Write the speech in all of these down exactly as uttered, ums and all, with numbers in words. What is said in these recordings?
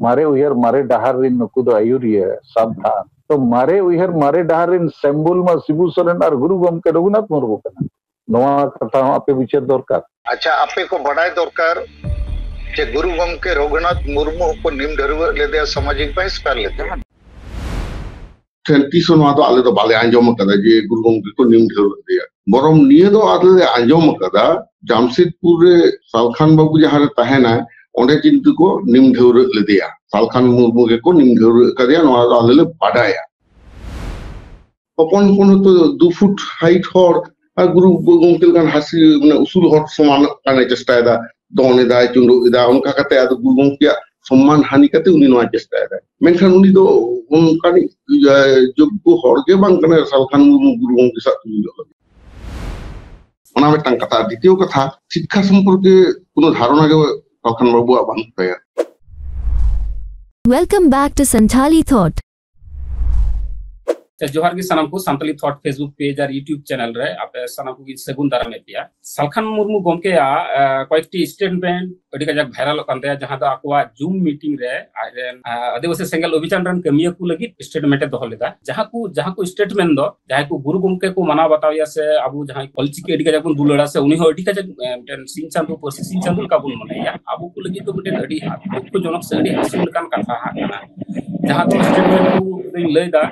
ᱢᱟᱨᱮ ᱩᱭᱦᱟᱹᱨ ᱢᱟᱨᱮ ᱰᱟᱦᱟᱨ ᱨᱤᱱ ᱱᱩᱠᱩ ᱫᱚ ᱟᱹᱭᱩᱨᱤᱭᱟᱹ, ᱥᱟᱵᱫᱷᱟᱱ᱾ ᱛᱚ ᱢᱟᱨᱮ ᱩᱭᱦᱟᱹᱨ ᱢᱟᱨᱮ ᱰᱟᱦᱟᱨ ᱨᱤᱱ symbol ᱢᱟ ᱥᱤᱵᱩ ᱥᱚᱨᱮᱱ ᱟᱨ ᱜᱩᱨᱩ ᱜᱚᱢᱠᱮ ᱨᱚᱜᱷᱩᱱᱟᱛᱷ ᱢᱩᱨᱢᱩ ᱠᱟᱱᱟ᱾ ᱱᱚᱣᱟ ᱠᱟᱛᱷᱟ ᱦᱚᱸ ᱟᱯᱮ ᱵᱤᱪᱟᱹᱨ ᱫᱚᱨᱠᱟᱨ᱾ ᱟᱪᱪᱷᱟ, ᱟᱯᱮ ᱠᱚ ᱵᱟᱰᱟᱭ ᱫᱚᱨᱠᱟᱨ ᱡᱮ ᱜᱩᱨᱩ ᱜᱚᱢᱠᱮ ᱨᱚᱜᱷᱩᱱᱟᱛᱷ ᱢᱩᱨᱢᱩ ᱦᱚᱸᱠᱚ ᱱᱤᱢ ᱰᱷᱟᱹᱨᱣᱟᱹᱜ ᱞᱮᱫᱮᱭᱟ, ᱥᱟᱢᱟᱡᱤᱠ ᱵᱟᱦᱤᱥᱠᱟᱨ ᱞᱮᱫᱮᱭᱟ᱾ ᱴᱷᱮᱱ ᱛᱤᱥ ᱦᱚᱸ ᱱᱚᱣᱟ ᱫᱚ ᱟᱞᱮ ᱫᱚ ᱵᱟᱞᱮ ᱟᱸᱡᱚᱢ ᱟᱠᱟᱫᱟ ᱡᱮ ᱜᱩᱨᱩ ᱜᱚᱢᱠᱮ ᱠᱚ ᱱᱤᱢ ᱰᱷᱟᱹᱣᱨᱟᱹᱜ ᱞᱮᱫᱮᱭᱟ᱾ ᱵᱚᱨᱚᱝ ᱱᱤᱭᱟᱹ ᱫᱚ ᱟᱞᱮ ᱞᱮ ᱟᱸᱡᱚᱢ ᱟᱠᱟᱫᱟ, ᱡᱟᱢᱥᱮᱫᱽᱯᱩᱨ ᱨᱮ ᱥᱟᱞᱠᱷᱟᱱ ᱵᱟᱹᱵᱩ ᱡᱟᱦᱟᱸ ᱨᱮ ᱛᱟᱦᱮᱱᱟᱭ, ᱚᱸᱰᱮ ᱠᱤᱱᱛᱩ ᱠᱚ ᱱᱤᱢ ᱰᱷᱟᱹᱣᱨᱟᱹᱜ ᱞᱮᱫᱮᱭᱟ᱾ ᱥᱟᱞᱠᱷᱟᱱ ᱢᱩᱨᱢᱩ ᱜᱮᱠᱚ ᱱᱤᱢ ᱰᱷᱟᱹᱣᱨᱟᱹᱜ ᱟᱠᱟᱫᱮᱭᱟ, ᱱᱚᱣᱟ ᱫᱚ ᱟᱞᱮ ᱞᱮ ᱵᱟᱰᱟᱭᱟ᱾ ᱦᱚᱯᱚᱱ ᱦᱚᱯᱚᱱ ᱦᱚᱭᱛᱳ ᱫᱩ ᱯᱷᱩᱴ ᱦᱟᱭᱤᱴ ᱦᱚᱲ ᱟᱨ ᱜᱩᱨᱩ ᱜᱚᱢᱠᱮ ᱞᱮᱠᱟᱱ ᱦᱟᱹᱥᱤ, ᱢᱟᱱᱮ, ᱩᱥᱩᱞ ᱦᱚᱲ ᱥᱚᱢᱟᱱᱚᱜ ᱠᱟᱱᱮ ᱪᱮᱥᱴᱟᱭᱮᱫᱟ, ᱫᱚᱱ ᱮᱫᱟᱭ, ᱪᱩᱸᱰᱩᱜ ᱮᱫᱟ, ᱚᱱᱠᱟ ᱠᱟᱛᱮ ᱟᱫᱚ ᱜᱩᱨᱩ ᱜᱚᱢᱠᱮᱭᱟᱜ ᱥᱚᱢᱢᱟᱱ ᱦᱟᱹᱱᱤ ᱠᱟᱛᱮ ᱩᱱᱤ ᱱᱚᱣᱟ ᱪᱮᱥᱴᱟᱭᱮᱫᱟᱭ᱾ ᱢᱮᱱᱠᱷᱟᱱ ᱩᱱᱤ ᱫᱚ ᱚᱱᱠᱟᱱᱤᱡ, ᱤᱭᱟᱹ, ᱡᱳᱜᱽᱜᱚ ᱦᱚᱲ ᱜᱮ ᱵᱟᱝ ᱠᱟᱱᱟᱭ ᱥᱟᱞᱠᱷᱟᱱ ᱢᱩᱨᱢᱩ ᱜᱩᱨᱩ ᱜᱚᱢᱠᱮ ᱥᱟᱶ ᱛᱩᱞᱩᱡᱚᱜ ᱞᱟᱹᱜᱤᱫ᱾ ᱚᱱᱟ ᱢᱤᱫᱴᱟᱝ ᱠᱟᱛᱷᱟ᱾ ᱟᱨ ᱫᱤᱛᱤᱭᱚ ᱠᱟᱛᱷᱟ, ᱥᱤᱠᱠᱷᱟ ᱥᱚᱢᱯᱚᱨᱠᱮ ᱠᱳᱱᱳ ᱫᱷᱟᱨᱚᱱᱟ ᱜᱮ ᱥᱟᱞᱠᱷᱟᱱ ᱵᱟᱹᱵᱩᱣᱟᱜ ᱵᱟᱹᱱᱩᱜ ᱛᱟᱭᱟ᱾ Welcome back to Santhali Thought. ᱡᱚᱦᱟᱨ ᱜᱮ ᱥᱟᱱᱟᱢ ᱠᱚ, ᱥᱟᱱᱛᱟᱞᱤ ᱛᱷᱚᱴ Facebook ᱯᱮᱡᱽ ᱟᱨ YouTube ᱪᱮᱱᱮᱞ ᱨᱮ ᱟᱯᱮ ᱥᱟᱱᱟᱢ ᱠᱚᱜᱮᱧ ᱥᱟᱹᱜᱩᱱ ᱫᱟᱨᱟᱢᱮᱫ ᱯᱮᱭᱟ᱾ ᱥᱟᱞᱠᱷᱟᱱ ᱢᱩᱨᱢᱩ ᱜᱚᱢᱠᱮᱭᱟᱜ, ᱟ, ᱠᱚᱭᱮᱠᱴᱤ ᱥᱴᱮᱴᱢᱮᱱᱴ ᱟᱹᱰᱤ ᱠᱟᱡᱟᱠ ᱵᱷᱟᱭᱨᱟᱞᱚᱜ ᱠᱟᱱ ᱛᱟᱭᱟ, ᱡᱟᱦᱟᱸ ᱫᱚ ᱟᱠᱚᱣᱟᱜ ᱡᱩᱢ ᱢᱤᱴᱤᱝ ᱨᱮ ᱟᱡᱨᱮᱱ, ᱟ, ᱟᱹᱫᱤᱵᱟᱹᱥᱤ ᱥᱮᱸᱜᱮᱞ ᱚᱵᱷᱤᱡᱟᱱ ᱨᱮᱱ ᱠᱟᱹᱢᱤᱭᱟᱹ ᱠᱚ ᱞᱟᱹᱜᱤᱫ ᱥᱴᱮᱴᱢᱮᱱᱴ ᱮ ᱫᱚᱦᱚ ᱞᱮᱫᱟ᱾ ᱡᱟᱦᱟᱸ ᱠᱚ, ᱡᱟᱦᱟᱸ ᱠᱚ ᱥᱴᱮᱴᱢᱮᱱᱴ ᱫᱚ ᱡᱟᱦᱟᱸᱭ ᱠᱚ ᱜᱩᱨᱩ ᱜᱚᱢᱠᱮ ᱠᱚ ᱢᱟᱱᱟᱣ ᱵᱟᱛᱟᱣ ᱮᱭᱟ, ᱥᱮ ᱟᱵᱚ ᱡᱟᱦᱟᱸᱭ ᱚᱞᱪᱤᱠᱤ ᱟᱹᱰᱤ ᱠᱟᱡᱟᱠ ᱵᱚᱱ ᱫᱩᱞᱟᱹᱲᱟ, ᱥᱮ ᱩᱱᱤ ᱦᱚᱸ ᱟᱹᱰᱤ ᱠᱟᱡᱟᱠ, ᱮ, ᱢᱤᱫᱴᱮᱱ ᱥᱤᱧ ᱪᱟᱸᱫᱚ, ᱯᱟᱹᱨᱥᱤ ᱥᱤᱧ ᱪᱟᱸᱫᱚ ᱞᱮᱠᱟ ᱵᱚᱱ ᱢᱚᱱᱮᱭᱟ, ᱟᱵᱚ ᱠᱚ ᱞᱟᱹᱜᱤᱫ ᱫᱚ ᱢᱤᱫᱴᱮᱱ ᱟᱹᱰᱤ ᱫᱩᱠᱷᱚᱡᱚᱱᱚᱠ ᱥᱮ ᱟᱹᱰᱤ ᱟᱹᱥᱩᱞ ᱞᱮᱠᱟᱱ ᱠᱟᱛᱷᱟ ᱦᱟᱸᱜ ᱠᱟᱱᱟ᱾ ᱡᱟᱦᱟᱸ ᱫᱚ ᱥᱴᱮᱴᱢᱮᱱᱴ ᱠᱚ ᱫᱚᱧ ᱞᱟᱹᱭ ᱮᱫᱟ,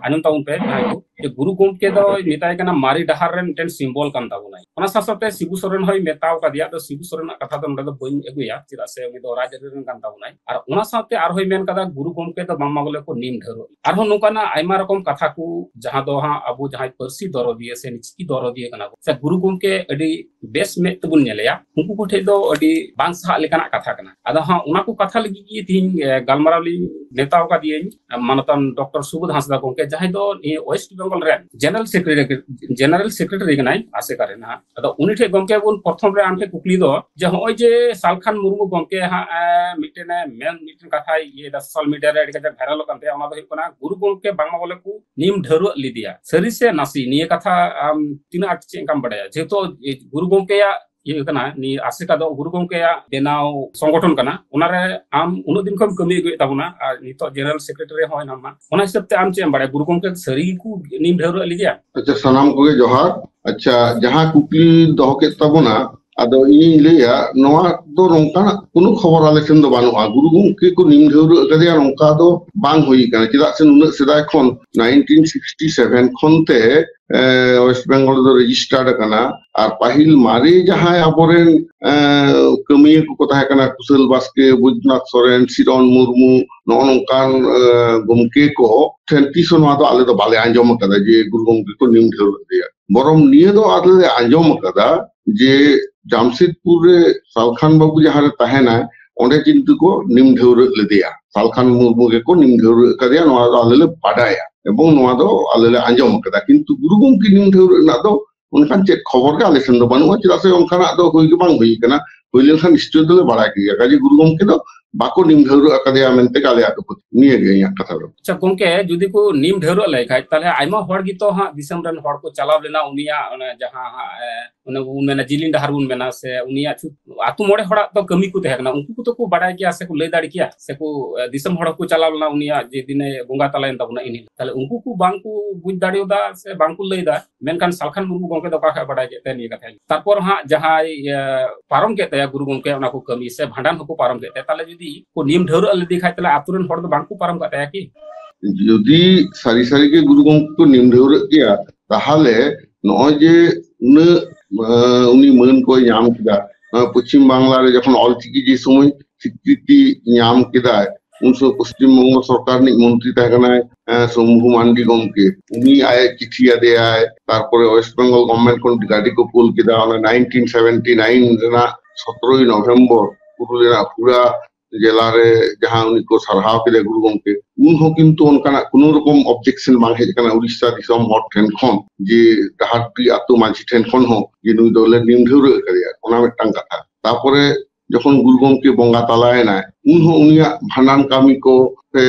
ᱟᱸᱡᱚᱢ ᱛᱟᱵᱚᱱ ᱯᱮ, ᱡᱟᱦᱟᱸᱭ ᱠᱚ, ᱡᱮ ᱜᱩᱨᱩ ᱜᱚᱢᱠᱮ ᱫᱚᱭ ᱢᱮᱛᱟᱭ ᱠᱟᱱᱟ ᱢᱟᱨᱮ ᱰᱟᱦᱟᱨ ᱨᱮᱱ ᱢᱤᱫᱴᱮᱱ ᱥᱤᱢᱵᱚᱞ ᱠᱟᱱ ᱛᱟᱵᱚᱱᱟᱭ᱾ ᱚᱱᱟ ᱥᱟᱶ ᱥᱟᱶᱛᱮ ᱥᱤᱵᱩ ᱥᱚᱨᱮᱱ ᱦᱚᱸᱭ ᱢᱮᱛᱟᱣ ᱠᱟᱫᱮᱭᱟ, ᱟᱫᱚ ᱥᱤᱵᱩ ᱥᱚᱨᱮᱱᱟᱜ ᱠᱟᱛᱷᱟ ᱫᱚ ᱱᱚᱰᱮ ᱫᱚ ᱵᱟᱹᱧ ᱟᱹᱜᱩᱭᱟ, ᱪᱮᱫᱟᱜ ᱥᱮ ᱩᱱᱤ ᱫᱚ ᱨᱟᱡᱽ ᱟᱹᱨᱤ ᱨᱮᱱ ᱠᱟᱱ ᱛᱟᱵᱚᱱᱟᱭ᱾ ᱟᱨ ᱚᱱᱟ ᱥᱟᱶᱛᱮ ᱟᱨᱦᱚᱸᱭ ᱢᱮᱱ ᱠᱟᱫᱟ ᱜᱩᱨᱩ ᱜᱚᱢᱠᱮ ᱫᱚ ᱵᱟᱝᱢᱟ ᱵᱚᱞᱮ ᱠᱚ ᱱᱤᱢ ᱰᱷᱟᱹᱨᱣᱟᱹᱜ᱾ ᱟᱨᱦᱚᱸ ᱱᱚᱝᱠᱟᱱᱟᱜ ᱟᱭᱢᱟ ᱨᱚᱠᱚᱢ ᱠᱟᱛᱷᱟ ᱠᱚ, ᱡᱟᱦᱟᱸ ᱫᱚ ᱦᱟᱸᱜ ᱟᱵᱚ ᱡᱟᱦᱟᱸᱭ ᱯᱟᱹᱨᱥᱤ ᱫᱚᱨᱚᱫᱤᱭᱟᱹ ᱥᱮ ᱪᱤᱠᱤ ᱫᱚᱨᱚᱫᱤᱭᱟᱹ ᱠᱟᱱᱟ ᱵᱚ, ᱥᱮ ᱜᱩᱨᱩ ᱜᱚᱢᱠᱮ ᱟᱹᱰᱤ ᱵᱮᱥ ᱢᱮᱫ ᱛᱮᱵᱚᱱ ᱧᱮᱞᱮᱭᱟ, ᱩᱱᱠᱩ ᱠᱚ ᱴᱷᱮᱡ ᱫᱚ ᱟᱹᱰᱤ ᱵᱟᱝ ᱥᱟᱦᱟᱜ ᱞᱮᱠᱟᱱᱟᱜ ᱠᱟᱛᱷᱟ ᱠᱟᱱᱟ᱾ ᱟᱫᱚ ᱦᱟᱸᱜ ᱚᱱᱟ ᱠᱚ ᱠᱟᱛᱷᱟ ᱞᱟᱹᱜᱤᱫ ᱜᱮ ᱛᱤᱦᱤᱧ, ᱮ, ᱜᱟᱞᱢᱟᱨᱟᱣ ᱞᱤᱧ ᱱᱮᱣᱛᱟ ᱟᱠᱟᱫᱮᱭᱟᱹᱧ, ᱮ, ᱢᱟᱱᱚᱛᱟᱱ ᱰᱚᱠᱴᱚᱨ ᱥᱩᱵᱳᱫᱷ ᱦᱟᱸᱥᱫᱟ ᱜᱚᱢᱠᱮ, ᱡᱟᱦᱟᱸᱭ ᱫᱚ ᱱᱤᱭᱟᱹ ᱳᱭᱮᱥᱴ ᱵᱮᱝᱜᱚᱞ ᱨᱮᱱ ᱡᱮᱱᱟᱨᱮᱞ ᱥᱮᱠᱨᱮᱴᱟᱨᱤ, ᱡᱮᱱᱟᱨᱮᱞ ᱥᱮᱠᱨᱮᱴᱟᱨᱤ ᱠᱟᱱᱟᱭ ᱟᱥᱮᱠᱟ ᱨᱮ ᱱᱟᱦᱟᱜ᱾ ᱟᱫᱚ ᱩᱱᱤ ᱴᱷᱮᱡ ᱜᱚᱢᱠᱮ ᱵᱚᱱ ᱯᱨᱚᱛᱷᱚᱢ ᱨᱮ ᱟᱢ ᱴᱷᱮᱡ ᱠᱩᱠᱞᱤ ᱫᱚ ᱡᱮ ᱦᱚᱸᱜᱼᱚᱭ ᱡᱮ ᱥᱟᱞᱠᱷᱟᱱ ᱢᱩᱨᱢᱩ ᱜᱚᱢᱠᱮ ᱦᱟᱸᱜ, ᱮ, ᱢᱤᱫᱴᱮᱱ, ᱮ, ᱢᱮᱱ ᱢᱤᱫᱴᱮᱱ ᱠᱟᱛᱷᱟᱭ ᱤᱭᱟᱹᱭᱮᱫᱟ, ᱥᱳᱥᱟᱞ ᱢᱤᱰᱤᱭᱟ ᱨᱮ ᱟᱹᱰᱤ ᱠᱟᱡᱟᱠ ᱵᱷᱟᱭᱨᱟᱞᱚᱜ ᱠᱟᱱ ᱛᱟᱭᱟ, ᱚᱱᱟ ᱫᱚ ᱦᱩᱭᱩᱜ ᱠᱟᱱᱟ ᱜᱩᱨᱩ ᱜᱚᱢᱠᱮ ᱵᱟᱝᱢᱟ ᱵᱚᱞᱮ ᱠᱚ ᱱᱤᱢ ᱰᱷᱟᱹᱨᱣᱟᱹᱜ ᱞᱮᱫᱮᱭᱟ᱾ ᱥᱟᱹᱨᱤ ᱥᱮ ᱱᱟᱥᱮ, ᱱᱤᱭᱟᱹ ᱠᱟᱛᱷᱟ ᱟᱢ ᱛᱤᱱᱟᱹᱜ ᱟᱸᱴ ᱪᱮᱫ ᱞᱮᱠᱟᱢ ᱵᱟᱰᱟᱭᱟ? ᱡᱮᱦᱮᱛᱩ ᱜᱩᱨᱩ ᱜᱚᱢᱠᱮᱭᱟᱜ ᱤᱭᱟᱹ ᱠᱟᱱᱟ, ᱱᱤᱭᱟᱹ ᱟᱥᱮᱠᱟ ᱫᱚ ᱜᱩᱨᱩ ᱜᱚᱢᱠᱮᱭᱟᱜ ᱵᱮᱱᱟᱣ ᱥᱚᱝᱜᱚᱴᱷᱚᱱ ᱠᱟᱱᱟ᱾ ᱚᱱᱟᱨᱮ ᱟᱢ ᱩᱱᱟᱹᱜ ᱫᱤᱱ ᱠᱷᱚᱱ ᱠᱟᱹᱢᱤ ᱟᱹᱜᱩᱭᱮᱫ ᱛᱟᱵᱚᱱᱟ ᱟᱨ ᱱᱤᱛᱚᱜ ᱡᱮᱱᱟᱨᱮᱞ ᱥᱮᱠᱨᱮᱴᱟᱨᱤ ᱦᱚᱸ ᱦᱮᱱᱟᱢᱟ᱾ ᱚᱱᱟ ᱦᱤᱥᱟᱹᱵ ᱛᱮ ᱟᱢ ᱪᱮᱫ ᱮᱢ ᱵᱟᱲᱟᱭᱟ? ᱜᱩᱨᱩ ᱜᱚᱢᱠᱮ ᱥᱟᱹᱨᱤ ᱜᱮᱠᱚ ᱱᱤᱢ ᱰᱷᱟᱹᱣᱨᱟᱹᱜ ᱞᱮᱫᱮᱭᱟ? ᱟᱪᱪᱷᱟ, ᱥᱟᱱᱟᱢ ᱠᱚᱜᱮ ᱡᱚᱦᱟᱨ᱾ ᱟᱪᱪᱷᱟ, ᱡᱟᱦᱟᱸ ᱠᱩᱠᱞᱤ ᱫᱚᱦᱚ ᱠᱮᱫ ᱛᱟᱵᱚᱱᱟ, ᱟᱫᱚ ᱤᱧᱤᱧ ᱞᱟᱹᱭᱟ, ᱱᱚᱣᱟ ᱫᱚ ᱱᱚᱝᱠᱟᱱᱟᱜ ᱠᱳᱱᱳ ᱠᱷᱚᱵᱚᱨ ᱟᱞᱮ ᱴᱷᱮᱱ ᱫᱚ ᱵᱟᱹᱱᱩᱜᱼᱟ᱾ ᱜᱩᱨᱩ ᱜᱚᱢᱠᱮ ᱠᱚ ᱱᱤᱢ ᱰᱷᱟᱹᱣᱨᱟᱹᱜ ᱟᱠᱟᱫᱮᱭᱟ, ᱱᱚᱝᱠᱟ ᱫᱚ ᱵᱟᱝ ᱦᱩᱭ ᱟᱠᱟᱱᱟ᱾ ᱪᱮᱫᱟᱜ ᱥᱮ ᱱᱩᱱᱟᱹᱜ ᱥᱮᱫᱟᱭ ᱠᱷᱚᱱ, ᱱᱟᱭᱤᱱᱴᱤᱱ ᱥᱤᱠᱥᱴᱤ ᱥᱮᱵᱷᱮᱱ ᱠᱷᱚᱱ ᱛᱮ, ᱮ, ᱳᱭᱮᱥᱴ ᱵᱮᱝᱜᱚᱞ ᱨᱮᱫᱚ ᱨᱮᱡᱤᱥᱴᱟᱨᱰ ᱟᱠᱟᱱᱟ᱾ ᱟᱨ ᱯᱟᱹᱦᱤᱞ ᱢᱟᱨᱮ ᱡᱟᱦᱟᱸᱭ ᱟᱵᱚᱨᱮᱱ, ᱮ, ᱠᱟᱹᱢᱤᱭᱟᱹ ᱠᱚᱠᱚ ᱛᱟᱦᱮᱸ ᱠᱟᱱᱟ, ᱠᱩᱥᱟᱹᱞ ᱵᱟᱥᱠᱮ, ᱵᱳᱭᱫᱚᱱᱟᱛᱷ ᱥᱚᱨᱮᱱ, ᱥᱤᱨᱚᱱ ᱢᱩᱨᱢᱩ, ᱱᱚᱜᱼᱚ ᱱᱚᱝᱠᱟᱱ, ᱮ, ᱜᱚᱢᱠᱮ ᱠᱚ ᱴᱷᱮᱱ ᱛᱤᱥ ᱦᱚᱸ ᱱᱚᱣᱟ ᱫᱚ ᱟᱞᱮ ᱫᱚ ᱵᱟᱞᱮ ᱟᱸᱡᱚᱢ ᱟᱠᱟᱫᱟ ᱡᱮ ᱜᱩᱨᱩ ᱜᱚᱢᱠᱮ ᱠᱚ ᱱᱤᱢ ᱰᱷᱟᱹᱣᱨᱟᱹᱜ ᱞᱮᱫᱮᱭᱟ᱾ ᱵᱚᱨᱚᱝ ᱱᱤᱭᱟᱹ ᱫᱚ ᱟᱞᱮ ᱞᱮ ᱟᱸᱡᱚᱢ ᱟᱠᱟᱫᱟ ᱡᱮ ᱡᱟᱢᱥᱮᱫᱽᱯᱩᱨ ᱨᱮ ᱥᱟᱞᱠᱷᱟᱱ ᱵᱟᱹᱵᱩ ᱡᱟᱦᱟᱸ ᱨᱮ ᱛᱟᱦᱮᱱᱟᱭ, ᱚᱸᱰᱮ ᱠᱤᱱᱛᱩ ᱠᱚ ᱱᱤᱢ ᱰᱷᱟᱹᱣᱨᱟᱹᱜ ᱞᱮᱫᱮᱭᱟ, ᱥᱟᱞᱠᱷᱟᱱ ᱢᱩᱨᱢᱩ ᱜᱮᱠᱚ ᱱᱤᱢ ᱰᱷᱟᱹᱣᱨᱟᱹᱜ ᱟᱠᱟᱫᱮᱭᱟ, ᱱᱚᱣᱟ ᱫᱚ ᱟᱞᱮ ᱞᱮ ᱵᱟᱰᱟᱭᱟ ᱮᱵᱚᱝ ᱱᱚᱣᱟ ᱫᱚ ᱟᱞᱮ ᱞᱮ ᱟᱸᱡᱚᱢ ᱟᱠᱟᱫᱟ᱾ ᱠᱤᱱᱛᱩ ᱜᱩᱨᱩ ᱜᱚᱢᱠᱮ ᱱᱤᱢ ᱰᱷᱟᱹᱣᱨᱟᱹᱜ ᱨᱮᱱᱟᱜ ᱫᱚ ᱚᱱᱠᱟᱱ ᱪᱮᱫ ᱠᱷᱚᱵᱚᱨ ᱜᱮ ᱟᱞᱮ ᱴᱷᱮᱱ ᱫᱚ ᱵᱟᱹᱱᱩᱜᱼᱟ, ᱪᱮᱫᱟᱜ ᱥᱮ ᱚᱱᱠᱟᱱᱟᱜ ᱫᱚ ᱦᱩᱭ ᱜᱮ ᱵᱟᱝ ᱦᱩᱭ ᱟᱠᱟᱱᱟ᱾ ᱦᱩᱭ ᱞᱮᱱᱠᱷᱟᱱ ᱱᱤᱥᱪᱚᱭ ᱫᱚᱞᱮ ᱵᱟᱲᱟᱭ ᱠᱮᱭᱟ᱾ ᱠᱟᱡᱮ ᱜᱩᱨᱩ ᱜᱚᱢᱠᱮ ᱫᱚ ᱵᱟᱠᱚ ᱱᱤᱢ ᱰᱷᱟᱹᱣᱨᱟᱹᱜ ᱟᱠᱟᱫᱮᱭᱟ ᱢᱮᱱᱛᱮ ᱜᱮ ᱟᱞᱮᱭᱟᱜ ᱫᱚ ᱯᱟᱹᱛᱭᱟᱹᱣ᱾ ᱱᱤᱭᱟᱹ ᱜᱮ ᱤᱧᱟᱹᱜ ᱠᱟᱛᱷᱟ ᱫᱚ᱾ ᱟᱪᱪᱷᱟ ᱜᱚᱢᱠᱮ, ᱡᱩᱫᱤ ᱠᱚ ᱱᱤᱢ ᱰᱷᱟᱹᱣᱨᱟᱹᱜ ᱞᱮᱱ ᱠᱷᱟᱡ, ᱛᱟᱦᱞᱮ ᱟᱭᱢᱟ ᱦᱚᱲ ᱜᱮᱛᱚ ᱦᱟᱸᱜ ᱫᱤᱥᱚᱢ ᱨᱮᱱ ᱦᱚᱲ ᱠᱚ ᱪᱟᱞᱟᱣ ᱞᱮᱱᱟ ᱩᱱᱤᱭᱟᱜ ᱚᱱᱮ ᱡᱟᱦᱟᱸ ᱦᱟᱸᱜ, ᱮ, ᱚᱱᱮ ᱵᱚᱱ ᱢᱮᱱᱟ ᱡᱤᱞᱤᱧ ᱰᱟᱦᱟᱨ ᱵᱚᱱ ᱢᱮᱱᱟ, ᱥᱮ ᱩᱱᱤᱭᱟᱜ ᱪᱷᱩ-, ᱟᱛᱳ ᱢᱚᱬᱮ ᱦᱚᱲᱟᱜ ᱫᱚ ᱠᱟᱹᱢᱤ ᱠᱚ ᱛᱟᱦᱮᱸ ᱠᱟᱱᱟ, ᱩᱱᱠᱩ ᱠᱚᱫᱚ ᱠᱚ ᱵᱟᱰᱟᱭ ᱠᱮᱭᱟ ᱥᱮᱠᱚ ᱞᱟᱹᱭ ᱫᱟᱲᱮ ᱠᱮᱭᱟ, ᱥᱮᱠᱚ, ᱮ, ᱫᱤᱥᱚᱢ ᱦᱚᱲ ᱦᱚᱸᱠᱚ ᱪᱟᱞᱟᱣ ᱞᱮᱱᱟ ᱩᱱᱤᱭᱟᱜ ᱡᱮ ᱫᱤᱱᱮ ᱵᱚᱸᱜᱟ ᱛᱟᱞᱟᱭᱮᱱ ᱛᱟᱵᱚᱱᱟ ᱤᱱ ᱦᱤᱞᱳᱜ᱾ ᱛᱟᱦᱞᱮ ᱩᱱᱠᱩ ᱠᱚ ᱵᱟᱝ ᱠᱚ ᱵᱩᱡᱽ ᱫᱟᱲᱮᱭᱟᱫᱟ ᱥᱮ ᱵᱟᱝ ᱠᱚ ᱞᱟᱹᱭ ᱫᱟ, ᱢᱮᱱᱠᱷᱟᱱ ᱥᱟᱞᱠᱷᱟᱱ ᱢᱩᱨᱢᱩ ᱜᱚᱢᱠᱮ ᱫᱚ ᱚᱠᱟ ᱠᱷᱚᱱ ᱵᱟᱰᱟᱭ ᱠᱮᱫ ᱛᱮ ᱱᱤᱭᱟᱹ ᱠᱟᱛᱷᱟ? ᱛᱟᱨᱯᱚᱨ ᱦᱟᱸᱜ ᱡᱟᱦᱟᱸᱭ, ᱤᱭᱟᱹ, ᱯᱟᱨᱚᱢ ᱠᱮᱫ ᱛᱟᱭᱟ ᱜᱩᱨᱩ ᱜᱚᱢᱠᱮ ᱚᱱᱟ ᱠᱚ ᱠᱟᱹᱢᱤ ᱥᱮ ᱵᱷᱟᱸᱰᱟᱱ ᱦᱚᱸᱠᱚ ᱯᱟᱨᱚᱢ ᱠᱮᱫ ᱛᱟᱭᱟ, ᱛᱟᱦᱞᱮ ᱡᱩᱫᱤ ᱠᱚ ᱱᱤᱢ ᱰᱷᱟᱹᱣᱨᱟᱹᱜ ᱞᱮᱫᱮ ᱠᱷᱟᱡ, ᱛᱟᱦᱞᱮ ᱟᱛᱳ ᱨᱮᱱ ᱦᱚᱲ ᱫᱚ ᱵᱟᱝ ᱠᱚ ᱯᱟᱨᱚᱢ ᱠᱟᱜ ᱛᱟᱭᱟ ᱠᱤ? ᱡᱩᱫᱤ ᱥᱟᱹᱨᱤ ᱥᱟᱹᱨᱤ ᱜᱮ ᱜᱩᱨᱩ ᱜᱚᱢᱠᱮ ᱠᱚ ᱱᱤᱢ ᱰᱷᱟᱹᱣᱨᱟᱹᱜ ᱜᱮᱭᱟ, ᱛᱟᱦᱞᱮ ᱱᱚᱜᱼᱚᱭ ᱡᱮ ᱩᱱᱟᱹᱜ, ᱟᱸ, ᱩᱱᱤ ᱢᱟᱹᱱ ᱠᱚᱭ ᱧᱟᱢ ᱠᱮᱫᱟ, ᱱᱚᱣᱟ ᱯᱚᱪᱷᱤᱢ ᱵᱟᱝᱞᱟ ᱨᱮ ᱡᱚᱠᱷᱚᱱ ᱚᱞᱪᱤᱠᱤ ᱡᱮ ᱥᱚᱢᱚᱭ ᱥᱤᱠᱨᱤᱛᱤ ᱧᱟᱢ ᱠᱮᱫᱟᱭ, ᱩᱱ ᱥᱚᱢᱚᱭ ᱯᱚᱥᱪᱤᱢ ᱵᱚᱝᱜᱚ ᱥᱚᱨᱠᱟᱨ ᱨᱤᱱᱤᱡ ᱢᱚᱱᱛᱨᱤ ᱛᱟᱦᱮᱸ ᱠᱟᱱᱟᱭ, ᱮᱸ, ᱥᱚᱢᱵᱷᱩ ᱢᱟᱱᱰᱤ ᱜᱚᱢᱠᱮ᱾ ᱩᱱᱤ ᱟᱡ ᱮ ᱪᱤᱴᱷᱤ ᱟᱫᱮᱭᱟᱭ, ᱛᱟᱨᱯᱚᱨᱮ ᱳᱭᱮᱥᱴ ᱵᱮᱝᱜᱚᱞ ᱜᱚᱵᱷᱢᱮᱱᱴ ᱠᱷᱚᱱ ᱜᱟᱹᱰᱤ ᱠᱚ ᱠᱩᱞ ᱠᱮᱫᱟ᱾ ᱚᱱᱟ ᱱᱟᱭᱤᱱᱴᱤᱱ ᱥᱮᱵᱷᱮᱱᱴᱤ ᱱᱟᱭᱤᱱ ᱨᱮᱱᱟᱜ ᱥᱚᱛᱨᱚᱭ ᱱᱚᱵᱷᱮᱢᱵᱚᱨ ᱯᱩᱨᱩᱞᱤᱭᱟᱹ ᱨᱮᱱᱟᱜ ᱦᱩᱲᱟ ᱡᱮᱞᱟ ᱨᱮ ᱡᱟᱦᱟᱸ ᱩᱱᱤ ᱠᱚ ᱥᱟᱨᱦᱟᱣ ᱠᱮᱫᱮᱭᱟ ᱜᱩᱨᱩ ᱜᱚᱢᱠᱮ, ᱩᱱ ᱦᱚᱸ ᱠᱤᱱᱛᱩ ᱚᱱᱠᱟᱱᱟᱜ ᱠᱳᱱᱳ ᱨᱚᱠᱚᱢ ᱚᱵᱡᱮᱠᱥᱚᱱ ᱵᱟᱝ ᱦᱮᱡ ᱟᱠᱟᱱᱟ ᱩᱲᱤᱥᱥᱟ ᱫᱤᱥᱚᱢ ᱦᱚᱲ ᱴᱷᱮᱱ ᱠᱷᱚᱱ, ᱡᱮ ᱰᱟᱦᱟᱨᱰᱤ ᱟᱹᱛᱩ ᱢᱟᱹᱡᱷᱤ ᱴᱷᱮᱱ ᱠᱷᱚᱱ ᱦᱚᱸ, ᱡᱮ ᱱᱩᱭ ᱫᱚᱞᱮ ᱱᱤᱢ ᱰᱷᱟᱹᱣᱨᱟᱹ ᱟᱠᱟᱫᱮᱭᱟ, ᱚᱱᱟ ᱢᱤᱫᱴᱟᱝ ᱠᱟᱛᱷᱟ᱾ ᱛᱟᱨᱯᱚᱨᱮ ᱡᱚᱠᱷᱚᱱ ᱜᱩᱨᱩ ᱜᱚᱢᱠᱮ ᱵᱚᱸᱜᱟ ᱛᱟᱞᱟᱭᱮᱱᱟᱭ, ᱩᱱ ᱦᱚᱸ ᱩᱱᱤᱭᱟᱜ ᱵᱷᱟᱸᱰᱟᱱ ᱠᱟᱹᱢᱤ ᱠᱚ ᱥᱮ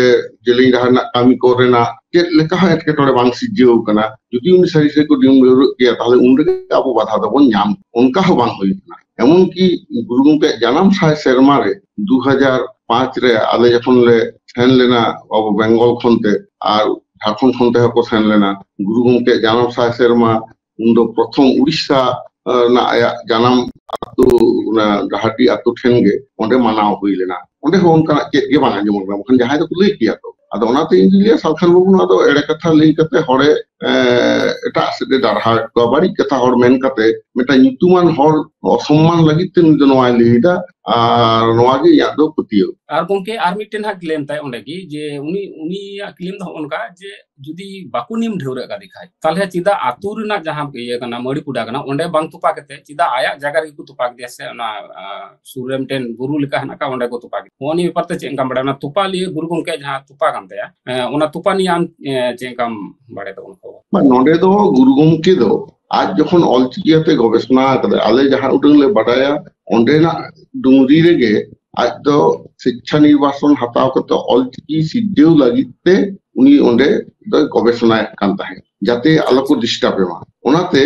ᱡᱮᱞᱮᱧ ᱰᱟᱦᱟᱨ ᱨᱮᱱᱟᱜ ᱠᱟᱹᱢᱤ ᱠᱚ ᱨᱮᱱᱟᱜ ᱪᱮᱫ ᱞᱮᱠᱟ ᱦᱚᱸ ᱮᱴᱠᱮᱴᱚᱬᱮ ᱵᱟᱝ ᱥᱤᱨᱡᱟᱹᱣ ᱠᱟᱱᱟ᱾ ᱡᱩᱫᱤ ᱩᱱᱤ ᱥᱟᱹᱨᱤ ᱥᱟᱹᱨᱤ ᱠᱚ ᱰᱤᱢ ᱰᱟᱹᱣᱨᱟᱹᱜ ᱜᱮᱭᱟ, ᱛᱟᱦᱞᱮ ᱩᱱ ᱨᱮᱜᱮ ᱟᱵᱚ ᱵᱟᱫᱷᱟ ᱫᱚᱵᱚᱱ ᱧᱟᱢ, ᱚᱱᱠᱟ ᱦᱚᱸ ᱵᱟᱝ ᱦᱩᱭ ᱠᱟᱱᱟ᱾ ᱮᱢᱚᱱᱠᱤ ᱜᱩᱨᱩ ᱜᱚᱢᱠᱮᱭᱟᱜ ᱡᱟᱱᱟᱢ ᱥᱟᱭ ᱥᱮᱨᱢᱟ ᱨᱮ ᱫᱩ ᱦᱟᱡᱟᱨ ᱯᱟᱸᱪ ᱨᱮ ᱟᱞᱮ ᱡᱚᱠᱷᱚᱱ ᱞᱮ ᱥᱮᱱ ᱞᱮᱱᱟ, ᱟᱵᱚ ᱵᱮᱝᱜᱚᱞ ᱠᱷᱚᱱ ᱛᱮ ᱟᱨ ᱡᱷᱟᱲᱠᱷᱚᱸᱰ ᱠᱷᱚᱱ ᱛᱮᱦᱚᱸ ᱠᱚ ᱥᱮᱱ ᱞᱮᱱᱟ, ᱜᱩᱨᱩ ᱜᱚᱢᱠᱮᱭᱟᱜ ᱡᱟᱱᱟᱢ ᱥᱟᱭ ᱥᱮᱨᱢᱟ, ᱩᱱᱫᱚ ᱯᱨᱚᱛᱷᱚᱢ ᱩᱲᱤᱥᱥᱟ, ᱟᱸ, ᱨᱮᱱᱟᱜ ᱟᱭᱟᱜ ᱡᱟᱱᱟᱢ ᱟᱹᱛᱩ, ᱚᱱᱟ ᱰᱟᱦᱟᱨᱰᱤ ᱟᱹᱛᱩ ᱴᱷᱮᱱ ᱜᱮ ᱚᱸᱰᱮ ᱢᱟᱱᱟᱣ ᱦᱩᱭ ᱞᱮᱱᱟ᱾ ᱚᱸᱰᱮ ᱦᱚᱸ ᱚᱱᱠᱟᱱᱟᱜ ᱪᱮᱫ ᱜᱮ ᱵᱟᱝ ᱟᱸᱡᱚᱢ ᱟᱠᱟᱱᱟ, ᱵᱟᱠᱷᱟᱱ ᱡᱟᱦᱟᱸᱭ ᱫᱚᱠᱚ ᱞᱟᱹᱭ ᱠᱮᱭᱟ ᱠᱚ᱾ ᱟᱫᱚ ᱚᱱᱟᱛᱮ ᱤᱧ ᱫᱩᱧ ᱞᱟᱹᱭᱟ, ᱥᱟᱞᱠᱷᱟᱱ ᱵᱟᱹᱵᱩ ᱱᱚᱣᱟ ᱫᱚ ᱮᱲᱮ ᱠᱟᱛᱷᱟ ᱞᱟᱹᱭ ᱠᱟᱛᱮ ᱦᱚᱲᱮ, ᱮᱸ, ᱮᱴᱟᱜ ᱥᱮᱫ ᱮ ᱰᱟᱨᱦᱟᱣᱮᱫ ᱠᱚᱣᱟ, ᱵᱟᱹᱲᱤᱡ ᱠᱟᱛᱷᱟ ᱦᱚᱲ ᱢᱮᱱ ᱠᱟᱛᱮ ᱢᱤᱫᱴᱟᱝ ᱧᱩᱛᱩᱢᱟᱱ ᱦᱚᱲ ᱚᱥᱚᱢᱢᱟᱱ ᱞᱟᱹᱜᱤᱫ ᱛᱮ ᱱᱩᱭ ᱫᱚ ᱱᱚᱣᱟᱭ ᱞᱟᱹᱭ ᱮᱫᱟ᱾ ᱟᱨ ᱱᱚᱣᱟ ᱜᱮ ᱤᱧᱟᱹᱜ ᱫᱚ ᱯᱟᱹᱛᱭᱟᱹᱣ᱾ ᱟᱨ ᱜᱚᱢᱠᱮ, ᱟᱨ ᱢᱤᱫᱴᱮᱱ ᱦᱟᱸᱜ ᱞᱟᱹᱭ ᱛᱟᱭ ᱚᱸᱰᱮ ᱜᱮ, ᱡᱮ ᱩᱱᱤ, ᱩᱱᱤᱭᱟᱜ claim ᱫᱚ ᱦᱚᱸᱜᱼᱚ ᱱᱚᱝᱠᱟ, ᱡᱮ ᱡᱩᱫᱤ ᱵᱟᱠᱚ ᱱᱤᱢ ᱰᱷᱟᱹᱣᱨᱟᱹᱜ ᱠᱟᱫᱮ ᱠᱷᱟᱡ, ᱛᱟᱦᱞᱮ ᱪᱮᱫᱟᱜ ᱟᱹᱛᱩ ᱨᱮᱱᱟᱜ ᱡᱟᱦᱟᱸ ᱤᱭᱟᱹ ᱠᱟᱱᱟ, ᱢᱟᱹᱲᱤ ᱯᱩᱰᱟ ᱠᱟᱱᱟ, ᱚᱸᱰᱮ ᱵᱟᱝ ᱛᱚᱯᱟ ᱠᱟᱛᱮ ᱪᱮᱫᱟᱜ ᱟᱭᱟᱜ ᱡᱟᱭᱜᱟ ᱨᱮᱜᱮ ᱠᱚ ᱛᱚᱯᱟ ᱠᱮᱫᱮᱭᱟ? ᱥᱮ ᱚᱱᱟ, ᱟ, ᱥᱩᱨ ᱨᱮ ᱢᱤᱫᱴᱮᱱ ᱵᱩᱨᱩ ᱞᱮᱠᱟ ᱦᱮᱱᱟᱜ ᱟᱠᱟᱫ, ᱚᱸᱰᱮ ᱠᱚ ᱛᱚᱯᱟ ᱠᱮᱫᱮᱭᱟ? ᱱᱚᱜᱼᱚ ᱱᱤᱭᱟᱹ ᱵᱮᱯᱟᱨ ᱛᱮ ᱪᱮᱫ ᱞᱮᱠᱟᱢ ᱵᱟᱲᱟᱭᱟ? ᱚᱱᱟ ᱛᱚᱯᱟ ᱞᱤᱭᱟᱹ ᱜᱩᱨᱩ ᱜᱚᱢᱠᱮᱭᱟᱜ ᱡᱟᱦᱟᱸ ᱛᱚᱯᱟ ᱠᱟᱱ ᱛᱟᱭᱟ, ᱮ, ᱚᱱᱟ ᱛᱚᱯᱟ ᱱᱤᱭᱟᱹ ᱟᱢ, ᱮ, ᱪᱮᱫ ᱞᱮᱠᱟᱢ ᱵᱟᱲᱟᱭ ᱛᱟᱵᱚᱱᱟ ᱠᱷᱚᱵᱚᱨ? ᱵᱟᱝ, ᱱᱚᱰᱮ ᱫᱚ ᱜᱩᱨᱩ ᱜᱚᱢᱠᱮ ᱫᱚ ᱟᱡ ᱡᱚᱠᱷᱚᱱ ᱚᱞᱪᱤᱠᱤ ᱟᱛᱮ ᱜᱚᱵᱮᱥᱚᱱᱟ ᱟᱠᱟᱫᱟᱭ, ᱟᱞᱮ ᱡᱟᱦᱟᱸ ᱩᱰᱟᱹᱝ ᱞᱮ ᱵᱟᱰᱟᱭᱟ, ᱚᱸᱰᱮᱱᱟᱜ ᱰᱩᱝᱨᱤ ᱨᱮᱜᱮ ᱟᱡ ᱫᱚ ᱥᱤᱪᱪᱷᱟ ᱱᱤᱨᱵᱟᱥᱚᱱ ᱦᱟᱛᱟᱣ ᱠᱟᱛᱮ ᱚᱞᱪᱤᱠᱤ ᱥᱤᱨᱡᱟᱹᱣ ᱞᱟᱹᱜᱤᱫ ᱛᱮ ᱩᱱᱤ ᱚᱸᱰᱮ ᱫᱚᱭ ᱜᱚᱵᱮᱥᱚᱱᱟᱭᱮᱫ ᱠᱟᱱ ᱛᱟᱦᱮᱸᱫ, ᱡᱟᱛᱮ ᱟᱞᱚ ᱠᱚ disturb ᱮ ᱢᱟ᱾ ᱚᱱᱟᱛᱮ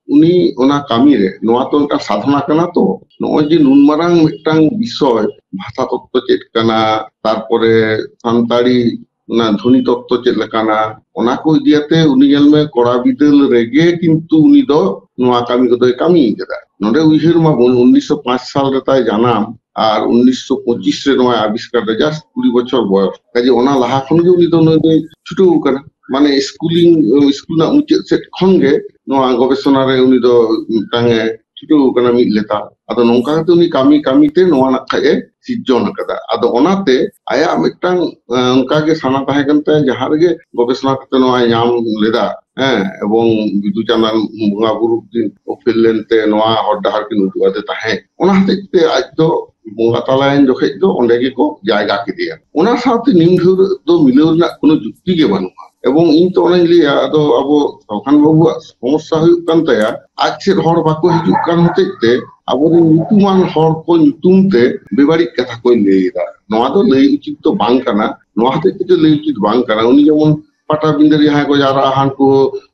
ᱩᱱᱤ ᱚᱱᱟ ᱠᱟᱹᱢᱤ ᱨᱮ, ᱱᱚᱣᱟ ᱛᱚ ᱢᱤᱫᱴᱟᱝ ᱥᱟᱫᱷᱚᱱᱟ ᱠᱟᱱᱟ ᱛᱚ, ᱱᱚᱜᱼᱚᱭ ᱡᱮ ᱱᱩᱱ ᱢᱟᱨᱟᱝ ᱢᱤᱫᱴᱟᱝ ᱵᱤᱥᱚᱭ, ᱵᱷᱟᱥᱟ ᱛᱚᱛᱛᱚ ᱪᱮᱫ ᱠᱟᱱᱟ, ᱛᱟᱨᱯᱚᱨᱮ ᱥᱟᱱᱛᱟᱲᱤ ᱚᱱᱟ ᱫᱷᱚᱱᱤ ᱛᱚᱛᱛᱚ ᱪᱮᱫ ᱞᱮᱠᱟᱱᱟ, ᱚᱱᱟ ᱠᱚ ᱤᱫᱤ ᱟᱛᱮ ᱩᱱᱤ, ᱧᱮᱞ ᱢᱮ, ᱠᱚᱲᱟ ᱵᱤᱫᱟᱹᱞ ᱨᱮᱜᱮ ᱠᱤᱱᱛᱩ ᱩᱱᱤ ᱫᱚ ᱱᱚᱣᱟ ᱠᱟᱹᱢᱤ ᱠᱚᱫᱚᱭ ᱠᱟᱹᱢᱤ ᱠᱟᱫᱟ᱾ ᱱᱚᱰᱮ ᱩᱭᱦᱟᱹᱨ ᱢᱟᱵᱚᱱ, ᱩᱱᱤᱥᱥᱚ ᱯᱟᱸᱪ ᱥᱟᱞ ᱨᱮ ᱛᱟᱭ ᱡᱟᱱᱟᱢ ᱟᱨ ᱩᱱᱤᱥᱥᱚ ᱯᱚᱸᱪᱤᱥ ᱨᱮ ᱱᱚᱣᱟ ᱟᱵᱤᱥᱠᱟᱨ ᱨᱮ just ᱠᱩᱲᱤ ᱵᱚᱪᱷᱚᱨ ᱵᱚᱭᱚᱥ᱾ ᱠᱟᱡᱮ ᱚᱱᱟ ᱞᱟᱦᱟ ᱠᱷᱚᱱ ᱜᱮ ᱩᱱᱤ ᱫᱚ ᱱᱩᱭ ᱫᱚᱭ ᱪᱷᱩᱴᱟᱹᱣ ᱟᱠᱟᱱᱟ᱾ ᱢᱟᱱᱮ schooling, ᱥᱠᱩᱞ ᱨᱮᱱᱟᱜ ᱢᱩᱪᱟᱹᱫ ᱥᱮᱫ ᱠᱷᱚᱱ ᱜᱮ ᱱᱚᱣᱟ ᱜᱚᱵᱮᱥᱚᱱᱟ ᱨᱮ ᱩᱱᱤ ᱫᱚ ᱢᱤᱫᱴᱟᱝ ᱮ ᱪᱷᱩᱴᱟᱹᱣ ᱟᱠᱟᱱᱟ ᱢᱤᱫ ᱞᱮᱛᱟᱲ᱾ ᱟᱫᱚ ᱱᱚᱝᱠᱟ ᱠᱟᱛᱮ ᱩᱱᱤ ᱠᱟᱹᱢᱤ ᱠᱟᱹᱢᱤ ᱛᱮ ᱱᱚᱣᱟ ᱱᱟᱜ ᱠᱷᱟᱡ ᱮ ᱥᱤᱨᱡᱚᱱ ᱟᱠᱟᱫᱟ᱾ ᱟᱫᱚ ᱚᱱᱟᱛᱮ ᱟᱭᱟᱜ ᱢᱤᱫᱴᱟᱝ, ᱮᱸ, ᱚᱱᱠᱟ ᱜᱮ ᱥᱟᱱᱟ ᱛᱟᱦᱮᱸ ᱠᱟᱱ ᱛᱟᱭᱟ, ᱡᱟᱦᱟᱸ ᱨᱮᱜᱮ ᱜᱚᱵᱮᱥᱚᱱᱟ ᱠᱟᱛᱮ ᱱᱚᱣᱟᱭ ᱧᱟᱢ ᱞᱮᱫᱟ, ᱦᱮᱸ, ᱮᱵᱚᱝ ᱵᱤᱫᱩ ᱪᱟᱸᱫᱟᱱ ᱵᱚᱸᱜᱟ ᱵᱩᱨᱩ ᱠᱤᱱ ᱚᱯᱮᱞ ᱞᱮᱱᱛᱮ ᱱᱚᱣᱟ ᱦᱚᱨ ᱰᱟᱦᱟᱨ ᱠᱤᱱ ᱩᱫᱩᱜ ᱟᱫᱮ ᱛᱟᱦᱮᱸᱫ᱾ ᱚᱱᱟ ᱦᱚᱛᱮᱡ ᱛᱮ ᱟᱡ ᱫᱚ ᱵᱚᱸᱜᱟ ᱛᱟᱞᱟᱭᱮᱱ ᱡᱚᱠᱷᱮᱡ ᱫᱚ ᱚᱸᱰᱮ ᱜᱮᱠᱚ ᱡᱟᱭᱜᱟ ᱠᱮᱫᱮᱭᱟ᱾ ᱚᱱᱟ ᱥᱟᱶᱛᱮ ᱱᱤᱢ ᱰᱷᱟᱹᱣᱨᱟᱹᱜ ᱫᱚ ᱢᱤᱞᱟᱹᱣ ᱨᱮᱱᱟᱜ ᱠᱳᱱᱳ ᱡᱩᱠᱛᱤ ᱜᱮ ᱵᱟᱹᱱᱩᱜᱼᱟ᱾ ᱮᱵᱚᱝ ᱤᱧ ᱛᱚ ᱚᱱᱟᱧ ᱞᱟᱹᱭᱟ, ᱟᱫᱚ ᱟᱵᱚ ᱥᱟᱞᱠᱷᱟᱱ ᱵᱟᱹᱵᱩᱣᱟᱜ ᱥᱚᱢᱚᱥᱥᱟ ᱦᱩᱭᱩᱜ ᱠᱟᱱ ᱛᱟᱭᱟ, ᱟᱡ ᱥᱮᱫ ᱦᱚᱲ ᱵᱟᱠᱚ ᱦᱤᱡᱩᱜ ᱠᱟᱱ ᱦᱚᱛᱮᱡ ᱛᱮ ᱟᱵᱚᱨᱮᱱ ᱧᱩᱛᱩᱢᱟᱱ ᱦᱚᱲ ᱠᱚ ᱧᱩᱛᱩᱢ ᱛᱮ ᱵᱮᱵᱟᱹᱲᱤᱡ ᱠᱟᱛᱷᱟ ᱠᱚᱭ ᱞᱟᱹᱭ ᱮᱫᱟ᱾ ᱱᱚᱣᱟ ᱫᱚ ᱞᱟᱹᱭ ᱩᱪᱤᱛ ᱫᱚ ᱵᱟᱝ ᱠᱟᱱᱟ, ᱱᱚᱣᱟ ᱦᱚᱛᱮᱡ ᱛᱮ ᱞᱟᱹᱭ ᱩᱪᱤᱛ ᱵᱟᱝ ᱠᱟᱱᱟ᱾ ᱩᱱᱤ ᱡᱮᱢᱚᱱ ᱯᱟᱴᱟᱵᱤᱸᱫᱟᱹ ᱨᱮ ᱡᱟᱦᱟᱸᱭ ᱠᱚ ᱡᱟᱣᱨᱟᱜᱼᱟ, ᱦᱟᱱᱠᱩ,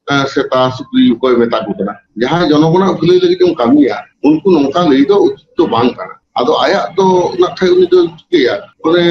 ᱮ, ᱥᱮᱛᱟ ᱥᱩᱠᱨᱤ ᱚᱠᱚᱭ ᱢᱮᱛᱟ ᱠᱚ ᱠᱟᱱᱟ? ᱡᱟᱦᱟᱸᱭ ᱡᱚᱱᱚᱜᱚᱱᱟᱜ ᱵᱷᱟᱹᱞᱟᱹᱭ ᱞᱟᱹᱜᱤᱫ ᱮᱢ ᱠᱟᱹᱢᱤᱭᱟ, ᱩᱱᱠᱩ ᱱᱚᱝᱠᱟ ᱞᱟᱹᱭ ᱫᱚ ᱩᱪᱤᱛ ᱫᱚ ᱵᱟᱝ ᱠᱟᱱᱟ᱾ ᱟᱫᱚ ᱟᱭᱟᱜ ᱫᱚ ᱱᱟᱜ ᱠᱷᱟᱡ ᱩᱱᱤ ᱫᱚ ᱪᱤᱠᱟᱹᱭᱟ? ᱢᱟᱱᱮ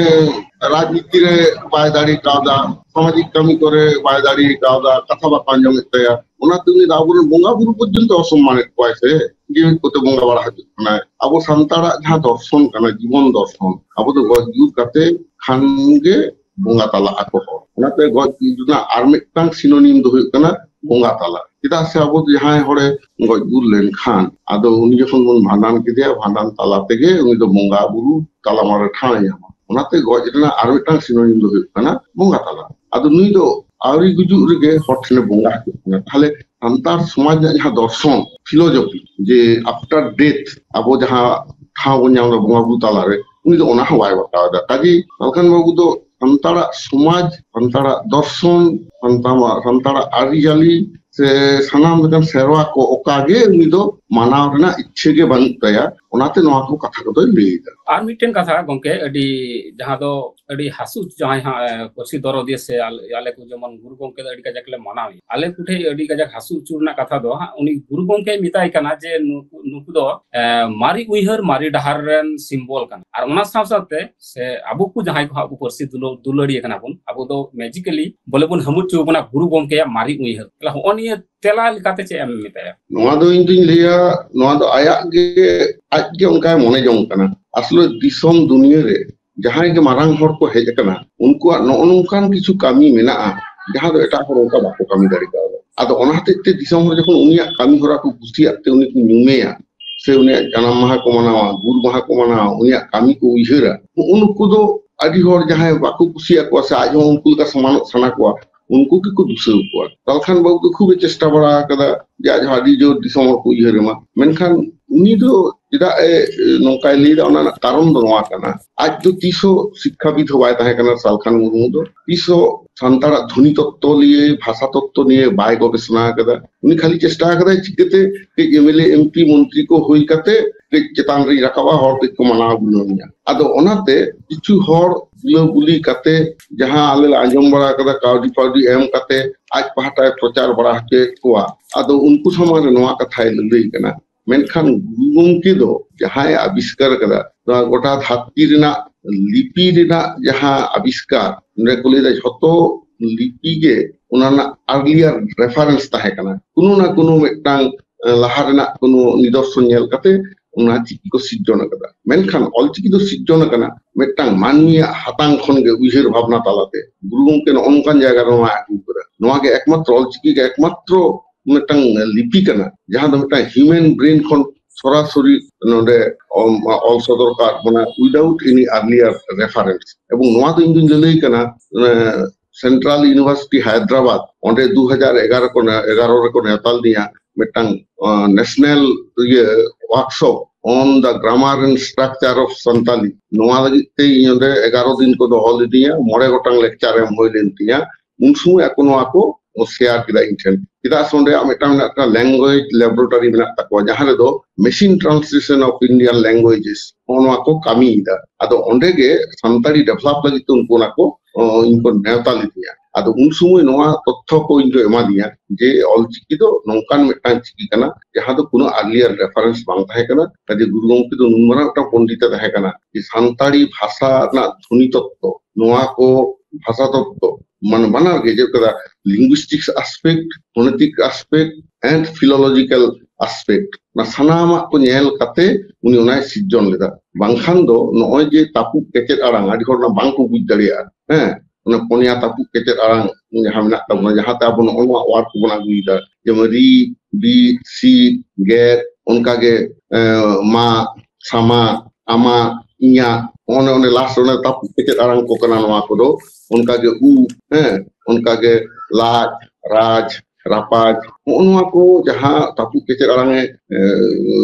ᱨᱟᱡᱽᱱᱤᱛᱤ ᱨᱮ ᱵᱟᱭ ᱫᱟᱲᱮ ᱠᱟᱣᱫᱟ, ᱥᱟᱢᱟᱡᱤᱠ ᱠᱟᱹᱢᱤ ᱠᱚᱨᱮ ᱵᱟᱭ ᱫᱟᱲᱮ ᱠᱟᱣᱫᱟ, ᱠᱟᱛᱷᱟ ᱵᱟᱠᱚ ᱟᱸᱡᱚᱢᱮᱫ ᱛᱟᱭᱟ᱾ ᱚᱱᱟᱛᱮ ᱩᱱᱤ ᱫᱚ ᱟᱵᱚᱨᱮᱱ ᱵᱚᱸᱜᱟ ᱵᱩᱨᱩ ᱯᱚᱨᱡᱚᱱᱛᱚ ᱚᱥᱚᱢᱢᱟᱱᱮᱫ ᱠᱚᱣᱟᱭ ᱥᱮ, ᱡᱤᱣᱤ ᱠᱚᱛᱮ ᱵᱚᱸᱜᱟ ᱵᱟᱲᱟ ᱦᱤᱡᱩᱜ ᱠᱟᱱᱟᱭ᱾ ᱟᱵᱚ ᱥᱟᱱᱛᱟᱲᱟᱜ ᱡᱟᱦᱟᱸ ᱫᱚᱨᱥᱚᱱ ᱠᱟᱱᱟ, ᱡᱤᱵᱚᱱ ᱫᱚᱨᱥᱚᱱ, ᱟᱵᱚ ᱫᱚ ᱜᱚᱡ ᱜᱩᱨ ᱠᱟᱛᱮ ᱠᱷᱟᱱ ᱜᱮ ᱵᱚᱸᱜᱟ ᱛᱟᱞᱟᱜ ᱟᱠᱚ ᱦᱚᱲ᱾ ᱚᱱᱟᱛᱮ ᱜᱚᱡ ᱜᱩᱨ ᱨᱮᱱᱟᱜ ᱟᱨ ᱢᱤᱫᱴᱟᱝ synonym ᱫᱚ ᱦᱩᱭᱩᱜ ᱠᱟᱱᱟ ᱵᱚᱸᱜᱟ ᱛᱟᱞᱟ᱾ ᱪᱮᱫᱟᱜ ᱥᱮ ᱟᱵᱚ ᱡᱟᱦᱟᱸᱭ ᱦᱚᱲᱮ ᱜᱚᱡ ᱜᱩᱨ ᱞᱮᱱᱠᱷᱟᱱ, ᱟᱫᱚ ᱩᱱᱤ ᱡᱚᱠᱷᱚᱱ ᱵᱚᱱ ᱵᱷᱟᱸᱰᱟᱱ ᱠᱮᱫᱮᱭᱟ, ᱵᱷᱟᱸᱰᱟᱱ ᱛᱟᱞᱟ ᱛᱮᱜᱮ ᱩᱱᱤ ᱫᱚ ᱵᱚᱸᱜᱟ ᱵᱩᱨᱩ ᱛᱟᱞᱟ ᱢᱟᱨᱮ ᱴᱷᱟᱶ ᱮ ᱧᱟᱢᱟ᱾ ᱚᱱᱟᱛᱮ ᱜᱚᱡ ᱨᱮᱱᱟᱜ ᱟᱨ ᱢᱤᱫᱴᱟᱝ synonym ᱫᱚ ᱦᱩᱭᱩᱜ ᱠᱟᱱᱟ ᱵᱚᱸᱜᱟ ᱛᱟᱞᱟ᱾ ᱟᱫᱚ ᱱᱩᱭ ᱫᱚ ᱟᱹᱣᱨᱤ ᱜᱩᱡᱩᱜ ᱨᱮᱜᱮ ᱦᱚᱲ ᱴᱷᱮᱱᱮ ᱵᱚᱸᱜᱟ ᱦᱤᱡᱩᱜ ᱠᱟᱱᱟ᱾ ᱛᱟᱦᱞᱮ ᱥᱟᱱᱛᱟᱲ ᱥᱚᱢᱟᱡᱽ ᱨᱮᱱᱟᱜ ᱡᱟᱦᱟᱸ ᱫᱚᱨᱥᱚᱱ, philosophy, ᱡᱮ after death ᱟᱵᱚ ᱡᱟᱦᱟᱸ ᱴᱷᱟᱶ ᱵᱚᱱ ᱧᱟᱢ ᱮᱫᱟ ᱵᱚᱸᱜᱟ ᱵᱩᱨᱩ ᱛᱟᱞᱟᱨᱮ, ᱩᱱᱤ ᱫᱚ ᱚᱱᱟ ᱦᱚᱸ ᱵᱟᱭ ᱵᱟᱛᱟᱣ ᱮᱫᱟ᱾ ᱠᱟᱡᱮ ᱥᱟᱞᱠᱷᱟᱱ ᱵᱟᱹᱵᱩ ᱫᱚ ᱥᱟᱱᱛᱟᱲᱟᱜ ᱥᱚᱢᱟᱡᱽ, ᱥᱟᱱᱛᱟᱲᱟᱜ ᱫᱚᱨᱥᱚᱱ, ᱥᱟᱱᱛᱟᱲᱟᱜ, ᱥᱟᱱᱛᱟᱲᱟᱜ ᱟᱹᱨᱤᱪᱟᱹᱞᱤ ᱥᱮ ᱥᱟᱱᱟᱢ ᱞᱮᱠᱟᱱ ᱥᱮᱨᱣᱟ ᱠᱚ ᱚᱠᱟ ᱜᱮ ᱩᱱᱤ ᱫᱚ ᱢᱟᱱᱟᱣ ᱨᱮᱱᱟᱜ ᱤᱪᱪᱷᱟᱹ ᱜᱮ ᱵᱟᱹᱱᱩᱜ ᱛᱟᱭᱟ᱾ ᱚᱱᱟᱛᱮ ᱱᱚᱣᱟ ᱠᱚ ᱠᱟᱛᱷᱟ ᱠᱚᱫᱚᱭ ᱞᱟᱹᱭ ᱮᱫᱟ᱾ ᱟᱨ ᱢᱤᱫᱴᱮᱱ ᱠᱟᱛᱷᱟ ᱜᱚᱝᱠᱮ, ᱟᱹᱰᱤ, ᱡᱟᱦᱟᱸ ᱫᱚ ᱟᱹᱰᱤ ᱦᱟᱹᱥᱩ, ᱡᱟᱦᱟᱸᱭ ᱦᱟᱸᱜ, ᱮ, ᱯᱟᱹᱨᱥᱤ ᱫᱚᱨᱚᱫᱤᱭᱟᱹ ᱥᱮ ᱟᱞᱮ, ᱟᱞᱮ ᱠᱚ ᱡᱮᱢᱚᱱ ᱜᱩᱨᱩ ᱜᱚᱝᱠᱮ ᱫᱚ ᱟᱹᱰᱤ ᱠᱟᱡᱟᱠ ᱞᱮ ᱢᱟᱱᱟᱣᱮᱭᱟ᱾ ᱟᱞᱮ ᱠᱚᱴᱷᱮᱱ ᱟᱹᱰᱤ ᱠᱟᱡᱟᱠ ᱦᱟᱹᱥᱩ ᱦᱚᱪᱚ ᱨᱮᱱᱟᱜ ᱠᱟᱛᱷᱟ ᱫᱚ ᱦᱟᱸᱜ, ᱩᱱᱤ ᱜᱩᱨᱩ ᱜᱚᱝᱠᱮᱭ ᱢᱮᱛᱟᱭ ᱠᱟᱱᱟ ᱡᱮ ᱱᱩᱠᱩ, ᱱᱩᱠᱩ ᱫᱚ, ᱮ, ᱢᱟᱨᱮ ᱩᱭᱦᱟᱹᱨ, ᱢᱟᱨᱮ ᱰᱟᱦᱟᱨ ᱨᱮᱱ symbol ᱠᱟᱱᱟ᱾ ᱟᱨ ᱚᱱᱟ ᱥᱟᱶ ᱥᱟᱶᱛᱮ ᱥᱮ ᱟᱵᱚ ᱠᱚ ᱡᱟᱦᱟᱸᱭ ᱠᱚ ᱦᱟᱸᱜ ᱟᱵᱚ ᱯᱟᱹᱨᱥᱤ ᱫᱩᱞᱟᱹ-, ᱫᱩᱞᱟᱹᱲᱤᱭᱟᱹ ᱠᱟᱱᱟ ᱵᱚᱱ, ᱟᱵᱚ ᱫᱚ magically ᱵᱚᱞᱮ ᱵᱚᱱ ᱦᱟᱹᱢᱩᱫ ᱦᱚᱪᱚ ᱠᱟᱱᱟ ᱜᱩᱨᱩ ᱜᱚᱝᱠᱮᱭᱟᱜ ᱢᱟᱨᱮ ᱩᱭᱦᱟᱹᱨ᱾ ᱛᱟᱦᱞᱮ ᱦᱚᱸᱜᱼᱚ ᱱᱤᱭᱟᱹ ᱛᱮᱞᱟ ᱞᱮᱠᱟᱛᱮ ᱪᱮᱫ ᱮᱢ ᱢᱮᱛᱟᱭᱟ? ᱱᱚᱣᱟ ᱫᱚ ᱤᱧ ᱫᱩᱧ ᱞᱟᱹᱭᱟ, ᱱᱚᱣᱟ ᱫᱚ ᱟᱭᱟᱜ ᱜᱮ, ᱟᱡ ᱜᱮ ᱚᱱᱠᱟᱭ ᱢᱚᱱᱮ ᱡᱚᱝ ᱠᱟᱱᱟ᱾ ᱟᱥᱚᱞᱮ ᱫᱤᱥᱚᱢ ᱫᱩᱱᱤᱭᱟᱹ ᱨᱮ ᱡᱟᱦᱟᱸᱭ ᱜᱮ ᱢᱟᱨᱟᱝ ᱦᱚᱲ ᱠᱚ ᱦᱮᱡ ᱟᱠᱟᱱᱟ, ᱩᱱᱠᱩᱣᱟᱜ ᱱᱚᱜᱼᱚ ᱱᱚᱝᱠᱟᱱ ᱠᱤᱪᱷᱩ ᱠᱟᱹᱢᱤ ᱢᱮᱱᱟᱜᱼᱟ, ᱡᱟᱦᱟᱸ ᱫᱚ ᱮᱴᱟᱜ ᱦᱚᱲ ᱚᱱᱠᱟ ᱵᱟᱠᱚ ᱠᱟᱹᱢᱤ ᱫᱟᱲᱮ ᱠᱟᱣᱫᱟ᱾ ᱟᱫᱚ ᱚᱱᱟ ᱦᱚᱛᱮᱡ ᱛᱮ ᱫᱤᱥᱚᱢ ᱦᱚᱲ ᱡᱚᱠᱷᱚᱱ ᱩᱱᱤᱭᱟᱜ ᱠᱟᱹᱢᱤ ᱦᱚᱨᱟ ᱠᱚ ᱠᱩᱥᱤᱭᱟᱜ ᱛᱮ ᱩᱱᱤ ᱠᱚ ᱧᱩᱢᱮᱭᱟ, ᱥᱮ ᱩᱱᱤᱭᱟᱜ ᱡᱟᱱᱟᱢ ᱢᱟᱦᱟ ᱠᱚ ᱢᱟᱱᱟᱣᱟ, ᱜᱩᱨ ᱢᱟᱦᱟ ᱠᱚ ᱢᱟᱱᱟᱣᱟ, ᱩᱱᱤᱭᱟᱜ ᱠᱟᱹᱢᱤ ᱠᱚ ᱩᱭᱦᱟᱹᱨᱟ, ᱩᱱᱠᱩ ᱫᱚ ᱟᱹᱰᱤ ᱦᱚᱲ ᱡᱟᱦᱟᱸᱭ ᱵᱟᱠᱚ ᱠᱩᱥᱤᱭᱟᱠᱚᱣᱟ ᱥᱮ ᱟᱡ ᱦᱚᱸ ᱩᱱᱠᱩ ᱞᱮᱠᱟ ᱥᱚᱢᱟᱱᱚᱜ ᱥᱟᱱᱟ ᱠᱚᱣᱟ, ᱩᱱᱠᱩ ᱜᱮᱠᱚ ᱫᱩᱥᱟᱹᱣ ᱠᱚᱣᱟ᱾ ᱥᱟᱞᱠᱷᱟᱱ ᱵᱟᱹᱵᱩ ᱫᱚ ᱠᱷᱩᱵ ᱮ ᱪᱮᱥᱴᱟ ᱵᱟᱲᱟ ᱟᱠᱟᱫᱟ ᱡᱮ ᱟᱡ ᱦᱚᱸ ᱟᱹᱰᱤ ᱡᱳᱨ ᱫᱤᱥᱚᱢ ᱦᱚᱲ ᱠᱚ ᱩᱭᱦᱟᱹᱨ ᱮᱢᱟ, ᱢᱮᱱᱠᱷᱟᱱ ᱩᱱᱤ ᱫᱚ ᱪᱮᱫᱟᱜ ᱮ ᱱᱚᱝᱠᱟᱭ ᱞᱟᱹᱭᱫᱟ, ᱚᱱᱟ ᱨᱮᱱᱟᱜ ᱠᱟᱨᱚᱱ ᱫᱚ ᱱᱚᱣᱟ ᱠᱟᱱᱟ, ᱟᱡ ᱫᱚ ᱛᱤᱥ ᱦᱚᱸ ᱥᱤᱠᱠᱷᱟᱵᱤᱫ ᱦᱚᱸ ᱵᱟᱭ ᱛᱟᱦᱮᱸ ᱠᱟᱱᱟ ᱥᱟᱞᱠᱷᱟᱱ ᱢᱩᱨᱢᱩ ᱫᱚ, ᱛᱤᱥ ᱦᱚᱸ ᱥᱟᱱᱛᱟᱲᱟᱜ ᱫᱷᱚᱱᱤ ᱛᱚᱛᱛᱚ ᱱᱤᱭᱮ, ᱵᱷᱟᱥᱟ ᱛᱚᱛᱛᱚ ᱱᱤᱭᱮ ᱵᱟᱭ ᱜᱚᱵᱮᱥᱚᱱᱟ ᱟᱠᱟᱫᱟ᱾ ᱩᱱᱤ ᱠᱷᱟᱹᱞᱤ ᱪᱮᱥᱴᱟ ᱟᱠᱟᱫᱟᱭ ᱪᱤᱠᱟᱹᱛᱮ ᱠᱟᱹᱡ M L A, M P, ᱢᱚᱱᱛᱨᱤ ᱠᱚ ᱦᱩᱭ ᱠᱟᱛᱮ ᱠᱟᱹᱡ ᱪᱮᱛᱟᱱ ᱨᱤᱧ ᱨᱟᱠᱟᱵᱟ, ᱦᱚᱲ ᱠᱟᱹᱡ ᱠᱚ ᱢᱟᱱᱟᱣ ᱜᱩᱱᱟᱹᱣᱤᱧᱟ᱾ ᱟᱫᱚ ᱚᱱᱟᱛᱮ ᱠᱤᱪᱷᱩ ᱦᱚᱲ ᱵᱩᱞᱟᱹᱵᱩᱞᱤ ᱠᱟᱛᱮ, ᱡᱟᱦᱟᱸ ᱟᱞᱮ ᱞᱮ ᱟᱸᱡᱚᱢ ᱵᱟᱲᱟ ᱟᱠᱟᱫᱟ, ᱠᱟᱹᱣᱰᱤ ᱯᱟᱹᱣᱰᱤ ᱮᱢ ᱠᱟᱛᱮ ᱟᱡ ᱯᱟᱦᱴᱟᱭ ᱯᱨᱚᱪᱟᱨ ᱵᱟᱲᱟ ᱦᱚᱪᱚᱭᱮᱫ ᱠᱚᱣᱟ᱾ ᱟᱫᱚ ᱩᱱᱠᱩ ᱥᱟᱢᱟᱝ ᱨᱮ ᱱᱚᱣᱟ ᱠᱟᱛᱷᱟᱭ ᱞᱟᱹᱞᱟᱹᱭ ᱠᱟᱱᱟ᱾ ᱢᱮᱱᱠᱷᱟᱱ ᱜᱩᱨᱩ ᱜᱚᱢᱠᱮ ᱫᱚ ᱡᱟᱦᱟᱸᱭ ᱟᱵᱤᱥᱠᱟᱨ ᱠᱟᱫᱟ, ᱱᱚᱣᱟ ᱜᱚᱴᱟ ᱫᱷᱟᱹᱨᱛᱤ ᱨᱮᱱᱟᱜ ᱞᱤᱯᱤ ᱨᱮᱱᱟᱜ ᱡᱟᱦᱟᱸ ᱟᱵᱤᱥᱠᱟᱨ, ᱱᱚᱰᱮ ᱠᱚ ᱞᱟᱹᱭᱫᱟ ᱡᱷᱚᱛᱚ ᱞᱤᱯᱤ ᱜᱮ ᱚᱱᱟ ᱨᱮᱱᱟᱜ earlier reference ᱛᱟᱦᱮᱸ ᱠᱟᱱᱟ᱾ ᱠᱳᱱᱳ ᱱᱟ ᱠᱳᱱᱳ ᱢᱤᱫᱴᱟᱝ, ᱮ, ᱞᱟᱦᱟ ᱨᱮᱱᱟᱜ ᱠᱳᱱᱳ ᱱᱤᱫᱚᱨᱥᱚᱱ ᱧᱮᱞ ᱠᱟᱛᱮ ᱚᱱᱟ ᱪᱤᱠᱤ ᱠᱚ ᱥᱤᱨᱡᱚᱱ ᱟᱠᱟᱫᱟ᱾ ᱢᱮᱱᱠᱷᱟᱱ ᱚᱞᱪᱤᱠᱤ ᱫᱚ ᱥᱤᱨᱡᱚᱱ ᱟᱠᱟᱱᱟ ᱢᱤᱫᱴᱟᱝ ᱢᱟᱹᱱᱢᱤᱭᱟᱜ ᱦᱟᱛᱟᱝ ᱠᱷᱚᱱ ᱜᱮ ᱩᱭᱦᱟᱹᱨ ᱵᱷᱟᱵᱽᱱᱟ ᱛᱟᱞᱟᱛᱮ᱾ ᱜᱩᱨᱩ ᱜᱚᱢᱠᱮ ᱱᱚᱜᱼᱚ ᱱᱚᱝᱠᱟᱱ ᱡᱟᱭᱜᱟ ᱨᱮ ᱱᱚᱣᱟ ᱟᱹᱜᱩ ᱠᱟᱫᱟ᱾ ᱱᱚᱣᱟ ᱜᱮ ᱮᱠᱢᱟᱛᱨᱚ, ᱚᱞᱪᱤᱠᱤ ᱜᱮ ᱮᱠᱢᱟᱛᱨᱚ ᱢᱤᱫᱴᱟᱝ ᱞᱤᱯᱤ ᱠᱟᱱᱟ, ᱡᱟᱦᱟᱸ ᱫᱚ ᱢᱤᱫᱴᱟᱝ human brain ᱠᱷᱚᱱ ᱥᱚᱨᱟᱥᱚᱨᱤ ᱱᱚᱰᱮ ᱚᱞ, ᱚᱞ ᱥᱚᱫᱚᱨ ᱠᱟᱜ ᱵᱚᱱᱟ without any earlier reference᱾ ᱮᱵᱚᱝ ᱱᱚᱣᱟ ᱫᱚ ᱤᱧ ᱫᱩᱧ ᱞᱟᱹᱞᱟᱹᱭ ᱠᱟᱱᱟ, ᱮ, Central University Hyderabad, ᱚᱸᱰᱮ ᱫᱩ ᱦᱟᱡᱟᱨ ᱮᱜᱟᱨᱚ ᱠᱚ ᱱᱮ-, ᱮᱜᱟᱨᱚ ᱨᱮᱠᱚ ᱱᱮᱣᱛᱟ ᱞᱤᱫᱤᱧᱟ ᱢᱤᱫᱴᱟᱝ, ᱮ, national ᱤᱭᱟᱹ workshop on the grammar and structure of Santali᱾ ᱱᱚᱣᱟ ᱞᱟᱹᱜᱤᱫ ᱛᱮ ᱤᱧ ᱚᱸᱰᱮ ᱮᱜᱟᱨᱚ ᱫᱤᱱ ᱠᱚ ᱫᱚᱦᱚ ᱞᱤᱫᱤᱧᱟ, ᱢᱚᱬᱮ ᱜᱚᱴᱟᱝ lecture ᱮᱢ ᱦᱩᱭ ᱞᱮᱱ ᱛᱤᱧᱟ᱾ ᱩᱱ ᱥᱚᱢᱚᱭ ᱟᱠᱚ ᱱᱚᱣᱟ ᱠᱚ share ᱠᱮᱫᱟ ᱤᱧ ᱴᱷᱮᱱ᱾ ᱪᱮᱫᱟᱜ ᱥᱮ ᱚᱸᱰᱮ ᱢᱤᱫᱴᱟᱝ ᱢᱮᱱᱟᱜ ᱠᱟᱱᱟ, language laboratory ᱢᱮᱱᱟᱜ ᱛᱟᱠᱚᱣᱟ, ᱡᱟᱦᱟᱸ ᱨᱮᱫᱚ machine translation of Indian languages ᱱᱚᱜᱼᱚ ᱱᱚᱣᱟ ᱠᱚ ᱠᱟᱹᱢᱤᱭᱮᱫᱟ᱾ ᱟᱫᱚ ᱚᱸᱰᱮ ᱜᱮ ᱥᱟᱱᱛᱟᱲᱤ develop ᱞᱟᱹᱜᱤᱫ ᱛᱮ ᱩᱱᱠᱩ ᱚᱱᱟ ᱠᱚ, ᱚ, ᱤᱧ ᱠᱚ ᱱᱮᱣᱛᱟ ᱞᱤᱫᱤᱧᱟ᱾ ᱟᱫᱚ ᱩᱱ ᱥᱚᱢᱚᱭ ᱱᱚᱣᱟ ᱛᱚᱛᱛᱷᱚ ᱠᱚ ᱤᱧ ᱠᱚ ᱮᱢᱟᱫᱤᱧᱟ ᱡᱮ ᱚᱞᱪᱤᱠᱤ ᱫᱚ ᱱᱚᱝᱠᱟᱱ ᱢᱤᱫᱴᱟᱝ ᱪᱤᱠᱤ ᱠᱟᱱᱟ, ᱡᱟᱦᱟᱸ ᱫᱚ ᱠᱳᱱᱳ earlier reference ᱵᱟᱝ ᱛᱟᱦᱮᱸ ᱠᱟᱱᱟ᱾ ᱠᱟᱡᱮ ᱜᱩᱨᱩ ᱜᱚᱢᱠᱮ ᱫᱚ ᱱᱩᱱ ᱢᱟᱨᱟᱝ ᱢᱤᱫᱴᱟᱝ ᱯᱚᱱᱰᱤᱛ ᱮ ᱛᱟᱦᱮᱸ ᱠᱟᱱᱟ ᱡᱮ ᱥᱟᱱᱛᱟᱲᱤ ᱵᱷᱟᱥᱟ ᱨᱮᱱᱟᱜ ᱫᱷᱚᱱᱤ ᱛᱚᱛᱛᱚ, ᱱᱚᱣᱟ ᱠᱚ ᱵᱷᱟᱥᱟ ᱛᱚᱛᱛᱚ, ᱢᱟᱱᱮ ᱵᱟᱱᱟᱨ ᱜᱮ, ᱪᱮᱫ ᱠᱟᱫᱟ, linguistic aspect, phonetic aspect and philological aspect, ᱚᱱᱟ ᱥᱟᱱᱟᱢᱟᱜ ᱠᱚ ᱧᱮᱞ ᱠᱟᱛᱮ ᱩᱱᱤ ᱚᱱᱟᱭ ᱥᱤᱨᱡᱚᱱ ᱞᱮᱫᱟ᱾ ᱵᱟᱝᱠᱷᱟᱱ ᱫᱚ ᱱᱚᱜᱼᱚᱭ ᱡᱮ ᱛᱟᱹᱯᱩᱜ ᱠᱮᱪᱮᱫ ᱟᱲᱟᱝ, ᱟᱹᱰᱤ ᱦᱚᱲ ᱚᱱᱟ ᱵᱟᱝ ᱠᱚ ᱵᱩᱡᱽ ᱫᱟᱲᱮᱭᱟᱜᱼᱟ, ᱦᱮᱸ, ᱚᱱᱟ ᱯᱚᱱᱭᱟ ᱛᱟᱹᱯᱩᱜ ᱠᱮᱪᱮᱫ ᱟᱲᱟᱝ ᱡᱟᱦᱟᱸ ᱢᱮᱱᱟᱜ ᱛᱟᱵᱚᱱᱟ, ᱡᱟᱦᱟᱸᱛᱮ ᱟᱵᱚ ᱱᱚᱜᱼᱚ ᱱᱚᱣᱟ word ᱠᱚᱵᱚᱱ ᱟᱹᱜᱩᱭᱮᱫᱟ, ᱡᱮᱢᱚᱱ ᱨᱤ, ᱵᱤ, ᱥᱤ, ᱜᱮᱫ, ᱚᱱᱠᱟᱜᱮ, ᱮ, ᱢᱟ, ᱥᱟᱢᱟ, ᱟᱢᱟ, ᱤᱧᱟ, ᱚᱱᱮ, ᱚᱱᱮ last ᱚᱱᱮ ᱛᱟᱹᱯᱩᱜ ᱠᱮᱪᱮᱫ ᱟᱲᱟᱝ ᱠᱚ ᱠᱟᱱᱟ ᱱᱚᱣᱟ ᱠᱚᱫᱚ᱾ ᱚᱱᱠᱟᱜᱮ ᱩ, ᱦᱮᱸ, ᱚᱱᱠᱟᱜᱮ ᱞᱟᱡ, ᱨᱟᱡᱽ, ᱨᱟᱯᱟᱡᱽ, ᱱᱚᱜᱼᱚ ᱱᱚᱣᱟ ᱠᱚ ᱡᱟᱦᱟᱸ ᱛᱟᱹᱯᱩᱜ ᱠᱮᱪᱮᱫ ᱟᱲᱟᱝ ᱮ, ᱮ,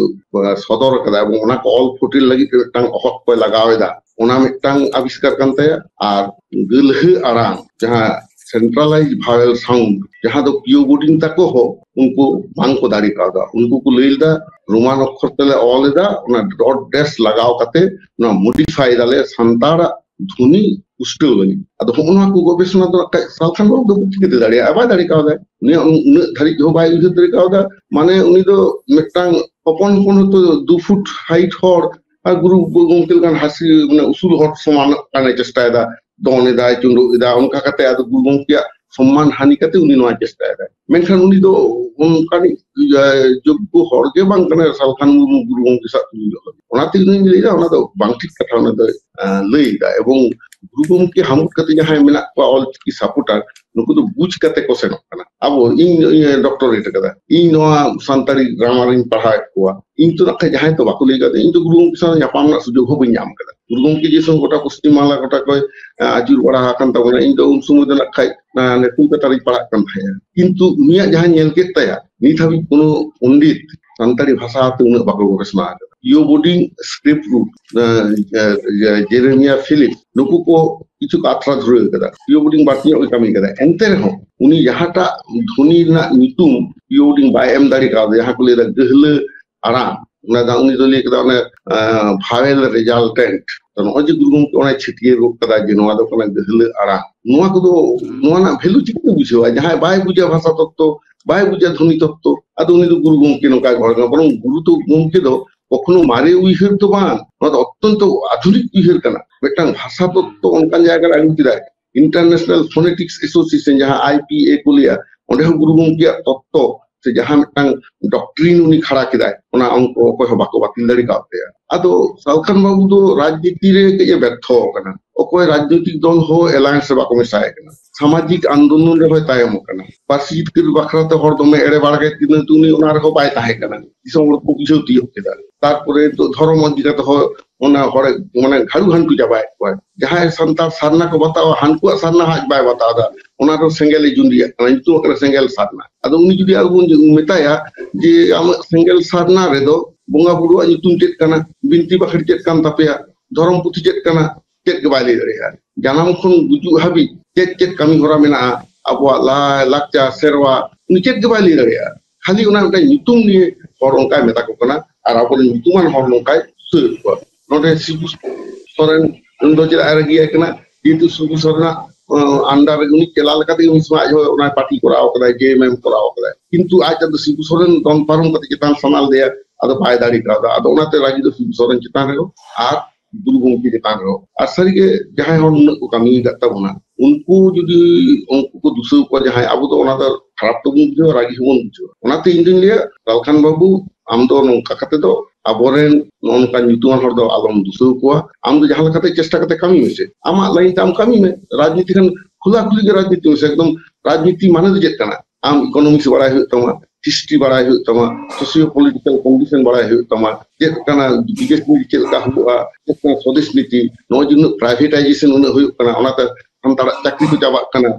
ᱥᱚᱫᱚᱨ ᱟᱠᱟᱫᱟ ᱮᱵᱚᱝ ᱚᱱᱟ ᱠᱚ ᱚᱞ ᱯᱷᱩᱴᱤᱞ ᱞᱟᱹᱜᱤᱫ ᱛᱮ ᱢᱤᱫᱴᱟᱝ ᱚᱦᱚᱫ ᱠᱚᱭ ᱞᱟᱜᱟᱣ ᱮᱫᱟ, ᱚᱱᱟ ᱢᱤᱫᱴᱟᱝ ᱟᱵᱤᱥᱠᱟᱨ ᱠᱟᱱ ᱛᱟᱭᱟ᱾ ᱟᱨ ᱜᱟᱹᱞᱦᱟᱹ ᱟᱲᱟᱝ, ᱡᱟᱦᱟᱸ centralized vowel sound, ᱡᱟᱦᱟᱸ ᱫᱚ ᱯᱤᱭᱳ ᱵᱳᱨᱰᱤᱝ ᱛᱟᱠᱚ ᱦᱚᱸ ᱩᱱᱠᱩ ᱵᱟᱝ ᱠᱚ ᱫᱟᱲᱮ ᱠᱟᱣᱫᱟ᱾ ᱩᱱᱠᱩ ᱠᱚ ᱞᱟᱹᱭ ᱞᱮᱫᱟ ᱨᱳᱢᱟᱱ ᱚᱠᱠᱷᱚᱨ ᱛᱮᱞᱮ ᱚᱞ ᱮᱫᱟ, ᱚᱱᱟ ᱰᱚᱴ ᱰᱮᱥ ᱞᱟᱜᱟᱣ ᱠᱟᱛᱮ ᱚᱱᱟ ᱢᱚᱰᱤᱯᱷᱟᱭ ᱫᱟᱞᱮ ᱥᱟᱱᱛᱟᱲᱟᱜ ᱫᱷᱩᱱᱤ ᱯᱩᱥᱴᱟᱹᱣ ᱞᱟᱹᱜᱤᱫ᱾ ᱟᱫᱚ ᱦᱚᱸᱜᱼᱚ ᱱᱚᱣᱟ ᱠᱚ ᱜᱚᱵᱮᱥᱚᱱᱟ ᱫᱚ ᱱᱟᱜ ᱠᱷᱟᱡ ᱥᱟᱞᱠᱷᱟᱱ ᱵᱟᱹᱵᱩ ᱫᱚ ᱪᱤᱠᱟᱹᱛᱮ ᱫᱟᱲᱮᱭᱟᱜᱼᱟ? ᱵᱟᱭ ᱫᱟᱲᱮ ᱠᱟᱣᱫᱟᱭ᱾ ᱩᱱᱤᱭᱟᱜ ᱩᱱ-, ᱩᱱᱟᱹᱜ ᱫᱷᱟᱹᱨᱤᱡ ᱦᱚᱸ ᱵᱟᱭ ᱩᱭᱦᱟᱹᱨ ᱫᱟᱲᱮ ᱠᱟᱣᱫᱟ᱾ ᱢᱟᱱᱮ ᱩᱱᱤ ᱫᱚ ᱢᱤᱫᱴᱟᱝ ᱦᱚᱯᱚᱱ ᱦᱚᱯᱚᱱ ᱦᱚᱭᱛᱳ ᱫᱩ ᱯᱷᱩᱴ ᱦᱟᱭᱤᱴ ᱦᱚᱲ ᱟᱨ ᱜᱩᱨᱩ ᱜᱚᱢᱠᱮ ᱞᱮᱠᱟᱱ ᱦᱟᱹᱥᱤ, ᱢᱟᱱᱮ ᱩᱥᱩᱞ ᱦᱚᱲ ᱥᱚᱢᱟᱱᱚᱜ ᱠᱟᱱᱮ ᱪᱮᱥᱴᱟᱭᱮᱫᱟ, ᱫᱚᱱ ᱮᱫᱟᱭ, ᱪᱩᱸᱰᱩᱜ ᱮᱫᱟ, ᱚᱱᱠᱟ ᱠᱟᱛᱮ ᱟᱫᱚ ᱜᱩᱨᱩ ᱜᱚᱢᱠᱮᱭᱟᱜ ᱥᱚᱢᱢᱟᱱ ᱦᱟᱹᱱᱤ ᱠᱟᱛᱮ ᱩᱱᱤ ᱱᱚᱣᱟ ᱪᱮᱥᱴᱟᱭᱮᱫᱟᱭ᱾ ᱢᱮᱱᱠᱷᱟᱱ ᱩᱱᱤ ᱫᱚ ᱚᱱᱠᱟᱱᱤᱡ, ᱤᱭᱟᱹ, ᱡᱳᱜᱽᱜᱚ ᱦᱚᱲ ᱜᱮ ᱵᱟᱝ ᱠᱟᱱᱟᱭ ᱥᱟᱞᱠᱷᱟᱱ ᱢᱩᱨᱢᱩ ᱜᱩᱨᱩ ᱜᱚᱢᱠᱮ ᱥᱟᱶ ᱛᱩᱞᱩᱡᱚᱜ ᱞᱟᱹᱜᱤᱫ᱾ ᱚᱱᱟᱛᱮ ᱤᱧ ᱞᱟᱹᱭᱫᱟ ᱚᱱᱟ ᱫᱚ ᱵᱟᱝ ᱴᱷᱤᱠ ᱠᱟᱛᱷᱟ ᱚᱱᱟ ᱫᱚ, ᱟᱸ, ᱞᱟᱹᱭ ᱮᱫᱟ᱾ ᱮᱵᱚᱝ ᱜᱩᱨᱩ ᱜᱚᱢᱠᱮ ᱦᱟᱢᱩᱴ ᱠᱟᱛᱮ ᱡᱟᱦᱟᱸᱭ ᱢᱮᱱᱟᱜ ᱠᱚᱣᱟ ᱚᱞᱪᱤᱠᱤ ᱥᱟᱯᱳᱨᱴᱟᱨ, ᱱᱩᱠᱩ ᱫᱚ ᱵᱩᱡᱽ ᱠᱟᱛᱮ ᱠᱚ ᱥᱮᱱᱚᱜ ᱠᱟᱱᱟ᱾ ᱟᱵᱚ, ᱤᱧ, ᱤᱧ ᱰᱚᱠᱴᱚᱨᱮᱴ ᱟᱠᱟᱫᱟ, ᱤᱧ ᱱᱚᱣᱟ ᱥᱟᱱᱛᱟᱲᱤ ᱜᱨᱟᱢᱟᱨ ᱤᱧ ᱯᱟᱲᱦᱟᱣᱮᱫ ᱠᱚᱣᱟ, ᱤᱧ ᱛᱚ ᱱᱟᱜ ᱠᱷᱟᱡ ᱡᱟᱦᱟᱸᱭ ᱛᱚ ᱵᱟᱠᱚ ᱞᱟᱹᱭ ᱠᱟᱫᱟ, ᱤᱧ ᱫᱚ ᱜᱩᱨᱩ ᱜᱚᱢᱠᱮ ᱥᱟᱶ ᱧᱟᱯᱟᱢ ᱨᱮᱱᱟᱜ ᱥᱩᱡᱳᱜᱽ ᱦᱚᱸ ᱵᱟᱹᱧ ᱧᱟᱢ ᱠᱟᱫᱟ᱾ ᱜᱩᱨᱩ ᱜᱚᱢᱠᱮ ᱡᱮ ᱥᱚᱢᱚᱭ ᱜᱚᱴᱟ ᱯᱚᱥᱪᱤᱢ ᱵᱟᱝᱞᱟ ᱜᱚᱴᱟ ᱠᱚᱭ, ᱟᱸ, ᱟᱹᱪᱩᱨ ᱵᱟᱲᱟ ᱟᱠᱟᱱ ᱛᱟᱵᱚᱱᱟ, ᱤᱧ ᱫᱚ ᱩᱱ ᱥᱚᱢᱚᱭ ᱫᱚ ᱱᱟᱜ ᱠᱷᱟᱡ, ᱟᱸ, ᱚᱱᱮ ᱠᱳᱞᱠᱟᱛᱟ ᱨᱤᱧ ᱯᱟᱲᱦᱟᱜ ᱠᱟᱱ ᱛᱟᱦᱮᱸᱜᱼᱟ᱾ ᱠᱤᱱᱛᱩ ᱩᱱᱤᱭᱟᱜ ᱡᱟᱦᱟᱸ ᱧᱮᱞ ᱠᱮᱫ ᱛᱟᱭᱟ, ᱱᱤᱛ ᱦᱟᱹᱵᱤᱡ ᱠᱳᱱᱳ ᱯᱚᱱᱰᱤᱛ ᱥᱟᱱᱛᱟᱲᱤ ᱵᱷᱟᱥᱟ ᱛᱮ ᱩᱱᱟᱹᱜ ᱵᱟᱠᱚ ᱜᱚᱵᱮᱥᱚᱱᱟ ᱟᱠᱟᱫᱟ᱾ ᱤᱭᱳ ᱵᱳᱨᱰᱤᱝ, ᱥᱠᱨᱤᱯᱴ ᱨᱩᱴ, ᱟᱸ, ᱡᱮ-, ᱡᱮᱨᱮᱢᱤᱭᱟ ᱯᱷᱤᱞᱤᱯ, ᱱᱩᱠᱩ ᱠᱚ ᱠᱤᱪᱷᱩ ᱠᱚ ᱟᱛᱨᱟ ᱫᱷᱩᱨᱟᱹᱣ ᱠᱟᱫᱟ᱾ ᱤᱭᱳ ᱵᱳᱨᱰᱤᱝ ᱵᱟᱹᱲᱛᱤ ᱧᱚᱜ ᱜᱮ ᱠᱟᱹᱢᱤ ᱠᱟᱫᱟ᱾ ᱮᱱᱛᱮ ᱨᱮᱦᱚᱸ ᱩᱱᱤ ᱡᱟᱦᱟᱸᱴᱟᱜ ᱫᱷᱩᱱᱤ ᱨᱮᱱᱟᱜ ᱧᱩᱛᱩᱢ ᱤᱭᱳ ᱵᱳᱨᱰᱤᱝ ᱵᱟᱭ ᱮᱢ ᱫᱟᱲᱮ ᱠᱟᱣᱫᱟ, ᱡᱟᱦᱟᱸ ᱠᱚ ᱞᱟᱹᱭᱫᱟ ᱜᱟᱹᱦᱞᱟᱹ ᱟᱲᱟᱝ, ᱚᱱᱟ ᱫᱚ ᱩᱱᱤ ᱫᱚ ᱞᱟᱹᱭ ᱠᱮᱫᱟ ᱚᱱᱮ, ᱟᱸ, vowel resultant᱾ ᱛᱚ ᱱᱚᱜᱼᱚᱭ ᱡᱮ ᱜᱩᱨᱩ ᱜᱚᱢᱠᱮ ᱚᱱᱟᱭ ᱪᱷᱟᱹᱴᱭᱟᱹᱨ ᱜᱚᱫ ᱠᱟᱫᱟ ᱡᱮ ᱱᱚᱣᱟ ᱫᱚ ᱠᱟᱱᱟ ᱜᱟᱹᱦᱞᱟᱹ ᱟᱲᱟᱝ, ᱱᱚᱣᱟ ᱠᱚᱫᱚ, ᱦᱩᱸ᱾ ᱱᱚᱣᱟ ᱨᱮᱱᱟᱜ value ᱪᱤᱠᱟᱹᱛᱮ ᱵᱩᱡᱷᱟᱹᱣᱟ? ᱡᱟᱦᱟᱸᱭ ᱵᱟᱭ ᱵᱩᱡᱟ ᱵᱷᱟᱥᱟ ᱛᱚᱛᱛᱚ, ᱵᱟᱭ ᱵᱩᱡᱟ ᱫᱷᱚᱱᱤ ᱛᱚᱛᱛᱚ, ᱟᱫᱚ ᱩᱱᱤ ᱫᱚ ᱜᱩᱨᱩ ᱜᱚᱢᱠᱮ ᱱᱚᱝᱠᱟᱭ ᱜᱚᱲ ᱠᱟᱱᱟ᱾ ᱵᱚᱨᱚᱝ ᱜᱩᱨᱩ ᱫᱚ, ᱜᱚᱢᱠᱮ ᱫᱚ ᱠᱚᱠᱷᱚᱱᱳ ᱢᱟᱨᱮ ᱩᱭᱦᱟᱹᱨ ᱫᱚ ᱵᱟᱝ, ᱱᱚᱣᱟ ᱫᱚ ᱚᱛᱛᱚᱱᱛᱚ ᱟᱫᱷᱩᱱᱤᱠ ᱩᱭᱦᱟᱹᱨ ᱠᱟᱱᱟ᱾ ᱢᱤᱫᱴᱟᱝ ᱵᱷᱟᱥᱟ ᱛᱚᱛᱛᱚ ᱚᱱᱠᱟᱱ ᱡᱟᱭᱜᱟ ᱨᱮ ᱟᱹᱜᱩ ᱠᱮᱫᱟᱭ, International Phonetics Association, ᱡᱟᱦᱟᱸ ᱟᱭ ᱯᱤ ᱮ ᱠᱚ ᱞᱟᱹᱭᱟ, ᱚᱸᱰᱮ ᱦᱚᱸ ᱜᱩᱨᱩ ᱜᱚᱢᱠᱮᱭᱟᱜ ᱛᱚᱛᱛᱚ ᱥᱮ ᱡᱟᱦᱟᱸ ᱢᱤᱫᱴᱟᱝ doctrine ᱩᱱᱤ ᱠᱷᱟᱲᱟ ᱠᱮᱫᱟᱭ, ᱚᱱᱟ ᱚᱝᱠᱚ ᱚᱠᱚᱭ ᱦᱚᱸ ᱵᱟᱠᱚ ᱵᱟᱹᱛᱤᱞ ᱫᱟᱲᱮ ᱠᱟᱣᱫ ᱛᱟᱭᱟ᱾ ᱟᱫᱚ ᱥᱟᱞᱠᱷᱟᱱ ᱵᱟᱹᱵᱩ ᱫᱚ ᱨᱟᱡᱽᱱᱤᱛᱤ ᱨᱮ ᱠᱟᱹᱡ ᱮ ᱵᱮᱨᱛᱷᱚ ᱟᱠᱟᱱᱟ᱾ ᱚᱠᱚᱭ ᱨᱟᱡᱽᱱᱤᱛᱤᱠ ᱫᱚᱞ ᱦᱚᱸ alliance ᱨᱮ ᱵᱟᱠᱚ ᱢᱮᱥᱟᱭ ᱠᱟᱱᱟ᱾ ᱥᱟᱢᱟᱡᱤᱠ ᱟᱱᱫᱳᱞᱚᱱ ᱨᱮᱦᱚᱸᱭ ᱛᱟᱭᱚᱢ ᱟᱠᱟᱱᱟ᱾ ᱯᱟᱹᱨᱥᱤ ᱡᱤᱛᱠᱟᱹᱨ ᱵᱟᱠᱷᱨᱟ ᱛᱮ ᱦᱚᱲ ᱫᱚᱢᱮ ᱮᱲᱮ ᱵᱟᱲᱟ ᱠᱮᱫ ᱠᱤᱱᱟ, ᱩᱱᱤ ᱚᱱᱟ ᱨᱮᱦᱚᱸ ᱵᱟᱭ ᱛᱟᱦᱮᱸ ᱠᱟᱱᱟ᱾ ᱫᱤᱥᱚᱢ ᱦᱚᱲ ᱠᱚ ᱵᱩᱡᱷᱟᱹᱣ ᱛᱤᱭᱳᱜ ᱠᱮᱫᱟ᱾ ᱛᱟᱨᱯᱚᱨᱮ ᱱᱤᱛᱚᱜ ᱫᱷᱚᱨᱚᱢ ᱤᱫᱤ ᱠᱟᱛᱮ ᱦᱚᱸ ᱚᱱᱟ ᱦᱚᱲ ᱢᱟᱱᱮ ᱜᱷᱟᱲᱩ ᱜᱷᱟᱱᱴᱩ ᱪᱟᱵᱟᱭᱮᱫ ᱠᱚᱣᱟ᱾ ᱡᱟᱦᱟᱸᱭ ᱥᱟᱱᱛᱟᱲ ᱥᱟᱨᱱᱟ ᱠᱚ ᱵᱟᱛᱟᱣᱟ, ᱦᱟᱱᱠᱩᱣᱟᱜ ᱥᱟᱨᱱᱟ ᱦᱟᱸᱡ ᱵᱟᱭ ᱵᱟᱛᱟᱣ ᱮᱫᱟ᱾ ᱚᱱᱟ ᱫᱚ ᱥᱮᱸᱜᱮᱞ ᱮ ᱡᱩᱸᱰᱤᱭᱟᱜ ᱠᱟᱱᱟ, ᱧᱩᱛᱩᱢ ᱠᱟᱱᱟ ᱥᱮᱸᱜᱮᱞ ᱥᱟᱨᱱᱟ᱾ ᱟᱫᱚ ᱩᱱᱤ ᱡᱩᱫᱤ ᱟᱵᱚ ᱵᱚᱱ ᱢᱮᱛᱟᱭᱟ ᱡᱮ ᱟᱢᱟᱜ ᱥᱮᱸᱜᱮᱞ ᱥᱟᱨᱱᱟ ᱨᱮᱫᱚ ᱵᱚᱸᱜᱟ ᱵᱩᱨᱩᱣᱟᱜ ᱧᱩᱛᱩᱢ ᱪᱮᱫ ᱠᱟᱱᱟ, ᱵᱤᱱᱛᱤ ᱵᱟᱠᱷᱮᱲ ᱪᱮᱫ ᱠᱟᱱ ᱛᱟᱯᱮᱭᱟ, ᱫᱷᱚᱨᱚᱢ ᱯᱩᱛᱷᱤ ᱪᱮᱫ ᱠᱟᱱᱟ, ᱪᱮᱫ ᱜᱮ ᱵᱟᱭ ᱞᱟᱹᱭ ᱫᱟᱲᱮᱭᱟᱜᱼᱟ᱾ ᱡᱟᱱᱟᱢ ᱠᱷᱚᱱ ᱜᱩᱡᱩᱜ ᱦᱟᱹᱵᱤᱡ ᱪᱮᱫ ᱪᱮᱫ ᱠᱟᱹᱢᱤ ᱦᱚᱨᱟ ᱢᱮᱱᱟᱜᱼᱟ, ᱟᱵᱚᱣᱟᱜ ᱞᱟᱭ ᱞᱟᱠᱪᱟᱨ ᱥᱮᱨᱣᱟ, ᱩᱱᱤ ᱪᱮᱫ ᱜᱮ ᱵᱟᱭ ᱞᱟᱹᱭ ᱫᱟᱲᱮᱭᱟᱜᱼᱟ᱾ ᱠᱷᱟᱹᱞᱤ ᱚᱱᱟ ᱢᱤᱫᱴᱟᱝ ᱧᱩᱛᱩᱢ ᱱᱤᱭᱮ ᱦᱚᱲ ᱚᱱᱠᱟᱭ ᱢᱮᱛᱟ ᱠᱚ ᱠᱟᱱᱟ, ᱟᱨ ᱟᱵᱚᱨᱮᱱ ᱧᱩᱛᱩᱢᱟᱱ ᱦᱚᱲ ᱱᱚᱝᱠᱟᱭ ᱥᱩᱥᱟᱹᱨᱮᱫ ᱠᱚᱣᱟ᱾ ᱱᱚᱰᱮ ᱥᱤᱵᱩ ᱥᱚᱨᱮᱱ ᱫᱚ ᱪᱮᱫᱟᱜ ᱮ ᱨᱟᱹᱜᱤᱭᱟᱭ ᱠᱟᱱᱟ? ᱡᱮᱦᱮᱛᱩ ᱥᱤᱵᱩ ᱥᱚᱨᱮᱱᱟᱜ ᱟᱱᱰᱟᱨ ᱨᱮ ᱩᱱᱤ ᱪᱮᱞᱟ ᱞᱮᱠᱟᱛᱮ ᱩᱱ ᱥᱚᱢᱚᱭ ᱟᱡ ᱦᱚᱸ ᱚᱱᱟ ᱯᱟᱨᱴᱤ ᱠᱚᱨᱟᱣ ᱠᱟᱫᱟᱭ, ᱡᱮ ᱮᱢ ᱮᱢ ᱠᱚᱨᱟᱣ ᱠᱟᱫᱟᱭ, ᱠᱤᱱᱛᱩ ᱟᱡ ᱫᱚ ᱥᱤᱵᱩ ᱥᱚᱨᱮᱱ ᱫᱚᱱ ᱯᱟᱨᱚᱢ ᱠᱟᱛᱮ ᱪᱮᱛᱟᱱ ᱥᱟᱱᱟᱞ ᱞᱮᱭᱟ, ᱟᱫᱚ ᱵᱟᱭ ᱫᱟᱲᱮ ᱠᱟᱣᱫᱟ᱾ ᱟᱫᱚ ᱚᱱᱟᱛᱮ ᱨᱟᱹᱜᱤ ᱫᱚ ᱥᱤᱵᱩ ᱥᱚᱨᱮᱱ ᱪᱮᱛᱟᱱ ᱨᱮᱦᱚᱸ ᱟᱨ ᱜᱩᱨᱩ ᱜᱚᱢᱠᱮ ᱪᱮᱛᱟᱱ ᱨᱮᱦᱚᱸ᱾ ᱟᱨ ᱥᱟᱹᱨᱤᱜᱮ ᱡᱟᱦᱟᱸᱭ ᱦᱚᱲ ᱱᱩᱱᱟᱹᱜ ᱠᱚ ᱠᱟᱹᱢᱤ ᱟᱠᱟᱫ ᱛᱟᱵᱚᱱᱟ, ᱩᱱᱠᱩ ᱡᱩᱫᱤ ᱩᱱᱠᱩ ᱠᱚ ᱫᱩᱥᱟᱹᱣ ᱠᱚᱣᱟ ᱡᱟᱦᱟᱸᱭ, ᱟᱵᱚ ᱫᱚ ᱚᱱᱟ ᱫᱚ ᱠᱷᱟᱨᱟᱯ ᱛᱮᱵᱚᱱ ᱵᱩᱡᱷᱟᱹᱣᱟ, ᱨᱟᱹᱜᱤ ᱦᱚᱸᱵᱚᱱ ᱵᱩᱡᱷᱟᱹᱣᱟ᱾ ᱚᱱᱟᱛᱮ ᱤᱧ ᱫᱩᱧ ᱞᱟᱹᱭᱟ, ᱞᱟᱞᱠᱷᱟᱱ ᱵᱟᱹᱵᱩ, ᱟᱢ ᱫᱚ ᱱᱚᱝᱠᱟ ᱠᱟᱛᱮ ᱫᱚ ᱟᱵᱚᱨᱮᱱ ᱱᱚᱜᱼᱚ ᱱᱚᱝᱠᱟ ᱧᱩᱛᱩᱢᱟᱱ ᱦᱚᱲ ᱫᱚ ᱟᱞᱚᱢ ᱫᱩᱥᱟᱹᱣ ᱠᱚᱣᱟ᱾ ᱟᱢ ᱫᱚ ᱡᱟᱦᱟᱸ ᱞᱮᱠᱟᱛᱮ ᱪᱮᱥᱴᱟ ᱠᱟᱛᱮ ᱠᱟᱹᱢᱤ ᱢᱮᱥᱮ, ᱟᱢᱟᱜ ᱞᱟᱭᱤᱱ ᱛᱮ ᱟᱢ ᱠᱟᱹᱢᱤ ᱢᱮ᱾ ᱨᱟᱡᱽᱱᱤᱛᱤ ᱠᱷᱟᱱ ᱠᱷᱩᱞᱟ ᱠᱷᱩᱞᱤ ᱜᱮ ᱨᱟᱡᱽᱱᱤᱛᱤ ᱢᱮᱥᱮ᱾ ᱮᱠᱫᱚᱢ ᱨᱟᱡᱽᱱᱤᱛᱤ ᱢᱟᱱᱮ ᱫᱚ ᱪᱮᱫ ᱠᱟᱱᱟ? ᱟᱢ ᱤᱠᱳᱱᱚᱢᱤᱠᱥ ᱵᱟᱲᱟᱭ ᱦᱩᱭᱩᱜ ᱛᱟᱢᱟ, ᱦᱤᱥᱴᱨᱤ ᱵᱟᱲᱟᱭ ᱦᱩᱭᱩᱜ ᱛᱟᱢᱟ, ᱥᱳᱥᱤᱭᱳ ᱯᱚᱞᱤᱴᱤᱠᱟᱞ ᱠᱚᱱᱰᱤᱥᱚᱱ ᱵᱟᱲᱟᱭ ᱦᱩᱭᱩᱜ ᱛᱟᱢᱟ, ᱪᱮᱫ ᱠᱟᱱᱟ ᱵᱤᱫᱮᱥ ᱱᱤᱛᱤ, ᱪᱮᱫ ᱞᱮᱠᱟ ᱦᱩᱭᱩᱜᱼᱟ, ᱪᱮᱫ ᱠᱟᱱᱟ ᱥᱚᱫᱮᱥ ᱱᱤᱛᱤ, ᱱᱚᱜᱼᱚᱭ ᱡᱮ ᱩᱱᱟᱹᱜ ᱯᱨᱟᱭᱵᱷᱮᱴᱟᱭᱡᱮᱥᱚᱱ ᱩᱱᱟᱹᱜ ᱦᱩᱭᱩᱜ ᱠᱟᱱᱟ, ᱚᱱᱟᱛᱮ ᱥᱟᱱᱛᱟᱲᱟᱜ ᱪᱟᱹᱠᱨᱤ ᱠᱚ ᱪᱟᱵᱟᱜ ᱠᱟᱱᱟ,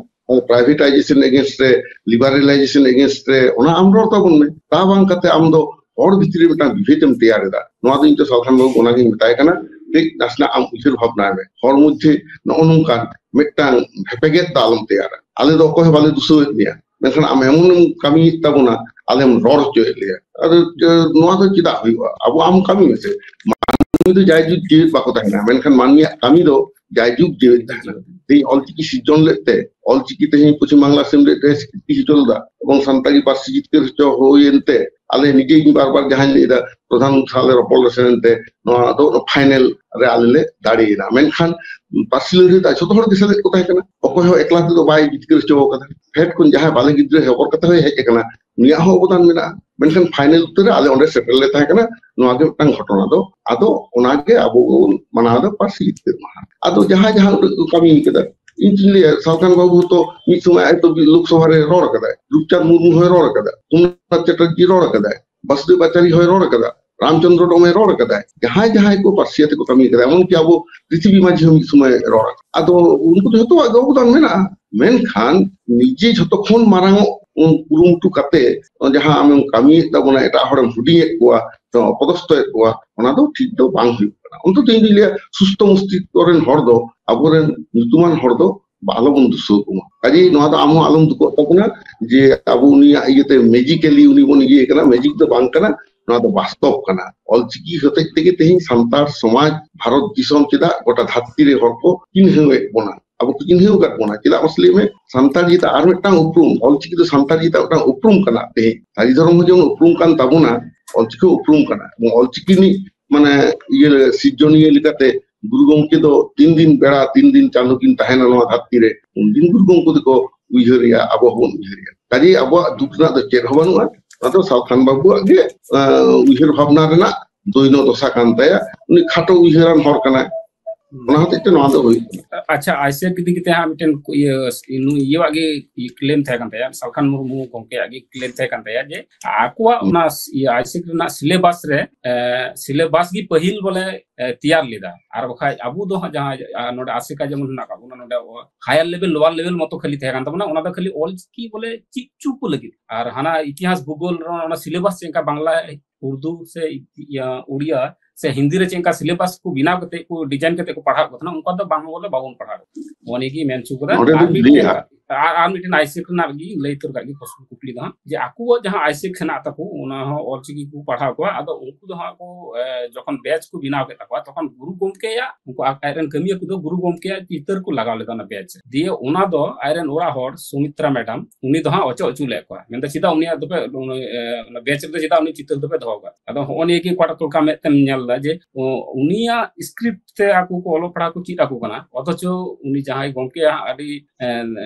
ᱯᱨᱟᱭᱵᱷᱮᱴᱟᱭᱡᱮᱥᱚᱱ ᱮᱜᱮᱱᱥᱴ ᱨᱮ, ᱞᱤᱵᱟᱨᱮᱞᱟᱭᱡᱮᱥᱚᱱ ᱮᱜᱮᱱᱥᱴ ᱨᱮ, ᱚᱱᱟ ᱟᱢ ᱨᱚᱲ ᱛᱟᱵᱚᱱ ᱢᱮ᱾ ᱛᱟ ᱵᱟᱝ ᱠᱟᱛᱮ ᱟᱢ ᱫᱚ ᱦᱚᱲ ᱵᱷᱤᱛᱨᱤ ᱨᱮ ᱢᱤᱫᱴᱟᱝ ᱵᱤᱵᱷᱮᱫ ᱮᱢ ᱛᱮᱭᱟᱨ ᱮᱫᱟ᱾ ᱱᱚᱣᱟ ᱫᱚ ᱤᱧ ᱫᱚ ᱥᱟᱞᱠᱷᱟᱱ ᱵᱟᱹᱵᱩ ᱚᱱᱟᱜᱤᱧ ᱢᱮᱛᱟᱭ ᱠᱟᱱᱟ, ᱠᱟᱹᱡ ᱱᱟᱥᱮᱱᱟᱜ ᱟᱢ ᱩᱭᱦᱟᱹᱨ ᱵᱷᱟᱵᱽᱱᱟᱭ ᱢᱮ᱾ ᱦᱚᱲ ᱢᱚᱫᱽᱫᱷᱮ ᱱᱚᱜᱼᱚ ᱱᱚᱝᱠᱟᱱ ᱢᱤᱫᱴᱟᱝ ᱵᱷᱮᱯᱮᱜᱮᱫ ᱫᱚ ᱟᱞᱚᱢ ᱛᱮᱭᱟᱨᱟ᱾ ᱟᱞᱮ ᱫᱚ ᱚᱠᱚᱭ ᱦᱚᱸ ᱵᱟᱞᱮ ᱫᱩᱥᱟᱹᱣᱮᱫ ᱢᱮᱭᱟ, ᱢᱮᱱᱠᱷᱟᱱ ᱟᱢ ᱮᱢᱚᱱ ᱮᱢ ᱠᱟᱹᱢᱤᱭᱮᱫ ᱛᱟᱵᱚᱱᱟ, ᱟᱞᱮᱢ ᱨᱚᱲ ᱦᱚᱪᱚᱭᱮᱫ ᱞᱮᱭᱟ᱾ ᱟᱫᱚ, ᱮ, ᱱᱚᱣᱟ ᱫᱚ ᱪᱮᱫᱟᱜ ᱦᱩᱭᱩᱜᱼᱟ? ᱟᱵᱚ ᱟᱢ ᱠᱟᱹᱢᱤ ᱢᱮᱥᱮ᱾ ᱢᱟᱹᱱᱢᱤ ᱫᱚ ᱡᱟᱭᱡᱩᱜᱽ ᱡᱤᱣᱮᱫ ᱵᱟᱠᱚ ᱛᱟᱦᱮᱱᱟ, ᱢᱮᱱᱠᱷᱟᱱ ᱢᱟᱹᱱᱢᱤᱭᱟᱜ ᱠᱟᱹᱢᱤ ᱫᱚ ᱡᱟᱭᱡᱩᱜᱽ ᱡᱤᱣᱮᱫ ᱛᱟᱦᱮᱱᱟ᱾ ᱛᱮᱦᱮᱧ ᱚᱞᱪᱤᱠᱤ ᱥᱤᱨᱡᱚᱱ ᱞᱮᱫ ᱛᱮ, ᱚᱞᱪᱤᱠᱤ ᱛᱮᱦᱮᱧ ᱯᱚᱪᱷᱤᱢ ᱵᱟᱝᱞᱟ ᱥᱮᱢᱞᱮᱫ ᱨᱮ ᱥᱤᱠᱨᱤᱛᱤ ᱦᱚᱪᱚ ᱞᱮᱫᱟ ᱮᱵᱚᱝ ᱥᱟᱱᱛᱟᱲᱤ ᱯᱟᱹᱨᱥᱤ ᱡᱤᱛᱠᱟᱹᱨ ᱦᱚᱪᱚ ᱦᱩᱭᱮᱱ ᱛᱮ, ᱟᱞᱮ ᱱᱤᱡᱮ, ᱤᱧ ᱵᱟᱨ ᱵᱟᱨ ᱡᱟᱦᱟᱸᱧ ᱞᱟᱹᱭ ᱮᱫᱟ, ᱯᱨᱚᱫᱷᱟᱱ ᱥᱟᱶ ᱞᱮ ᱨᱚᱯᱚᱲ ᱞᱮ ᱥᱮᱱ ᱮᱱᱛᱮ ᱱᱚᱣᱟ ᱫᱚ ᱯᱷᱟᱭᱱᱮᱞ ᱨᱮ ᱟᱞᱮ ᱞᱮ ᱫᱟᱲᱮᱭᱮᱱᱟ᱾ ᱢᱮᱱᱠᱷᱟᱱ ᱯᱟᱹᱨᱥᱤ ᱞᱟᱹᱲᱦᱟᱹᱭ ᱫᱚ ᱡᱷᱚᱛᱚ ᱦᱚᱲ ᱜᱮ ᱥᱮᱞᱮᱫ ᱠᱚ ᱛᱟᱦᱮᱸ ᱠᱟᱱᱟ, ᱚᱠᱚᱭ ᱦᱚᱸ ᱮᱠᱞᱟ ᱛᱮᱫᱚ ᱵᱟᱭ ᱡᱤᱛᱠᱟᱹᱨ ᱦᱚᱪᱚ ᱟᱠᱟᱫᱟ᱾ ᱯᱷᱮᱰ ᱠᱷᱚᱱ ᱡᱟᱦᱟᱸᱭ ᱵᱟᱞᱮ ᱜᱤᱫᱽᱨᱟᱹ ᱦᱚᱵᱚᱨ ᱠᱟᱛᱮ ᱦᱚᱸᱭ ᱦᱮᱡ ᱟᱠᱟᱱᱟ, ᱩᱱᱤᱭᱟᱜ ᱦᱚᱸ ᱚᱵᱚᱫᱟᱱ ᱢᱮᱱᱟᱜᱼᱟ᱾ ᱢᱮᱱᱠᱷᱟᱱ ᱯᱷᱟᱭᱱᱮᱞ ᱩᱛᱟᱹᱨ ᱨᱮ ᱟᱞᱮ ᱚᱸᱰᱮ ᱥᱮᱴᱮᱨ ᱞᱮ ᱛᱟᱦᱮᱸ ᱠᱟᱱᱟ, ᱱᱚᱣᱟ ᱜᱮ ᱢᱤᱫᱴᱟᱝ ᱜᱷᱚᱴᱚᱱᱟ ᱫᱚ᱾ ᱟᱫᱚ ᱚᱱᱟᱜᱮ ᱟᱵᱚ ᱵᱚᱱ ᱢᱟᱱᱟᱣ ᱮᱫᱟ ᱯᱟᱹᱨᱥᱤ ᱡᱤᱛᱠᱟᱹᱨ ᱢᱟᱦᱟ᱾ ᱟᱫᱚ ᱡᱟᱦᱟᱸᱭ ᱡᱟᱦᱟᱸ ᱩᱰᱟᱹᱜ ᱠᱚ ᱠᱟᱹᱢᱤ ᱠᱟᱫᱟ, ᱤᱧ ᱫᱩᱧ ᱞᱟᱹᱭᱟ, ᱥᱟᱞᱠᱷᱟᱱ ᱵᱟᱹᱵᱩ ᱦᱚᱸᱛᱚ ᱢᱤᱫ ᱥᱚᱢᱚᱭ ᱟᱡ ᱫᱚ ᱞᱳᱠᱥᱚᱵᱷᱟ ᱨᱮ ᱨᱚᱲ ᱠᱟᱫᱟᱭ, ᱨᱩᱯᱪᱟᱸᱫᱽ ᱢᱩᱨᱢᱩ ᱦᱚᱸᱭ ᱨᱚᱲ ᱠᱟᱫᱟ, ᱥᱳᱢᱱᱟᱛᱷ ᱪᱟᱴᱟᱨᱡᱤ ᱨᱚᱲ ᱠᱟᱫᱟᱭ, ᱵᱟᱥᱩᱫᱮᱵ ᱟᱪᱟᱨᱤ ᱦᱚᱸᱭ ᱨᱚᱲ ᱠᱟᱫᱟ, ᱨᱟᱢᱪᱚᱸᱫᱽᱨᱚ ᱰᱚᱢᱮ ᱨᱚᱲ ᱠᱟᱫᱟᱭ, ᱡᱟᱦᱟᱸᱭ ᱡᱟᱦᱟᱸᱭ ᱠᱚ ᱯᱟᱹᱨᱥᱤ ᱟᱛᱮ ᱠᱚ ᱠᱟᱹᱢᱤ ᱠᱟᱫᱟ, ᱮᱢᱚᱱᱠᱤ ᱟᱵᱚ ᱯᱨᱤᱛᱷᱤᱵᱤ ᱢᱟᱹᱡᱷᱤ ᱦᱚᱸ ᱢᱤᱫ ᱥᱚᱢᱚᱭ ᱨᱚᱲ ᱟᱠᱟᱫᱟ᱾ ᱟᱫᱚ ᱩᱱᱠᱩ ᱫᱚ ᱡᱷᱚᱛᱚᱣᱟᱜ ᱜᱮ ᱚᱵᱚᱫᱟᱱ ᱢᱮᱱᱟᱜᱼᱟ᱾ ᱢᱮᱱᱠᱷᱟᱱ ᱱᱤᱡᱮ ᱡᱷᱚᱛᱚ ᱠᱷᱚᱱ ᱢᱟᱨᱟᱝ ᱚᱜ ᱠᱩᱨᱩᱢᱩᱴᱩ ᱠᱟᱛᱮ ᱡᱟᱦᱟᱸ ᱟᱢᱮᱢ ᱠᱟᱹᱢᱤᱭᱮᱫ ᱛᱟᱵᱚᱱᱟ, ᱮᱴᱟᱜ ᱦᱚᱲᱮᱢ ᱦᱩᱰᱤᱧᱮᱫ ᱠᱚᱣᱟ, ᱥᱮ ᱚᱯᱚᱫᱚᱥᱛᱚᱭᱮᱫ ᱠᱚᱣᱟ, ᱚᱱᱟ ᱫᱚ ᱴᱷᱤᱠ ᱫᱚ ᱵᱟᱝ ᱦᱩᱭᱩᱜ ᱠᱟᱱᱟ᱾ ᱚᱱᱛᱚᱛᱚ ᱤᱧ ᱫᱩᱧ ᱞᱟᱹᱭᱟ, ᱥᱩᱥᱛᱷᱚ ᱢᱚᱥᱛᱤᱥᱠᱚ ᱨᱮᱱ ᱦᱚᱲ ᱫᱚ, ᱟᱵᱚᱨᱮᱱ ᱧᱩᱛᱩᱢᱟᱱ ᱦᱚᱲ ᱫᱚ ᱵᱟ-, ᱟᱞᱚᱵᱚᱱ ᱫᱩᱥᱟᱹᱣ ᱠᱚᱢᱟ᱾ ᱠᱟᱡᱮ ᱱᱚᱣᱟ ᱫᱚ ᱟᱢ ᱦᱚᱸ ᱟᱞᱚᱢ ᱫᱩᱠᱚᱜ ᱛᱟᱵᱚᱱᱟ ᱡᱮ ᱟᱵᱚ ᱩᱱᱤᱭᱟᱜ ᱤᱭᱟᱹᱛᱮ magically ᱩᱱᱤ ᱵᱚᱱ ᱤᱭᱟᱹᱭᱮ ᱠᱟᱱᱟ, magic ᱫᱚ ᱵᱟᱝ ᱠᱟᱱᱟ, ᱱᱚᱣᱟ ᱫᱚ ᱵᱟᱥᱛᱚᱵ ᱠᱟᱱᱟ᱾ ᱚᱞᱪᱤᱠᱤ ᱦᱚᱛᱮᱡ ᱛᱮᱜᱮ ᱛᱮᱦᱮᱧ ᱥᱟᱱᱛᱟᱲ ᱥᱚᱢᱟᱡᱽ ᱵᱷᱟᱨᱚᱛ ᱫᱤᱥᱚᱢ ᱪᱮᱫᱟᱜ ᱜᱚᱴᱟ ᱫᱷᱟᱹᱨᱛᱤ ᱨᱮ ᱦᱚᱲ ᱠᱚ ᱪᱤᱱᱦᱟᱹᱣᱮᱫ ᱵᱚᱱᱟ, ᱟᱵᱚ ᱠᱚ ᱪᱤᱱᱦᱟᱹᱣ ᱟᱠᱟᱫ ᱵᱚᱱᱟ᱾ ᱪᱮᱫᱟᱜ ᱢᱟᱥᱮ ᱞᱟᱹᱭ ᱢᱮ? ᱥᱟᱱᱛᱟᱲ ᱡᱟᱹᱛᱟᱜ ᱟᱨ ᱢᱤᱫᱴᱟᱝ ᱩᱯᱨᱩᱢ, ᱚᱞᱪᱤᱠᱤ ᱫᱚ ᱥᱟᱱᱛᱟᱲ ᱡᱟᱹᱛᱟᱜ ᱢᱤᱫᱴᱟᱝ ᱩᱯᱨᱩᱢ ᱠᱟᱱᱟ᱾ ᱛᱮᱦᱮᱧ ᱥᱟᱹᱨᱤ ᱫᱷᱚᱨᱚᱢ ᱦᱚᱸ ᱡᱮᱢᱚᱱ ᱩᱯᱨᱩᱢ ᱠᱟᱱ ᱛᱟᱵᱚᱱᱟ, ᱚᱞᱪᱤᱠᱤ ᱦᱚᱸ ᱩᱯᱨᱩᱢ ᱠᱟᱱᱟ᱾ ᱮᱵᱚᱝ ᱚᱞᱪᱤᱠᱤ ᱨᱤᱱᱤᱡ ᱢᱟᱱᱮ ᱤᱭᱟᱹ ᱥᱤᱨᱡᱚᱱᱤᱭᱟᱹ ᱞᱮᱠᱟᱛᱮ ᱜᱩᱨᱩ ᱜᱚᱢᱠᱮ ᱫᱚ ᱛᱤᱱ ᱫᱤᱱ ᱵᱮᱲᱟ, ᱛᱤᱱ ᱫᱤᱱ ᱪᱟᱸᱫᱳ ᱠᱤᱱ ᱛᱟᱦᱮᱱᱟ ᱱᱚᱣᱟ ᱫᱷᱟᱹᱨᱛᱤ ᱨᱮ, ᱩᱱᱫᱤᱱ ᱜᱩᱨᱩ ᱜᱚᱢᱠᱮ ᱫᱚᱠᱚ ᱩᱭᱦᱟᱹᱨᱮᱭᱟ, ᱟᱵᱚ ᱦᱚᱸᱵᱚᱱ ᱩᱭᱦᱟᱹᱨᱮᱭᱟ᱾ ᱠᱟᱡᱮ ᱟᱵᱚᱣᱟᱜ ᱫᱩᱠ ᱨᱮᱱᱟᱜ ᱫᱚ ᱪᱮᱫ ᱦᱚᱸ ᱵᱟᱹᱱᱩᱜᱼᱟ᱾ ᱚᱱᱟ ᱫᱚ ᱥᱟᱞᱠᱷᱟᱱ ᱵᱟᱹᱵᱩᱣᱟᱜ ᱜᱮ, ᱟᱸ, ᱩᱭᱦᱟᱹᱨ ᱵᱷᱟᱵᱽᱱᱟ ᱨᱮᱱᱟᱜ ᱫᱚᱭᱱᱚ ᱫᱚᱥᱟ ᱠᱟᱱ ᱛᱟᱭᱟ᱾ ᱩᱱᱤ ᱠᱷᱟᱴᱚ ᱩᱭᱦᱟᱹᱨᱟᱱ ᱦᱚᱲ ᱠᱟᱱᱟᱭ, ᱚᱱᱟ ᱦᱚᱛᱮᱡ ᱛᱮ ᱱᱚᱣᱟ ᱫᱚ ᱦᱩᱭᱩᱜ ᱠᱟᱱᱟ᱾ ᱟᱪᱪᱷᱟ, ᱟᱭᱥᱮᱠ ᱤᱫᱤ ᱠᱟᱛᱮ ᱦᱟᱸᱜ ᱢᱤᱫᱴᱮᱱ ᱠᱩ-, ᱤᱭᱟᱹ, ᱱᱩᱭ ᱤᱭᱟᱹᱣᱟᱜ ᱜᱮ ᱠᱞᱮᱢ ᱛᱟᱦᱮᱸ ᱠᱟᱱ ᱛᱟᱭᱟ, ᱥᱟᱞᱠᱷᱟᱱ ᱢᱩᱨᱢᱩ ᱜᱚᱢᱠᱮᱭᱟᱜ ᱜᱮ ᱠᱞᱮᱢ ᱛᱟᱦᱮᱸ ᱠᱟᱱ ᱛᱟᱭᱟ ᱡᱮ ᱟᱠᱚᱣᱟᱜ ᱦᱩᱸ᱾ ᱚᱱᱟ ᱥ-, ᱤᱭᱟᱹ, ᱟᱭᱥᱮᱠ ᱨᱮᱱᱟᱜ ᱥᱤᱞᱮᱵᱟᱥ ᱨᱮ, ᱮ, ᱥᱤᱞᱮᱵᱟᱥ ᱜᱮ ᱯᱟᱹᱦᱤᱞ ᱵᱚᱞᱮ, ᱮ, ᱛᱮᱭᱟᱨ ᱞᱮᱫᱟ᱾ ᱟᱨ ᱵᱟᱠᱷᱟᱡ ᱟᱵᱚ ᱫᱚ ᱦᱟᱸᱜ ᱡᱟᱦᱟᱸ, ᱟ, ᱱᱚᱰᱮ ᱟᱥᱮᱠᱟ ᱡᱮᱢᱚᱱ ᱦᱮᱱᱟᱜ ᱠᱟᱜ ᱵᱚᱱᱟ, ᱱᱚᱰᱮ higher level, lower level ᱢᱚᱛᱚ ᱠᱷᱟᱹᱞᱤ ᱛᱟᱦᱮᱸ ᱠᱟᱱ ᱛᱟᱵᱚᱱᱟ, ᱚᱱᱟ ᱫᱚ ᱠᱷᱟᱹᱞᱤ ᱚᱞᱪᱤᱠᱤ ᱵᱚᱞᱮ ᱪᱮᱫ ᱪᱚ ᱠᱚ ᱞᱟᱹᱜᱤᱫ᱾ ᱟᱨ ᱦᱟᱱᱟ ᱤᱛᱤᱦᱟᱥ, ᱵᱷᱩᱜᱳᱞ ᱨᱮ ᱚᱱᱟ ᱥᱤᱞᱮᱵᱟᱥ ᱪᱮᱫ ᱞᱮᱠᱟ ᱵᱟᱝᱞᱟ, ᱩᱨᱫᱩ ᱥᱮ ᱤᱭᱟᱹ, ᱩᱲᱤᱭᱟ ᱥᱮ ᱦᱤᱱᱫᱤ ᱨᱮ ᱪᱮᱫ ᱞᱮᱠᱟ ᱥᱤᱞᱮᱵᱟᱥ ᱠᱚ ᱵᱮᱱᱟᱣ ᱠᱟᱛᱮ ᱠᱚ ᱰᱤᱡᱟᱭᱤᱱ ᱠᱟᱛᱮ ᱠᱚ ᱯᱟᱲᱦᱟᱣ ᱠᱚ ᱛᱟᱦᱮᱱᱟ, ᱚᱱᱠᱟ ᱫᱚ ᱵᱟᱝ ᱵᱚᱞᱮ ᱵᱟᱵᱚᱱ ᱯᱟᱲᱦᱟᱣ᱾ ᱱᱚᱜᱼᱚ ᱱᱤᱭᱟᱹ ᱜᱮ ᱢᱮᱱ ᱦᱚᱪᱚ ᱠᱟᱫᱟ᱾ ᱱᱚᱰᱮ ᱟᱨ ᱫᱚᱧ ᱢᱤᱫᱴᱮᱱ ᱞᱟᱹᱭᱟ, ᱠᱟ-, ᱟᱨ, ᱟᱨ ᱢᱤᱫᱴᱮᱱ ᱟᱭᱥᱮᱠ ᱨᱮᱱᱟᱜ ᱜᱮ ᱞᱟᱹᱭ ᱩᱛᱟᱹᱨ ᱠᱟᱜ ᱜᱮ, ᱯᱨᱚᱥᱱᱚ ᱠᱩᱠᱞᱤ ᱫᱚ ᱦᱟᱸᱜ, ᱡᱮ ᱟᱠᱚᱣᱟᱜ ᱡᱟᱦᱟᱸ ᱟᱭᱥᱮᱠ ᱦᱮᱱᱟᱜ ᱛᱟᱠᱚ, ᱚᱱᱟ ᱦᱚᱸ ᱚᱞᱪᱤᱠᱤ ᱠᱚ ᱯᱟᱲᱦᱟᱣ ᱠᱚᱣᱟ, ᱟᱫᱚ ᱩᱱᱠᱩ ᱫᱚ ᱦᱟᱸᱜ ᱠᱚ, ᱮ, ᱡᱚᱠᱷᱚᱱ ᱵᱮᱪ ᱠᱚ ᱵᱮᱱᱟᱣ ᱠᱮᱫ ᱛᱟᱠᱚᱣᱟ, ᱛᱚᱠᱷᱚᱱ ᱜᱩᱨᱩ ᱜᱚᱢᱠᱮᱭᱟᱜ, ᱩᱱᱠᱩ ᱟᱡ, ᱟᱡ ᱨᱮᱱ ᱠᱟᱹᱢᱤᱭᱟᱹ ᱠᱚᱫᱚ ᱜᱩᱨᱩ ᱜᱚᱢᱠᱮᱭᱟᱜ ᱪᱤᱛᱟᱹᱨ ᱠᱚ ᱞᱟᱜᱟᱣ ᱞᱮᱫᱟ ᱚᱱᱟ ᱵᱮᱪ ᱨᱮ᱾ ᱫᱤᱭᱮ ᱚᱱᱟ ᱫᱚ ᱟᱡ ᱨᱮᱱ ᱚᱲᱟᱜ ᱦᱚᱲ ᱥᱩᱢᱤᱛᱨᱟ ᱢᱮᱰᱟᱢ, ᱩᱱᱤ ᱫᱚ ᱦᱟᱸᱜ ᱚᱪᱚ ᱚᱪᱚ ᱞᱮᱫ ᱠᱚᱣᱟ, ᱢᱮᱱᱫᱟ, "ᱪᱮᱫᱟᱜ ᱩᱱᱤᱭᱟᱜ ᱫᱚᱯᱮ, ᱩᱱᱤ, ᱮ, ᱚᱱᱟ ᱵᱮᱪ ᱨᱮᱫᱚ ᱪᱮᱫᱟᱜ ᱩᱱᱤ ᱪᱤᱛᱟᱹᱨ ᱫᱚᱯᱮ ᱫᱚᱦᱚ ᱠᱟᱜ?" ᱟᱫᱚ ᱦᱚᱸᱜᱼᱚ ᱱᱤᱭᱟᱹ ᱜᱮ ᱚᱠᱟᱴᱟᱜ ᱛᱚᱞᱠᱟ ᱢᱮᱫ ᱛᱮᱢ ᱧᱮᱞ ᱮᱫᱟ ᱡᱮ, ᱚ, ᱩᱱᱤᱭᱟᱜ ᱥᱠᱨᱤᱯᱴ ᱛᱮ ᱟᱠᱚ ᱠᱚ ᱚᱞᱚᱜ ᱯᱟᱲᱦᱟᱜ ᱠᱚ ᱪᱮᱫ ᱟᱠᱚ ᱠᱟᱱᱟ, ᱚᱛᱷᱚᱪᱚ ᱩᱱᱤ ᱡᱟᱦᱟᱸᱭ ᱜᱚᱢᱠᱮ ᱦᱟᱸᱜ ᱟᱹᱰᱤ, ᱮ,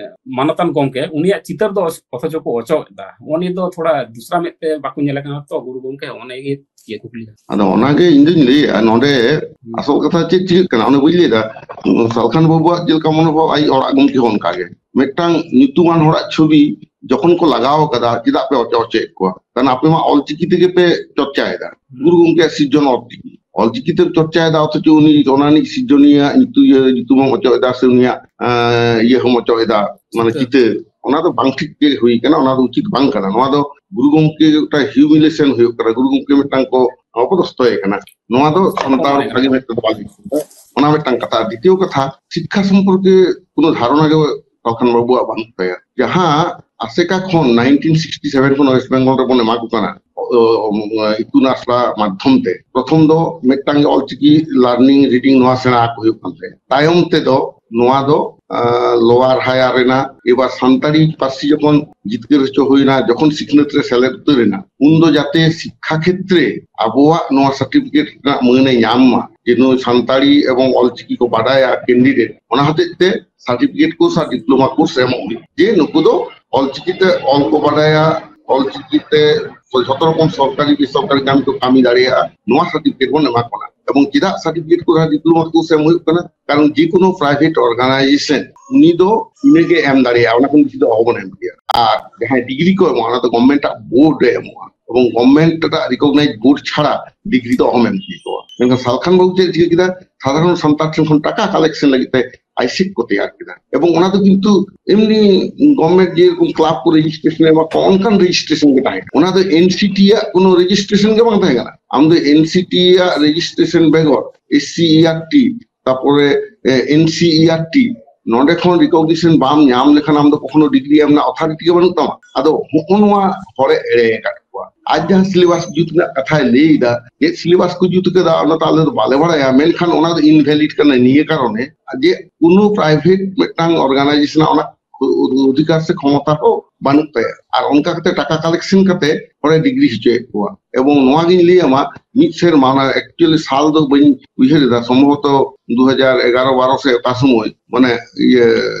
ᱢᱟᱱᱚᱛᱟᱱ ᱜᱚᱢᱠᱮ, ᱩᱱᱤᱭᱟᱜ ᱪᱤᱛᱟᱹᱨ ᱫᱚ ᱚᱛᱷᱚᱪᱚ ᱠᱚ ᱚᱪᱚᱜ ᱮᱫᱟ᱾ ᱦᱚᱸᱜᱼᱚ ᱱᱤᱭᱟᱹ ᱫᱚ ᱛᱷᱚᱲᱟ ᱫᱩᱥᱨᱟ ᱢᱮᱫ ᱛᱮ ᱵᱟᱠᱚ ᱧᱮᱞᱮ ᱠᱟᱱᱟ ᱛᱚ ᱜᱩᱨᱩ ᱜᱚᱢᱠᱮ, ᱦᱚᱸᱜᱼᱚ ᱱᱤᱭᱟᱹ ᱜᱮ ᱤᱭᱟᱹ ᱠᱩᱠᱞᱤ ᱫᱚ᱾ ᱟᱫᱚ ᱚᱱᱟᱜᱮ ᱤᱧ ᱫᱩᱧ ᱞᱟᱹᱭᱮᱜᱼᱟ, ᱱᱚᱰᱮ ᱦᱩᱸ᱾ ᱟᱥᱚᱞ ᱠᱟᱛᱷᱟ ᱪᱮᱫ ᱪᱤᱠᱟᱹᱜ ᱠᱟᱱᱟ, ᱚᱱᱮ ᱵᱟᱹᱧ ᱞᱟᱹᱭᱫᱟ, ᱥᱟᱞᱠᱷᱟᱱ ᱵᱟᱹᱵᱩᱣᱟᱜ ᱪᱮᱫ ᱞᱮᱠᱟ ᱢᱚᱱᱳᱵᱷᱟᱵ, ᱟᱡ ᱚᱲᱟᱜ ᱜᱚᱢᱠᱮ ᱦᱚᱸ ᱚᱱᱠᱟᱜᱮ᱾ ᱢᱤᱫᱴᱟᱝ ᱧᱩᱛᱩᱢᱟᱱ ᱦᱚᱲᱟᱜ ᱪᱷᱚᱵᱤ ᱡᱚᱠᱷᱚᱱ ᱠᱚ ᱞᱟᱜᱟᱣ ᱠᱟᱫᱟ, ᱪᱮᱫᱟᱜ ᱯᱮ ᱚᱪᱚ ᱚᱪᱚᱭᱮᱫ ᱠᱚᱣᱟ? ᱠᱟᱨᱚᱱ ᱟᱯᱮ ᱢᱟ ᱚᱞᱪᱤᱠᱤ ᱛᱮᱜᱮ ᱯᱮ ᱪᱚᱨᱪᱟᱭᱮᱫᱟ, ᱦᱩᱸ᱾ ᱜᱩᱨᱩ ᱜᱚᱢᱠᱮᱭᱟᱜ ᱥᱤᱨᱡᱚᱱ ᱚᱞᱪᱤᱠᱤ᱾ ᱚᱞᱪᱤᱠᱤ ᱛᱮᱢ ᱪᱚᱨᱪᱟᱭᱮᱫᱟ, ᱚᱛᱷᱚᱪᱚ ᱩᱱᱤ ᱚᱱᱟ ᱨᱤᱱᱤᱡ ᱥᱤᱨᱡᱚᱱᱤᱭᱟᱹ ᱧᱩᱛᱩᱢ, ᱧᱩᱛᱩᱢ ᱮᱢ ᱚᱪᱚᱭᱮᱫᱟ, ᱥᱮ ᱩᱱᱤᱭᱟᱜ ᱮᱸ, ᱤᱭᱟᱹ ᱦᱚᱸᱢ ᱚᱪᱚᱭᱮᱫᱟ, ᱢᱟᱱᱮ ᱪᱤᱛᱟᱹᱨ᱾ ᱪᱤᱛᱟᱹᱨ, ᱚᱱᱟ ᱫᱚ ᱵᱟᱝ ᱴᱷᱤᱠ ᱜᱮ ᱦᱩᱭ ᱠᱟᱱᱟ, ᱚᱱᱟ ᱫᱚ ᱩᱪᱤᱛ ᱵᱟᱝ ᱠᱟᱱᱟ᱾ ᱱᱚᱣᱟ ᱫᱚ ᱜᱩᱨᱩ ᱜᱚᱢᱠᱮ ᱢᱤᱫᱴᱟᱝ humiliation ᱦᱩᱭᱩᱜ ᱠᱟᱱᱟ, ᱜᱩᱨᱩ ᱜᱚᱢᱠᱮ ᱢᱤᱫᱴᱟᱝ ᱠᱚ ᱚᱯᱚᱫᱚᱥᱛᱚᱭᱮ ᱠᱟᱱᱟ᱾ ᱱᱚᱣᱟ ᱫᱚ ᱥᱟᱱᱛᱟᱲ ᱵᱷᱟᱜᱮ ᱢᱮᱫ ᱛᱮᱫᱚ ᱵᱟᱝ ᱦᱩᱭᱩᱜ ᱠᱟᱱᱟ᱾ ᱚᱱᱟ ᱢᱤᱫᱴᱟᱝ ᱠᱟᱛᱷᱟ᱾ ᱟᱨ ᱫᱤᱛᱤᱭᱚ ᱠᱟᱛᱷᱟ, ᱥᱤᱠᱠᱷᱟ ᱥᱚᱢᱯᱚᱨᱠᱮ ᱠᱳᱱᱳ ᱫᱷᱟᱨᱚᱱᱟ ᱜᱮ ᱥᱟᱞᱠᱷᱟᱱ ᱵᱟᱹᱵᱩᱣᱟᱜ ᱵᱟᱹᱱᱩᱜ ᱛᱟᱭᱟ᱾ ᱡᱟᱦᱟᱸ ᱟᱥᱮᱠᱟ ᱠᱷᱚᱱ nineteen sixty seven ᱠᱷᱚᱱ West Bengal ᱨᱮᱵᱚᱱ ᱮᱢᱟ ᱠᱚ ᱠᱟᱱᱟ, ᱚ, ᱚ, ᱤᱛᱩᱱ ᱟᱥᱲᱟ ᱢᱟᱫᱽᱫᱷᱚᱢ ᱛᱮ, ᱯᱨᱚᱛᱷᱚᱢ ᱫᱚ ᱢᱤᱫᱴᱟᱝ ᱚᱞᱪᱤᱠᱤ learning, reading ᱱᱚᱣᱟ ᱥᱮᱬᱟ ᱟᱠᱚ ᱦᱩᱭᱩᱜ ᱠᱟᱱ ᱛᱟᱦᱮᱸᱫ᱾ ᱛᱟᱭᱚᱢ ᱛᱮᱫᱚ ᱱᱚᱣᱟ ᱫᱚ, ᱟᱸ, lower higher ᱮᱱᱟ᱾ ᱮᱵᱟᱨ ᱥᱟᱱᱛᱟᱲᱤ ᱯᱟᱹᱨᱥᱤ ᱡᱚᱠᱷᱚᱱ ᱡᱤᱛᱠᱟᱹᱨ ᱦᱚᱪᱚ ᱦᱩᱭᱱᱟ, ᱡᱚᱠᱷᱚᱱ ᱥᱤᱠᱷᱱᱟᱹᱛ ᱨᱮ ᱥᱮᱞᱮᱫ ᱩᱛᱟᱹᱨ ᱮᱱᱟ, ᱩᱱᱫᱚ ᱡᱟᱛᱮ ᱥᱤᱠᱠᱷᱟ ᱠᱷᱮᱛᱨᱮ ᱟᱵᱚᱣᱟᱜ ᱱᱚᱣᱟ certificate ᱨᱮᱱᱟᱜ ᱢᱟᱹᱱ ᱮ ᱧᱟᱢ ᱢᱟ, ᱡᱮ ᱱᱩᱭ ᱥᱟᱱᱛᱟᱲᱤ ᱮᱵᱚᱝ ᱚᱞᱪᱤᱠᱤ ᱠᱚ ᱵᱟᱰᱟᱭᱟ candidate, ᱚᱱᱟ ᱦᱚᱛᱮᱡ ᱛᱮ certificate course ᱟᱨ diploma course ᱮᱢᱚᱜ ᱦᱩᱭᱩᱜ, ᱡᱮ ᱱᱩᱠᱩ ᱫᱚ ᱚᱞᱪᱤᱠᱤ ᱛᱮ ᱚᱞ ᱠᱚ ᱵᱟᱰᱟᱭᱟ, ᱚᱞᱪᱤᱠᱤ ᱛᱮ ᱡᱷᱚᱛᱚ ᱨᱚᱠᱚᱢ ᱥᱚᱨᱠᱟᱨᱤ ᱵᱮᱥᱚᱨᱠᱟᱨᱤ ᱠᱟᱹᱢᱤ ᱠᱚ ᱠᱟᱹᱢᱤ ᱫᱟᱲᱮᱭᱟᱜᱼᱟ, ᱱᱚᱣᱟ certificate ᱵᱚᱱ ᱮᱢᱟ ᱠᱚ ᱠᱟᱱᱟ᱾ ᱮᱵᱚᱝ ᱪᱮᱫᱟᱜ certificate course ᱟᱨ diploma course ᱮᱢ ᱦᱩᱭᱩᱜ ᱠᱟᱱᱟ? ᱠᱟᱨᱚᱱ ᱡᱮ ᱠᱳᱱᱳ private organization ᱩᱱᱤ ᱫᱚ ᱤᱱᱟᱹᱜᱮ ᱮᱢ ᱫᱟᱲᱮᱭᱟᱜᱼᱟ, ᱚᱱᱟ ᱠᱷᱚᱱ ᱵᱮᱥᱤ ᱫᱚ ᱚᱦᱚᱵᱚᱱ ᱮᱢ ᱠᱮᱭᱟ᱾ ᱟᱨ ᱡᱟᱦᱟᱸᱭ degree ᱠᱚ ᱮᱢᱚᱜᱼᱟ, ᱚᱱᱟ ᱫᱚ government ᱟᱜ board ᱮ ᱮᱢᱚᱜᱼᱟ, ᱮᱵᱚᱝ government ᱨᱮᱱᱟᱜ recognized board ᱪᱷᱟᱲᱟ degree ᱫᱚ ᱚᱦᱚᱢ ᱮᱢ ᱠᱮ ᱠᱚᱣᱟ᱾ ᱢᱮᱱᱠᱷᱟᱱ ᱥᱟᱞᱠᱷᱟᱱ ᱵᱟᱹᱵᱩ ᱪᱮᱫ ᱮ ᱪᱤᱠᱟᱹ ᱠᱮᱫᱟ? ᱥᱟᱫᱷᱟᱨᱚᱱ ᱥᱟᱱᱛᱟᱲ ᱴᱷᱮᱱ ᱠᱷᱚᱱ ᱴᱟᱠᱟ collection ᱞᱟᱹᱜᱤᱫ ᱛᱮ ᱟᱭᱥᱮᱠ ᱠᱚ ᱛᱮᱭᱟᱨ ᱠᱮᱫᱟ, ᱮᱵᱚᱝ ᱚᱱᱟ ᱫᱚ ᱠᱤᱱᱛᱩ ᱮᱢᱱᱤ government ᱡᱮᱨᱚᱠᱚᱢ club ᱠᱚ registration ᱮᱢᱟ ᱠᱚ, ᱚᱱᱠᱟᱱ registration ᱜᱮ ᱛᱟᱦᱮᱸ ᱠᱟᱱᱟ᱾ ᱚᱱᱟ ᱫᱚ NCT ᱟᱜ ᱠᱳᱱᱳ registration ᱜᱮ ᱵᱟᱝ ᱛᱟᱦᱮᱸ ᱠᱟᱱᱟ᱾ ᱟᱢ ᱫᱚ NCT ᱟᱜ registration ᱵᱮᱜᱚᱨ SCERT, ᱛᱟᱯᱚᱨᱮ, ᱮ, NCERT, ᱱᱚᱰᱮ ᱠᱷᱚᱱ recognition ᱵᱟᱢ ᱧᱟᱢ ᱞᱮᱠᱷᱟᱱ ᱟᱢ ᱫᱚ ᱠᱚᱠᱷᱚᱱᱳ degree ᱮᱢ ᱨᱮᱱᱟᱜ authority ᱜᱮ ᱵᱟᱹᱱᱩᱜ ᱛᱟᱢᱟ᱾ ᱟᱫᱚ ᱦᱚᱸᱜᱼᱚ ᱱᱚᱣᱟ ᱦᱚᱲᱮ ᱮᱲᱮ ᱟᱠᱟᱫ ᱠᱚᱣᱟ᱾ ᱟᱡ ᱡᱟᱦᱟᱸ syllabus ᱡᱩᱛ ᱨᱮᱱᱟᱜ ᱠᱟᱛᱷᱟᱭ ᱞᱟᱹᱭ ᱮᱫᱟ, ᱪᱮᱫ syllabus ᱠᱚ ᱡᱩᱛ ᱠᱟᱫᱟ ᱚᱱᱟ ᱫᱚ ᱟᱞᱮ ᱫᱚ ᱵᱟᱞᱮ ᱵᱟᱲᱟᱭᱟ, ᱢᱮᱱᱠᱷᱟᱱ ᱚᱱᱟ ᱫᱚ invalid ᱠᱟᱱᱟ ᱱᱤᱭᱟᱹ ᱠᱟᱨᱚᱱᱮ ᱡᱮ ᱠᱳᱱᱳ private ᱢᱤᱫᱴᱟᱝ organization ᱟᱜ ᱚᱱᱟ ᱚ-, ᱚ-, ᱚᱫᱷᱤᱠᱟᱨ ᱥᱮ ᱠᱷᱚᱢᱚᱛᱟ ᱦᱚᱸ ᱵᱟᱹᱱᱩᱜ ᱛᱟᱭᱟ᱾ ᱟᱨ ᱚᱱᱠᱟ ᱠᱟᱛᱮ ᱴᱟᱠᱟ collection ᱠᱟᱛᱮ ᱦᱚᱲᱮ degree ᱦᱚᱪᱚᱭᱮᱫ ᱠᱚᱣᱟ᱾ ᱮᱵᱚᱝ ᱱᱚᱣᱟ ᱜᱤᱧ ᱞᱟᱹᱭ ᱟᱢᱟ, ᱢᱤᱫ ᱥᱮᱨᱢᱟ, ᱚᱱᱟ actually ᱥᱟᱞ ᱫᱚ ᱵᱟᱹᱧ ᱩᱭᱦᱟᱹᱨ ᱮᱫᱟ, ᱥᱚᱢᱵᱷᱚᱵᱚᱛᱚ ᱫᱩ ᱦᱟᱡᱟᱨ ᱮᱜᱟᱨᱚ ᱵᱟᱨᱚ ᱥᱮ ᱚᱠᱟ ᱥᱚᱢᱚᱭ, ᱢᱟᱱᱮ, ᱤᱭᱟᱹ,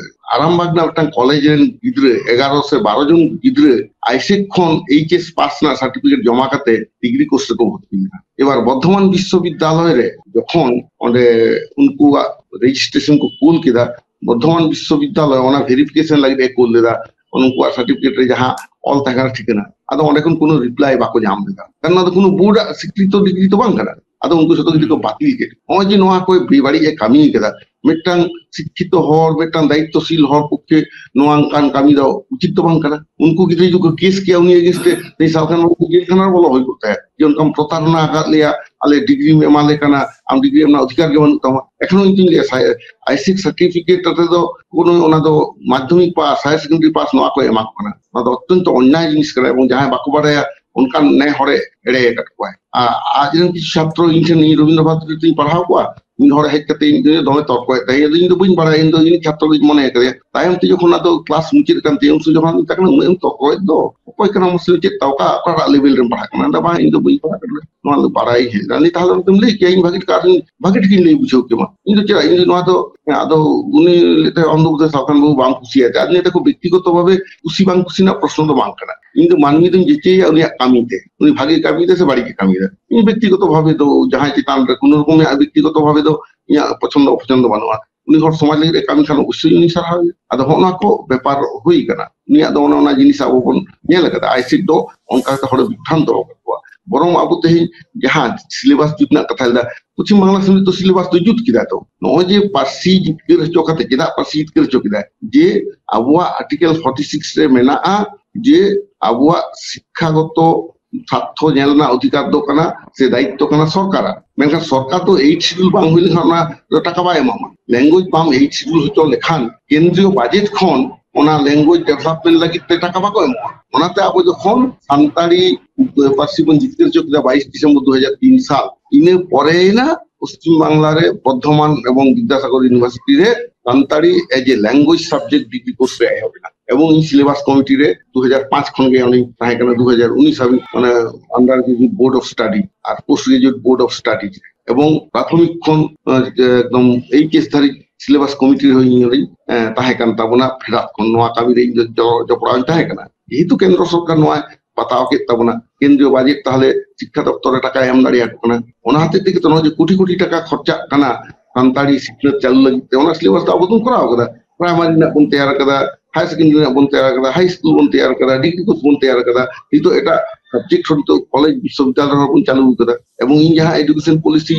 ᱟᱨᱟᱢᱵᱟᱜᱽ ᱨᱮᱱᱟᱜ ᱢᱤᱫᱴᱟᱝ ᱠᱚᱞᱮᱡᱽ ᱨᱮᱱ ᱜᱤᱫᱽᱨᱟᱹ, ᱮᱜᱟᱨᱚ ᱥᱮ ᱵᱟᱨᱚ ᱡᱚᱱ ᱜᱤᱫᱽᱨᱟᱹ ᱟᱭᱥᱮᱠ ᱠᱷᱚᱱ HS pass ᱨᱮᱱᱟᱜ certificate ᱡᱚᱢᱟ ᱠᱟᱛᱮ degree course ᱨᱮᱠᱚ ᱵᱷᱚᱨᱛᱤ ᱞᱮᱱᱟ᱾ ᱮᱵᱟᱨ ᱵᱚᱨᱫᱷᱚᱢᱟᱱ ᱵᱤᱥᱥᱚᱵᱤᱫᱽᱫᱟᱞᱚᱭ ᱨᱮ ᱡᱚᱠᱷᱚᱱ ᱚᱸᱰᱮ ᱩᱱᱠᱩᱣᱟᱜ registration ᱠᱚ ᱠᱩᱞ ᱠᱮᱫᱟ, ᱵᱚᱨᱫᱷᱚᱢᱟᱱ ᱵᱤᱥᱥᱚᱵᱤᱫᱽᱫᱟᱞᱚᱭ ᱚᱱᱟ verification ᱞᱟᱹᱜᱤᱫ ᱮ ᱠᱩᱞ ᱞᱮᱫᱟ, ᱩᱱᱠᱩᱣᱟᱜ certificate ᱨᱮ ᱡᱟᱦᱟᱸ ᱚᱞ ᱛᱟᱦᱮᱸ ᱠᱟᱱᱟ ᱴᱷᱤᱠᱟᱹᱱᱟ, ᱟᱫᱚ ᱚᱸᱰᱮ ᱠᱷᱚᱱ ᱠᱳᱱᱳ reply ᱵᱟᱠᱚ ᱧᱟᱢ ᱞᱮᱫᱟ᱾ ᱠᱟᱨᱚᱱ ᱚᱱᱟ ᱫᱚ ᱠᱳᱱᱳ board ᱟᱜ ᱥᱤᱠᱨᱤᱛᱚ degree ᱫᱚ ᱵᱟᱝ ᱠᱟᱱᱟ᱾ ᱟᱫᱚ ᱩᱱᱠᱩ ᱡᱷᱚᱛᱚ ᱜᱤᱫᱽᱨᱟᱹ ᱠᱚ ᱵᱟᱹᱛᱤᱞ ᱠᱮᱫ᱾ ᱱᱚᱜᱼᱚᱭ ᱡᱮ ᱱᱚᱣᱟ ᱠᱚ ᱵᱮᱵᱟᱹᱲᱤᱡ ᱮ ᱠᱟᱹᱢᱤ ᱠᱟᱫᱟ, ᱢᱤᱫᱴᱟᱝ ᱥᱤᱠᱠᱷᱤᱛᱚ ᱦᱚᱲ, ᱢᱤᱫᱴᱟᱝ ᱫᱟᱭᱤᱛᱛᱚᱥᱤᱞ ᱦᱚᱲ ᱯᱚᱠᱠᱷᱮ ᱱᱚᱣᱟ ᱚᱱᱠᱟᱱ ᱠᱟᱹᱢᱤ ᱫᱚ ᱩᱪᱤᱛ ᱫᱚ ᱵᱟᱝ ᱠᱟᱱᱟ᱾ ᱩᱱᱠᱩ ᱜᱤᱫᱽᱨᱟᱹ ᱡᱩᱫᱤ ᱠᱚ ᱠᱮᱥ ᱠᱮᱭᱟ ᱩᱱᱤ against ᱮ, ᱥᱟᱞᱠᱷᱟᱱ ᱵᱟᱹᱵᱩ ᱡᱮᱞ ᱠᱷᱟᱱᱟ ᱨᱮ ᱵᱚᱞᱚ ᱦᱩᱭ ᱠᱚᱜ ᱛᱟᱭᱟ, ᱡᱮ ᱚᱱᱠᱟᱢ ᱯᱨᱚᱛᱟᱨᱚᱱᱟ ᱟᱠᱟᱫ ᱞᱮᱭᱟ, ᱟᱞᱮ ᱰᱤᱜᱽᱨᱤᱢ ᱮᱢᱟ ᱞᱮ ᱠᱟᱱᱟ, ᱟᱢ ᱰᱤᱜᱽᱨᱤ ᱮᱢ ᱨᱮᱱᱟᱜ ᱚᱫᱷᱤᱠᱟᱨ ᱜᱮ ᱵᱟᱹᱱᱩᱜ ᱛᱟᱢᱟ᱾ ᱮᱠᱷᱚᱱᱳ ᱤᱧ ᱫᱩᱧ ᱞᱟᱹᱭᱟ, ᱥᱟᱭ-, ᱟᱭᱥᱤᱠ ᱥᱟᱨᱴᱤᱯᱷᱤᱠᱮᱴ ᱟᱛᱮ ᱫᱚ ᱠᱳᱱᱳ, ᱚᱱᱟ ᱫᱚ ᱢᱟᱫᱽᱫᱷᱚᱢᱤᱠ ᱯᱟᱥ, ᱦᱟᱭᱟᱨ ᱥᱮᱠᱮᱱᱰᱟᱨᱤ ᱯᱟᱥ, ᱱᱚᱣᱟ ᱠᱚ ᱮᱢᱟ ᱠᱚ ᱠᱟᱱᱟ᱾ ᱱᱚᱣᱟ ᱫᱚ ᱚᱛᱛᱚᱱᱛᱚ ᱚᱱᱱᱭᱟᱭ ᱡᱤᱱᱤᱥ ᱠᱟᱱᱟ, ᱮᱵᱚᱝ ᱡᱟᱦᱟᱸᱭ ᱵᱟᱠᱚ ᱵᱟᱲᱟᱭᱟ ᱚᱱᱠᱟᱱ ᱱᱮ ᱦᱚᱲᱮ ᱮᱲᱮ ᱟᱠᱟᱫ ᱠᱚᱣᱟᱭ᱾ ᱟ-, ᱟᱡᱨᱮᱱ ᱠᱤᱪᱷᱩ ᱪᱷᱟᱛᱨᱚ ᱤᱧ ᱴᱷᱮᱱ, ᱤᱧ ᱨᱚᱵᱤᱱᱫᱨᱚ ᱵᱷᱟᱨᱚᱛᱤ ᱨᱮᱧ ᱯᱟᱲᱦᱟᱣ ᱠᱚᱣᱟ, ᱢᱤᱫ ᱦᱚᱲᱮ ᱦᱮᱡ ᱠᱟᱛᱮ ᱤᱧ ᱴᱷᱮᱱ ᱫᱚᱢᱮ ᱛᱚᱨᱠᱚᱭᱮᱫ ᱛᱟᱦᱮᱸᱫ, ᱤᱧ ᱫᱚ ᱵᱟᱹᱧ ᱵᱟᱲᱟᱭᱟ, ᱤᱧ ᱫᱚ ᱤᱧ ᱪᱷᱟᱛᱨᱚ ᱜᱤᱧ ᱢᱚᱱᱮ ᱟᱠᱟᱫᱮᱭᱟ᱾ ᱛᱟᱭᱚᱢ ᱛᱮ ᱡᱚᱠᱷᱚᱱ ᱟᱫᱚ ᱠᱞᱟᱥ ᱢᱩᱪᱟᱹᱫ ᱟᱠᱟᱱ ᱛᱤᱧᱟ, ᱩᱱ ᱥᱚᱢᱚᱭ ᱡᱚᱠᱷᱚᱱ ᱢᱮᱛᱟᱜ ᱠᱟᱱᱟ, "ᱩᱱᱟᱹᱜ ᱮᱢ ᱛᱚᱨᱠᱚᱭᱮᱫ ᱫᱚ, ᱚᱠᱚᱭ ᱠᱟᱱᱟᱢ ᱢᱟᱥᱮ, ᱪᱮᱫ ᱛᱟ-, ᱚᱠᱟ, ᱚᱠᱟᱴᱟᱜ ᱞᱮᱵᱮᱞ ᱨᱮᱢ ᱯᱟᱲᱦᱟᱜ ᱠᱟᱱᱟ?" ᱟᱫᱚ, "ᱵᱟᱝ, ᱤᱧ ᱫᱚ ᱵᱟᱹᱧ ᱯᱟᱲᱦᱟᱜ ᱠᱟᱱᱟ, ᱱᱚᱣᱟ ᱫᱚ ᱵᱟᱲᱟᱭ ᱦᱮᱡ ᱮᱱᱟ, ᱱᱤᱛ ᱛᱟᱦᱞᱮ ᱚᱱᱟᱛᱮᱢ ᱞᱟᱹᱭ ᱠᱮᱭᱟ, ᱤᱧ ᱵᱷᱟᱜᱤ ᱴᱷᱤᱠ ᱟᱨᱦᱚᱸ ᱵᱷᱟᱜᱤ ᱴᱷᱤᱠᱤᱧ ᱞᱟᱹᱭ ᱵᱩᱡᱷᱟᱹᱣ ᱠᱮᱢᱟ, ᱤᱧ ᱫᱚ ᱪᱮᱫᱟᱜ, ᱤᱧ ᱫᱚ ᱱᱚᱣᱟ ᱫᱚ", ᱟᱫᱚ ᱩᱱᱤ ᱞᱟᱹᱭ ᱛᱟᱭ, "ᱚᱱᱫᱷᱚ ᱵᱩᱫᱷ ᱥᱟᱞᱠᱷᱟᱱ ᱵᱟᱹᱵᱩ ᱵᱟᱝ ᱠᱩᱥᱤᱭᱟᱭ", ᱟᱫᱚ ᱱᱤᱭᱟᱹ ᱫᱚ ᱵᱮᱠᱛᱤᱜᱚᱛᱚ ᱵᱷᱟᱵᱮ ᱠᱩᱥᱤ ᱵᱟᱝ ᱠᱩᱥᱤ ᱨᱮᱱᱟᱜ ᱯᱨᱚᱥᱱᱚ ᱫᱚ ᱵᱟᱝ ᱠᱟᱱᱟ᱾ ᱤᱧ ᱫᱚ ᱢᱟᱹᱱᱢᱤ ᱫᱚᱧ ᱡᱟᱹᱪᱟᱹᱭᱟ ᱩᱱᱤᱭᱟᱜ ᱠᱟᱹᱢᱤ ᱛᱮ, ᱩᱱᱤ ᱵᱷᱟᱜᱮ ᱠᱟᱹᱢᱤ ᱫᱟ ᱥᱮ ᱵᱟᱹᱲᱤᱡ ᱮ ᱠᱟᱹᱢᱤ ᱫᱟ᱾ ᱤᱧ ᱵᱮᱠᱛᱤᱜᱚᱛᱚ ᱵᱷᱟᱵᱮ ᱫᱚ ᱡᱟᱦᱟᱸᱭ ᱪᱮᱛᱟᱱ ᱨᱮ ᱠᱳᱱᱳ ᱨᱚᱠᱚᱢ ᱤᱧᱟᱹᱜ ᱵᱮᱠᱛᱤᱜᱚᱛᱚ ᱵᱷᱟᱵᱮ ᱫᱚ ᱤᱧᱟᱹᱜ ᱯᱚᱪᱷᱚᱱᱫᱚ ᱚᱯᱚᱪᱷᱚᱱᱫᱚ ᱵᱟᱹᱱᱩᱜᱼᱟ᱾ ᱩᱱᱤ ᱦᱚᱲ ᱥᱚᱢᱟᱡᱽ ᱞᱟᱹᱜᱤᱫ ᱮ ᱠᱟᱹᱢᱤ ᱠᱷᱟᱱ ᱚᱵᱚᱥᱥᱳᱭ ᱩᱱᱤ ᱥᱟᱨᱦᱟᱣ ᱮᱭᱟ᱾ ᱟᱫᱚ ᱦᱚᱸᱜᱼᱚ ᱱᱚᱣᱟ ᱠᱚ ᱵᱮᱯᱟᱨ ᱦᱩᱭ ᱠᱟᱱᱟ᱾ ᱩᱱᱤᱭᱟᱜ ᱫᱚ ᱚᱱᱮ ᱚᱱᱟ ᱡᱤᱱᱤᱥ ᱟᱵᱚ ᱵᱚᱱ ᱧᱮᱞ ᱟᱠᱟᱫᱟ᱾ ᱟᱭᱥᱤᱠ ᱫᱚ ᱚᱱᱠᱟ ᱠᱟᱛᱮ ᱦᱚᱲ ᱵᱤᱵᱷᱨᱟᱱᱛᱚ ᱟᱠᱟᱫ ᱠᱚᱣᱟ᱾ ᱵᱚᱨᱚᱝ ᱟᱵᱚ ᱛᱮᱦᱮᱧ ᱡᱟᱦᱟᱸ syllabus ᱡᱩᱛ ᱨᱮᱱᱟᱜ ᱠᱟᱛᱷᱟ ᱞᱮᱫᱟ, ᱯᱚᱪᱷᱤᱢ ᱵᱟᱝᱞᱟ ᱥᱚᱢᱤᱛᱤ ᱫᱚ syllabus ᱫᱚ ᱡᱩᱛ ᱠᱮᱫᱟ ᱛᱚ᱾ ᱱᱚᱜᱼᱚᱭ ᱡᱮ ᱯᱟᱹᱨᱥᱤ ᱡᱤᱛᱠᱟᱹᱨ ᱦᱚᱪᱚ ᱠᱟᱛᱮ, ᱪᱮᱫᱟᱜ ᱯᱟᱹᱨᱥᱤ ᱡᱤᱛᱠᱟᱹᱨ ᱦᱚᱪᱚ ᱠᱮᱫᱟᱭ? ᱡᱮ ᱟᱵᱚᱣᱟᱜ Article forty six ᱨᱮ ᱢᱮᱱᱟᱜᱼᱟ ᱡᱮ ᱟᱵᱚᱣᱟᱜ ᱥᱤᱠᱠᱷᱟᱜᱚᱛᱚ ᱥᱟᱨᱛᱷᱚ ᱧᱮᱞ ᱨᱮᱱᱟᱜ ᱚᱫᱷᱤᱠᱟᱨ ᱫᱚ ᱠᱟᱱᱟ ᱥᱮ ᱫᱟᱭᱤᱛᱛᱚ ᱠᱟᱱᱟ ᱥᱚᱨᱠᱟᱨᱟᱜ᱾ ᱢᱮᱱᱠᱷᱟᱱ ᱥᱚᱨᱠᱟᱨ ᱫᱚ Eighth Schedule ᱵᱟᱝ ᱦᱩᱭ ᱞᱮᱱᱠᱷᱟᱱ ᱚᱱᱟ ᱫᱚ ᱴᱟᱠᱟ ᱵᱟᱭ ᱮᱢᱟᱢᱟ᱾ Language ᱵᱟᱢ Eighth Schedule ᱦᱚᱪᱚ ᱞᱮᱠᱷᱟᱱ ᱠᱮᱱᱫᱨᱤᱭᱚ budget ᱠᱷᱚᱱ ᱚᱱᱟ language development ᱞᱟᱹᱜᱤᱫ ᱛᱮ ᱴᱟᱠᱟ ᱵᱟᱠᱚ ᱮᱢᱚᱜᱼᱟ᱾ ᱚᱱᱟᱛᱮ ᱟᱵᱚ ᱡᱚᱠᱷᱚᱱ ᱥᱟᱱᱛᱟᱲᱤ ᱯᱟᱹᱨᱥᱤ ᱵᱚᱱ ᱡᱤᱛᱠᱟᱹᱨ ᱦᱚᱪᱚ ᱠᱮᱫᱟ ᱵᱟᱭᱤᱥ ᱰᱤᱥᱮᱢᱵᱚᱨ ᱫᱩ ᱦᱟᱡᱟᱨ ᱛᱤᱱ ᱥᱟᱞ, ᱤᱱᱟᱹ ᱯᱚᱨᱮᱭᱮᱱᱟ ᱯᱚᱥᱪᱤᱢ ᱵᱟᱝᱞᱟ ᱨᱮ ᱵᱚᱨᱫᱷᱚᱢᱟᱱ ᱮᱵᱚᱝ ᱵᱤᱫᱽᱫᱟᱥᱟᱜᱚᱨ University ᱨᱮ Santali as a language subject degree course ᱨᱮ ᱮᱦᱚᱵ ᱮᱱᱟ᱾ ᱮᱵᱚᱝ ᱤᱧ syllabus committee ᱨᱮ ᱫᱩ ᱦᱟᱡᱟᱨ ᱯᱟᱸᱪ ᱠᱷᱚᱱ ᱜᱮ ᱚᱸᱰᱮᱧ ᱛᱟᱦᱮᱸ ᱠᱟᱱᱟ, ᱫᱩ ᱦᱟᱡᱟᱨ ᱩᱱᱤᱥ ᱦᱟᱹᱵᱤᱡ, ᱚᱱᱟ under graduate board of study R post graduate board of study ᱨᱮ᱾ ᱮᱵᱚᱝ ᱯᱨᱟᱛᱷᱚᱢᱤᱠ ᱠᱷᱚᱱ, ᱮ, ᱮᱠᱫᱚᱢ H S ᱫᱷᱟᱹᱨᱤᱡ syllabus committee ᱨᱮᱦᱚᱸ ᱤᱧ ᱦᱚᱸᱧ, ᱮ, ᱛᱟᱦᱮᱸ ᱠᱟᱱ ᱛᱟᱵᱚᱱᱟ᱾ ᱯᱷᱮᱰᱟᱛ ᱠᱷᱚᱱ ᱱᱚᱣᱟ ᱠᱟᱹᱢᱤ ᱨᱮ ᱤᱧ ᱫᱚ ᱡᱚ-, ᱡᱚᱯᱲᱟᱣ ᱤᱧ ᱛᱟᱦᱮᱸ ᱠᱟᱱᱟ᱾ ᱡᱮᱦᱮᱛᱩ ᱠᱮᱱᱫᱨᱚ ᱥᱚᱨᱠᱟᱨ ᱱᱚᱣᱟ ᱵᱟᱛᱟᱣ ᱠᱮᱫ ᱛᱟᱵᱚᱱᱟ, ᱠᱮᱱᱫᱨᱤᱭᱚ budget ᱛᱟᱦᱞᱮ ᱥᱤᱠᱠᱷᱟ ᱫᱚᱯᱛᱚᱨ ᱨᱮ ᱴᱟᱠᱟᱭ ᱮᱢ ᱫᱟᱲᱮᱭᱟᱠᱚ ᱠᱟᱱᱟ᱾ ᱚᱱᱟ ᱦᱚᱛᱮᱡ ᱛᱮᱜᱮ ᱛᱚ ᱱᱚᱜᱼᱚᱭ ᱡᱮ ᱠᱳᱴᱤ ᱠᱳᱴᱤ ᱴᱟᱠᱟ ᱠᱷᱚᱨᱪᱟᱜ ᱠᱟᱱᱟ ᱥᱟᱱᱛᱟᱲᱤ ᱥᱤᱠᱷᱱᱟᱹᱛ ᱪᱟᱹᱞᱩ ᱞᱟᱹᱜᱤᱫ ᱛᱮ, ᱚᱱᱟ syllabus ᱫᱚ ᱟᱵᱚ ᱵᱚᱱ ᱠᱚᱨᱟᱣ ᱠᱟᱫᱟ᱾ Primary ᱨᱮᱱᱟᱜ ᱵᱚᱱ ᱛᱮᱭᱟᱨ ᱠᱟᱫᱟ, higher secondary ᱨᱮᱱᱟᱜ ᱵᱚᱱ ᱛᱮᱭᱟᱨ ᱠᱟᱫᱟ, high school ᱵᱚᱱ ᱛᱮᱭᱟᱨ ᱠᱟᱫᱟ, degree course ᱵᱚᱱ ᱛᱮᱭᱟᱨ ᱠᱟᱫᱟ᱾ ᱱᱤᱛᱚᱜ ᱮᱴᱟᱜ ᱥᱟᱵᱡᱮᱠᱴ ᱦᱚᱸ ᱱᱤᱛᱚᱜ ᱠᱚᱞᱮᱡᱽ ᱵᱤᱥᱥᱚᱵᱤᱫᱽᱫᱟᱞᱚᱭ ᱨᱮᱦᱚᱸ ᱵᱚᱱ ᱪᱟᱹᱞᱩ ᱠᱟᱫᱟ᱾ ᱮᱵᱚᱝ ᱤᱧ ᱡᱟᱦᱟᱸ ᱮᱰᱩᱠᱮᱥᱚᱱ ᱯᱚᱞᱤᱥᱤ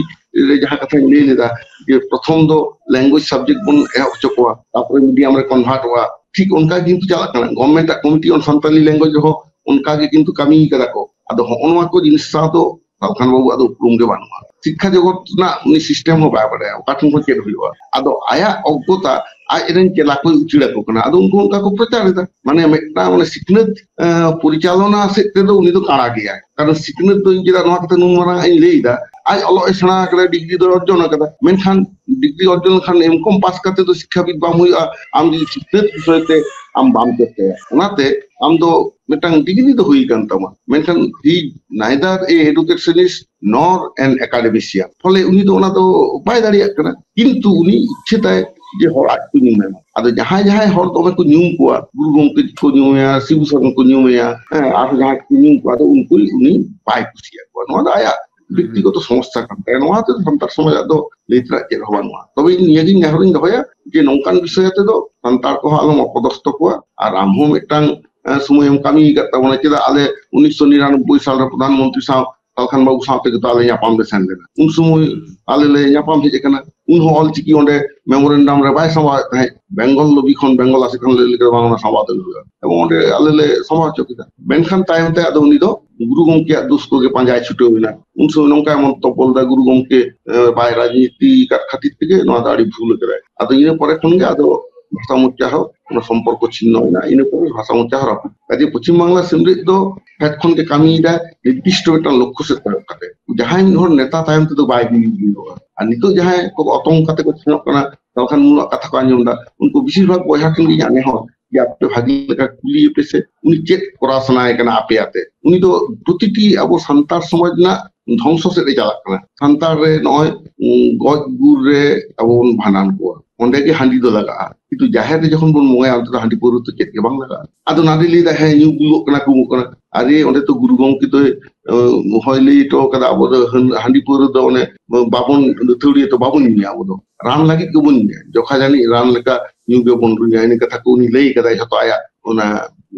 ᱨᱮ ᱡᱟᱦᱟᱸ ᱠᱟᱛᱷᱟᱧ ᱞᱟᱹᱭ ᱞᱮᱫᱟ, ᱡᱮ ᱯᱨᱚᱛᱷᱚᱢ ᱫᱚ ᱞᱮᱝᱜᱩᱭᱮᱡᱽ ᱥᱟᱵᱡᱮᱠᱴ ᱵᱚᱱ ᱮᱦᱚᱵ ᱦᱚᱪᱚ ᱠᱚᱣᱟ, ᱛᱟᱨᱯᱚᱨᱮ ᱢᱤᱰᱤᱭᱟᱢ ᱨᱮ ᱠᱚᱱᱵᱷᱟᱨᱴᱚᱜᱼᱟ, ᱴᱷᱤᱠ ᱚᱱᱠᱟ ᱜᱮ ᱠᱤᱱᱛᱩ ᱪᱟᱞᱟᱜ ᱠᱟᱱᱟ᱾ ᱜᱚᱵᱷᱢᱮᱱᱴ ᱟᱜ ᱠᱚᱢᱤᱴᱤ ᱚᱱ ᱥᱟᱱᱛᱟᱞᱤ ᱞᱮᱝᱜᱩᱭᱮᱡᱽ ᱨᱮᱦᱚᱸ ᱚᱱᱠᱟ ᱜᱮ ᱠᱤᱱᱛᱩ ᱠᱟᱹᱢᱤ ᱠᱟᱫᱟ ᱠᱚ᱾ ᱟᱫᱚ ᱦᱚᱸᱜᱼᱚ ᱱᱚᱣᱟ ᱠᱚ ᱡᱤᱱᱤᱥ ᱥᱟᱶ ᱫᱚ ᱥᱟᱞᱠᱷᱟᱱ ᱵᱟᱹᱵᱩᱣᱟᱜ ᱫᱚ ᱩᱯᱨᱩᱢ ᱜᱮ ᱵᱟᱹᱱᱩᱜᱼᱟ᱾ ᱥᱤᱠᱠᱷᱟ ᱡᱚᱜᱚᱛ ᱨᱮᱱᱟᱜ ᱩᱱᱤ ᱥᱤᱥᱴᱮᱢ ᱦᱚᱸ ᱵᱟᱭ ᱵᱟᱲᱟᱭᱟ, ᱚᱠᱟ ᱴᱷᱮᱱ ᱠᱷᱚᱱ ᱪᱮᱫ ᱦᱩᱭᱩᱜᱼᱟ᱾ ᱟᱫᱚ ᱟᱭᱟᱜ ᱚᱜᱽᱜᱚᱛᱟ ᱟᱡ ᱨᱮᱱ ᱪᱮᱞᱟ ᱠᱚᱭ ᱩᱪᱟᱹᱲ ᱟᱠᱚ ᱠᱟᱱᱟ᱾ ᱟᱫᱚ ᱩᱱᱠᱩ ᱚᱱᱠᱟ ᱠᱚ ᱯᱨᱚᱪᱟᱨ ᱮᱫᱟ, ᱢᱟᱱᱮ ᱢᱤᱫᱴᱟᱝ ᱚᱱᱟ ᱥᱤᱠᱷᱱᱟᱹᱛ ᱮᱸ, ᱯᱚᱨᱤᱪᱟᱞᱚᱱᱟ ᱥᱮᱫ ᱛᱮᱫᱚ ᱩᱱᱤ ᱫᱚ ᱠᱟᱬᱟ ᱜᱮᱭᱟᱭ᱾ ᱠᱟᱨᱚᱱ ᱥᱤᱠᱷᱱᱟᱹᱛ ᱫᱚ ᱤᱧ ᱪᱮᱫᱟᱜ ᱱᱚᱣᱟ ᱠᱟᱛᱷᱟ ᱱᱩᱱ ᱢᱟᱨᱟᱝ ᱤᱧ ᱞᱟᱹᱭ ᱮᱫᱟ, ᱟᱡ ᱚᱞᱚᱜ ᱮ ᱥᱮᱬᱟ ᱟᱠᱟᱫᱟ, ᱰᱤᱜᱽᱨᱤ ᱫᱚᱭ ᱚᱨᱡᱚᱱ ᱟᱠᱟᱫᱟ, ᱢᱮᱱᱠᱷᱟᱱ ᱰᱤᱜᱽᱨᱤ ᱚᱨᱡᱚᱱ ᱞᱮᱠᱷᱟᱱ ᱮᱢ ᱠᱚᱢ ᱯᱟᱥ ᱠᱟᱛᱮ ᱫᱚ ᱥᱤᱠᱠᱷᱟᱵᱤᱫ ᱵᱟᱢ ᱦᱩᱭᱩᱜᱼᱟ᱾ ᱟᱢ ᱡᱩᱫᱤ ᱥᱤᱠᱷᱱᱟᱹᱛ ᱵᱤᱥᱚᱭ ᱛᱮ ᱟᱢ ᱵᱟᱢ ᱪᱮᱥᱴᱟᱭᱟ, ᱚᱱᱟᱛᱮ ᱟᱢ ᱫᱚ ᱢᱤᱫᱴᱟᱝ ᱰᱤᱜᱽᱨᱤ ᱫᱚ ᱦᱩᱭ ᱟᱠᱟᱱ ᱛᱟᱢᱟ, ᱢᱮᱱᱠᱷᱟᱱ he neither a educationist nor an academician᱾ ᱯᱷᱚᱞᱮ ᱩᱱᱤ ᱫᱚ ᱚᱱᱟ ᱫᱚ ᱵᱟᱭ ᱫᱟᱲᱮᱭᱟᱜ ᱠᱟᱱᱟ, ᱠᱤᱱᱛᱩ ᱩᱱᱤ ᱤᱪᱪᱷᱟᱹ ᱛᱟᱭ ᱡᱮ ᱦᱚᱲ ᱟᱡ ᱠᱚ ᱧᱩᱢ ᱮᱢᱟ᱾ ᱟᱫᱚ ᱡᱟᱦᱟᱸᱭ ᱡᱟᱦᱟᱸᱭ ᱦᱚᱲ ᱫᱚᱢᱮ ᱠᱚ ᱧᱩᱢ ᱠᱚᱣᱟ, ᱜᱩᱨᱩ ᱜᱚᱢᱠᱮ ᱠᱚ ᱧᱩᱢᱮᱭᱟ, ᱥᱤᱵᱩ ᱥᱚᱨᱮᱱ ᱠᱚ ᱧᱩᱢᱮᱭᱟ, ᱦᱮᱸ, ᱟᱨᱦᱚᱸ ᱡᱟᱦᱟᱸᱭ ᱠᱚ ᱧᱩᱢ ᱠᱚᱣᱟ, ᱟᱫᱚ ᱩᱱᱠᱩ ᱩᱱᱤ ᱵᱟᱭ ᱠᱩᱥᱤᱭᱟᱠᱚᱣᱟ᱾ ᱱᱚᱣᱟ ᱫᱚ ᱟᱭᱟᱜ ᱵᱮᱠᱛᱤᱜᱚᱛᱚ ᱥᱚᱢᱚᱥᱥᱟ ᱠᱟᱱ ᱛᱟᱭᱟ᱾ ᱱᱚᱣᱟ ᱛᱮᱫᱚ ᱥᱟᱱᱛᱟᱲ ᱥᱚᱢᱟᱡᱽ ᱟᱜ ᱫᱚ ᱞᱟᱹᱭ ᱛᱮᱱᱟᱜ ᱪᱮᱫ ᱦᱚᱸ ᱵᱟᱹᱱᱩᱜᱼᱟ᱾ ᱛᱚᱵᱮ ᱤᱧ ᱱᱤᱭᱟᱹᱜᱤᱧ ᱱᱮᱦᱚᱨᱤᱧ ᱫᱚᱦᱚᱭᱟ ᱡᱮ ᱱᱚᱝᱠᱟᱱ ᱵᱤᱥᱚᱭ ᱟᱛᱮ ᱫᱚ ᱥᱟᱱᱛᱟᱲ ᱠᱚᱦᱚᱸ ᱟᱞᱚᱢ ᱚᱯᱚᱫᱚᱥᱛᱚ ᱠᱚᱣᱟ᱾ ᱟᱨ ᱟᱢ ᱦᱚᱸ ᱢᱤᱫᱴᱟᱝ, ᱮᱸ, ᱥᱚᱢᱚᱭ ᱮᱢ ᱠᱟᱹᱢᱤ ᱟᱠᱟᱫ ᱛᱟᱵᱚᱱᱟ᱾ ᱪᱮᱫᱟᱜ ᱟᱞᱮ ᱩᱱᱤᱥᱥᱚ ᱱᱤᱨᱟᱱᱚᱵᱵᱳᱭ ᱥᱟᱞ ᱨᱮ ᱯᱨᱚᱫᱷᱟᱱ ᱢᱚᱱᱛᱨᱤ ᱥᱟᱶ ᱥᱟᱞᱠᱷᱟᱱ ᱵᱟᱹᱵᱩ ᱥᱟᱶ ᱛᱮᱜᱮ ᱛᱚ ᱟᱞᱮ ᱧᱟᱯᱟᱢ ᱞᱮ ᱥᱮᱱ ᱞᱮᱱᱟ᱾ ᱩᱱ ᱥᱚᱢᱚᱭ ᱟᱞᱮ ᱞᱮ ᱧᱟᱯᱟᱢ ᱦᱮᱡ ᱟᱠᱟᱱᱟ᱾ ᱩᱱ ᱦᱚᱸ ᱚᱞᱪᱤᱠᱤ ᱚᱸᱰᱮ ᱢᱮᱢᱳᱨᱮᱱᱰᱟᱢ ᱨᱮ ᱵᱟᱭ ᱥᱟᱢᱵᱟᱣᱮᱫ ᱛᱟᱦᱮᱸᱫ, ᱵᱮᱝᱜᱚᱞ ᱞᱚᱵᱤ ᱠᱷᱚᱱ ᱵᱮᱝᱜᱚᱞ ᱟᱥᱮ ᱠᱷᱚᱱ ᱞᱟᱹᱭ ᱞᱮᱠᱟ ᱵᱟᱝ ᱚᱱᱟ ᱥᱟᱢᱵᱟᱣ ᱛᱮ ᱦᱩᱭᱩᱜᱼᱟ, ᱮᱵᱚᱝ ᱚᱸᱰᱮ ᱟᱞᱮ ᱞᱮ ᱥᱟᱢᱵᱟᱣ ᱦᱚᱪᱚ ᱠᱮᱫᱟ᱾ ᱢᱮᱱᱠᱷᱟᱱ ᱛᱟᱭᱚᱢ ᱛᱮ ᱟᱫᱚ ᱩᱱᱤ ᱫᱚ ᱜᱩᱨᱩ ᱜᱚᱢᱠᱮᱭᱟᱜ ᱫᱳᱥ ᱠᱚᱜᱮ ᱯᱟᱸᱡᱟᱭ ᱪᱷᱩᱴᱟᱹᱣ ᱮᱱᱟ᱾ ᱩᱱ ᱥᱚᱢᱚᱭ ᱱᱚᱝᱠᱟᱭ ᱢᱚᱱᱛᱚᱵᱵᱚ ᱞᱮᱫᱟ, ᱜᱩᱨᱩ ᱜᱚᱢᱠᱮ, ᱮ, ᱵᱟᱭ ᱨᱟᱡᱽᱱᱤᱛᱤ ᱟᱠᱟᱫ ᱠᱷᱟᱹᱛᱤᱨ ᱛᱮᱜᱮ ᱱᱚᱣᱟ ᱫᱚ ᱟᱹᱰᱤ ᱵᱷᱩᱞ ᱟᱠᱟᱫᱟᱭ᱾ ᱟᱫᱚ ᱤᱱᱟᱹ ᱯᱚᱨᱮ ᱠᱷᱚᱱ ᱜᱮ ᱟᱫᱚ ᱵᱷᱟᱥᱟ ᱢᱚᱨᱪᱟ ᱦᱚᱸ ᱚᱱᱟ ᱥᱚᱢᱯᱚᱨᱠᱚ ᱪᱷᱤᱱᱱᱚ ᱮᱱᱟ᱾ ᱤᱱᱟᱹ ᱯᱚᱨᱮ ᱵᱷᱟᱥᱟ ᱢᱚᱨᱪᱟ ᱦᱚᱸ ᱨᱟᱹᱯᱩᱫ᱾ ᱠᱟᱡᱮ ᱯᱚᱪᱷᱤᱢ ᱵᱟᱝᱞᱟ ᱥᱤᱢᱨᱮᱫ ᱫᱚ ᱯᱷᱮᱰ ᱠᱷᱚᱱ ᱜᱮ ᱠᱟᱹᱢᱤᱭᱮᱫᱟᱭ, ᱱᱤᱨᱫᱤᱥᱴᱚ ᱢᱤᱫᱴᱟᱝ ᱞᱚᱠᱠᱷᱚ ᱥᱮᱫ ᱠᱚᱭᱚᱜ ᱠᱟᱛᱮ᱾ ᱡᱟᱦᱟᱸᱭ ᱢᱤᱫ ᱦᱚᱲ ᱱᱮᱛᱟ ᱛᱟᱭᱚᱢ ᱛᱮᱫᱚ ᱵᱟᱭ ᱜᱤᱰᱤ ᱦᱩᱭᱩᱜᱼᱟ᱾ ᱟᱨ ᱱᱤᱛᱚᱜ ᱡᱟᱦᱟᱸᱭ ᱠᱚ ᱚᱛᱚᱝ ᱠᱟᱛᱮ ᱠᱚ ᱥᱮᱱᱚᱜ ᱠᱟᱱᱟ, ᱛᱟᱦᱚᱞᱮ ᱠᱷᱟᱱ ᱩᱱᱟᱜ ᱠᱟᱛᱷᱟ ᱠᱚ ᱟᱸᱡᱚᱢ ᱮᱫᱟ, ᱩᱱᱠᱩ ᱵᱮᱥᱤᱨ ᱵᱷᱟᱜᱽ ᱵᱚᱭᱦᱟ ᱴᱷᱮᱱ ᱜᱮ ᱤᱧᱟᱹᱜ ᱱᱮᱦᱚᱨ ᱡᱮ ᱟᱯᱮ ᱵᱷᱟᱜᱤ ᱞᱮᱠᱟ ᱠᱩᱞᱤᱭᱮᱯᱮ ᱥᱮ, ᱩᱱᱤ ᱪᱮᱫ ᱠᱚᱨᱟᱣ ᱥᱟᱱᱟᱭᱮ ᱠᱟᱱᱟ ᱟᱯᱮ ᱟᱛᱮ᱾ ᱩᱱᱤ ᱫᱚ ᱯᱨᱚᱛᱤᱴᱤ ᱟᱵᱚ ᱥᱟᱱᱛᱟᱲ ᱥᱚᱢᱟᱡᱽ ᱨᱮᱱᱟᱜ ᱫᱷᱚᱝᱥᱚ ᱥᱮᱫ ᱮ ᱪᱟᱞᱟᱜ ᱠᱟᱱᱟ᱾ ᱥᱟᱱᱛᱟᱲ ᱨᱮ ᱱᱚᱜᱼᱚᱭ, ᱩᱸ, ᱜᱚᱡ ᱜᱩᱨ ᱨᱮ ᱟᱵᱚ ᱵᱚᱱ ᱵᱷᱟᱸᱰᱟᱱ ᱠᱚᱣᱟ, ᱚᱸᱰᱮ ᱜᱮ ᱦᱟᱺᱰᱤ ᱫᱚ ᱞᱟᱜᱟᱜᱼᱟ, ᱠᱤᱱᱛᱩ ᱡᱟᱦᱮᱨ ᱨᱮ ᱡᱚᱠᱷᱚᱱ ᱵᱚᱱ ᱵᱚᱸᱜᱟᱭᱟ, ᱚᱱᱛᱮ ᱫᱚ ᱦᱟᱺᱰᱤ ᱯᱟᱹᱣᱨᱟᱹ ᱫᱚ ᱪᱮᱫ ᱜᱮ ᱵᱟᱝ ᱞᱟᱜᱟᱜᱼᱟ᱾ ᱟᱫᱚ ᱱᱟᱰᱮ ᱞᱟᱹᱭ ᱮᱫᱟ, ᱦᱮᱸ, ᱧᱩ ᱵᱩᱞᱩᱜ ᱠᱟᱱᱟ ᱠᱚ, ᱩᱢᱩᱜ ᱠᱟᱱᱟ᱾ ᱟᱨᱮ, ᱚᱸᱰᱮ ᱛᱚ ᱜᱩᱨᱩ ᱜᱚᱢᱠᱮ ᱫᱚᱭ, ᱟᱸ, ᱦᱚᱭ ᱞᱟᱹᱭ ᱦᱚᱴᱚ ᱠᱟᱫᱟ, ᱟᱵᱚ ᱫᱚ ᱦᱟᱺ-, ᱦᱟᱺᱰᱤ ᱯᱟᱹᱣᱨᱟᱹ ᱫᱚ ᱚᱱᱮ ᱵᱟᱵᱚᱱ, ᱟᱹᱛᱷᱟᱹᱣᱲᱤ ᱫᱚ ᱵᱟᱵᱚᱱ ᱧᱩᱭᱟ, ᱟᱵᱚ ᱫᱚ ᱨᱟᱱ ᱞᱟᱹᱜᱤᱫ ᱜᱮᱵᱚᱱ ᱧᱩᱭᱟ, ᱡᱚᱠᱷᱟ ᱡᱟᱹᱱᱤᱡ ᱨᱟᱱ ᱞᱮᱠᱟ ᱧᱩ ᱜᱮᱵᱚᱱ ᱧᱩᱭᱟ᱾ ᱤᱱᱟᱹ ᱠᱟᱛᱷᱟ ᱠᱚ ᱩᱱᱤ ᱞᱟᱹᱭ ᱠᱟᱫᱟᱭ, ᱡᱷᱚᱛᱚ ᱟᱭᱟᱜ ᱚᱱᱟ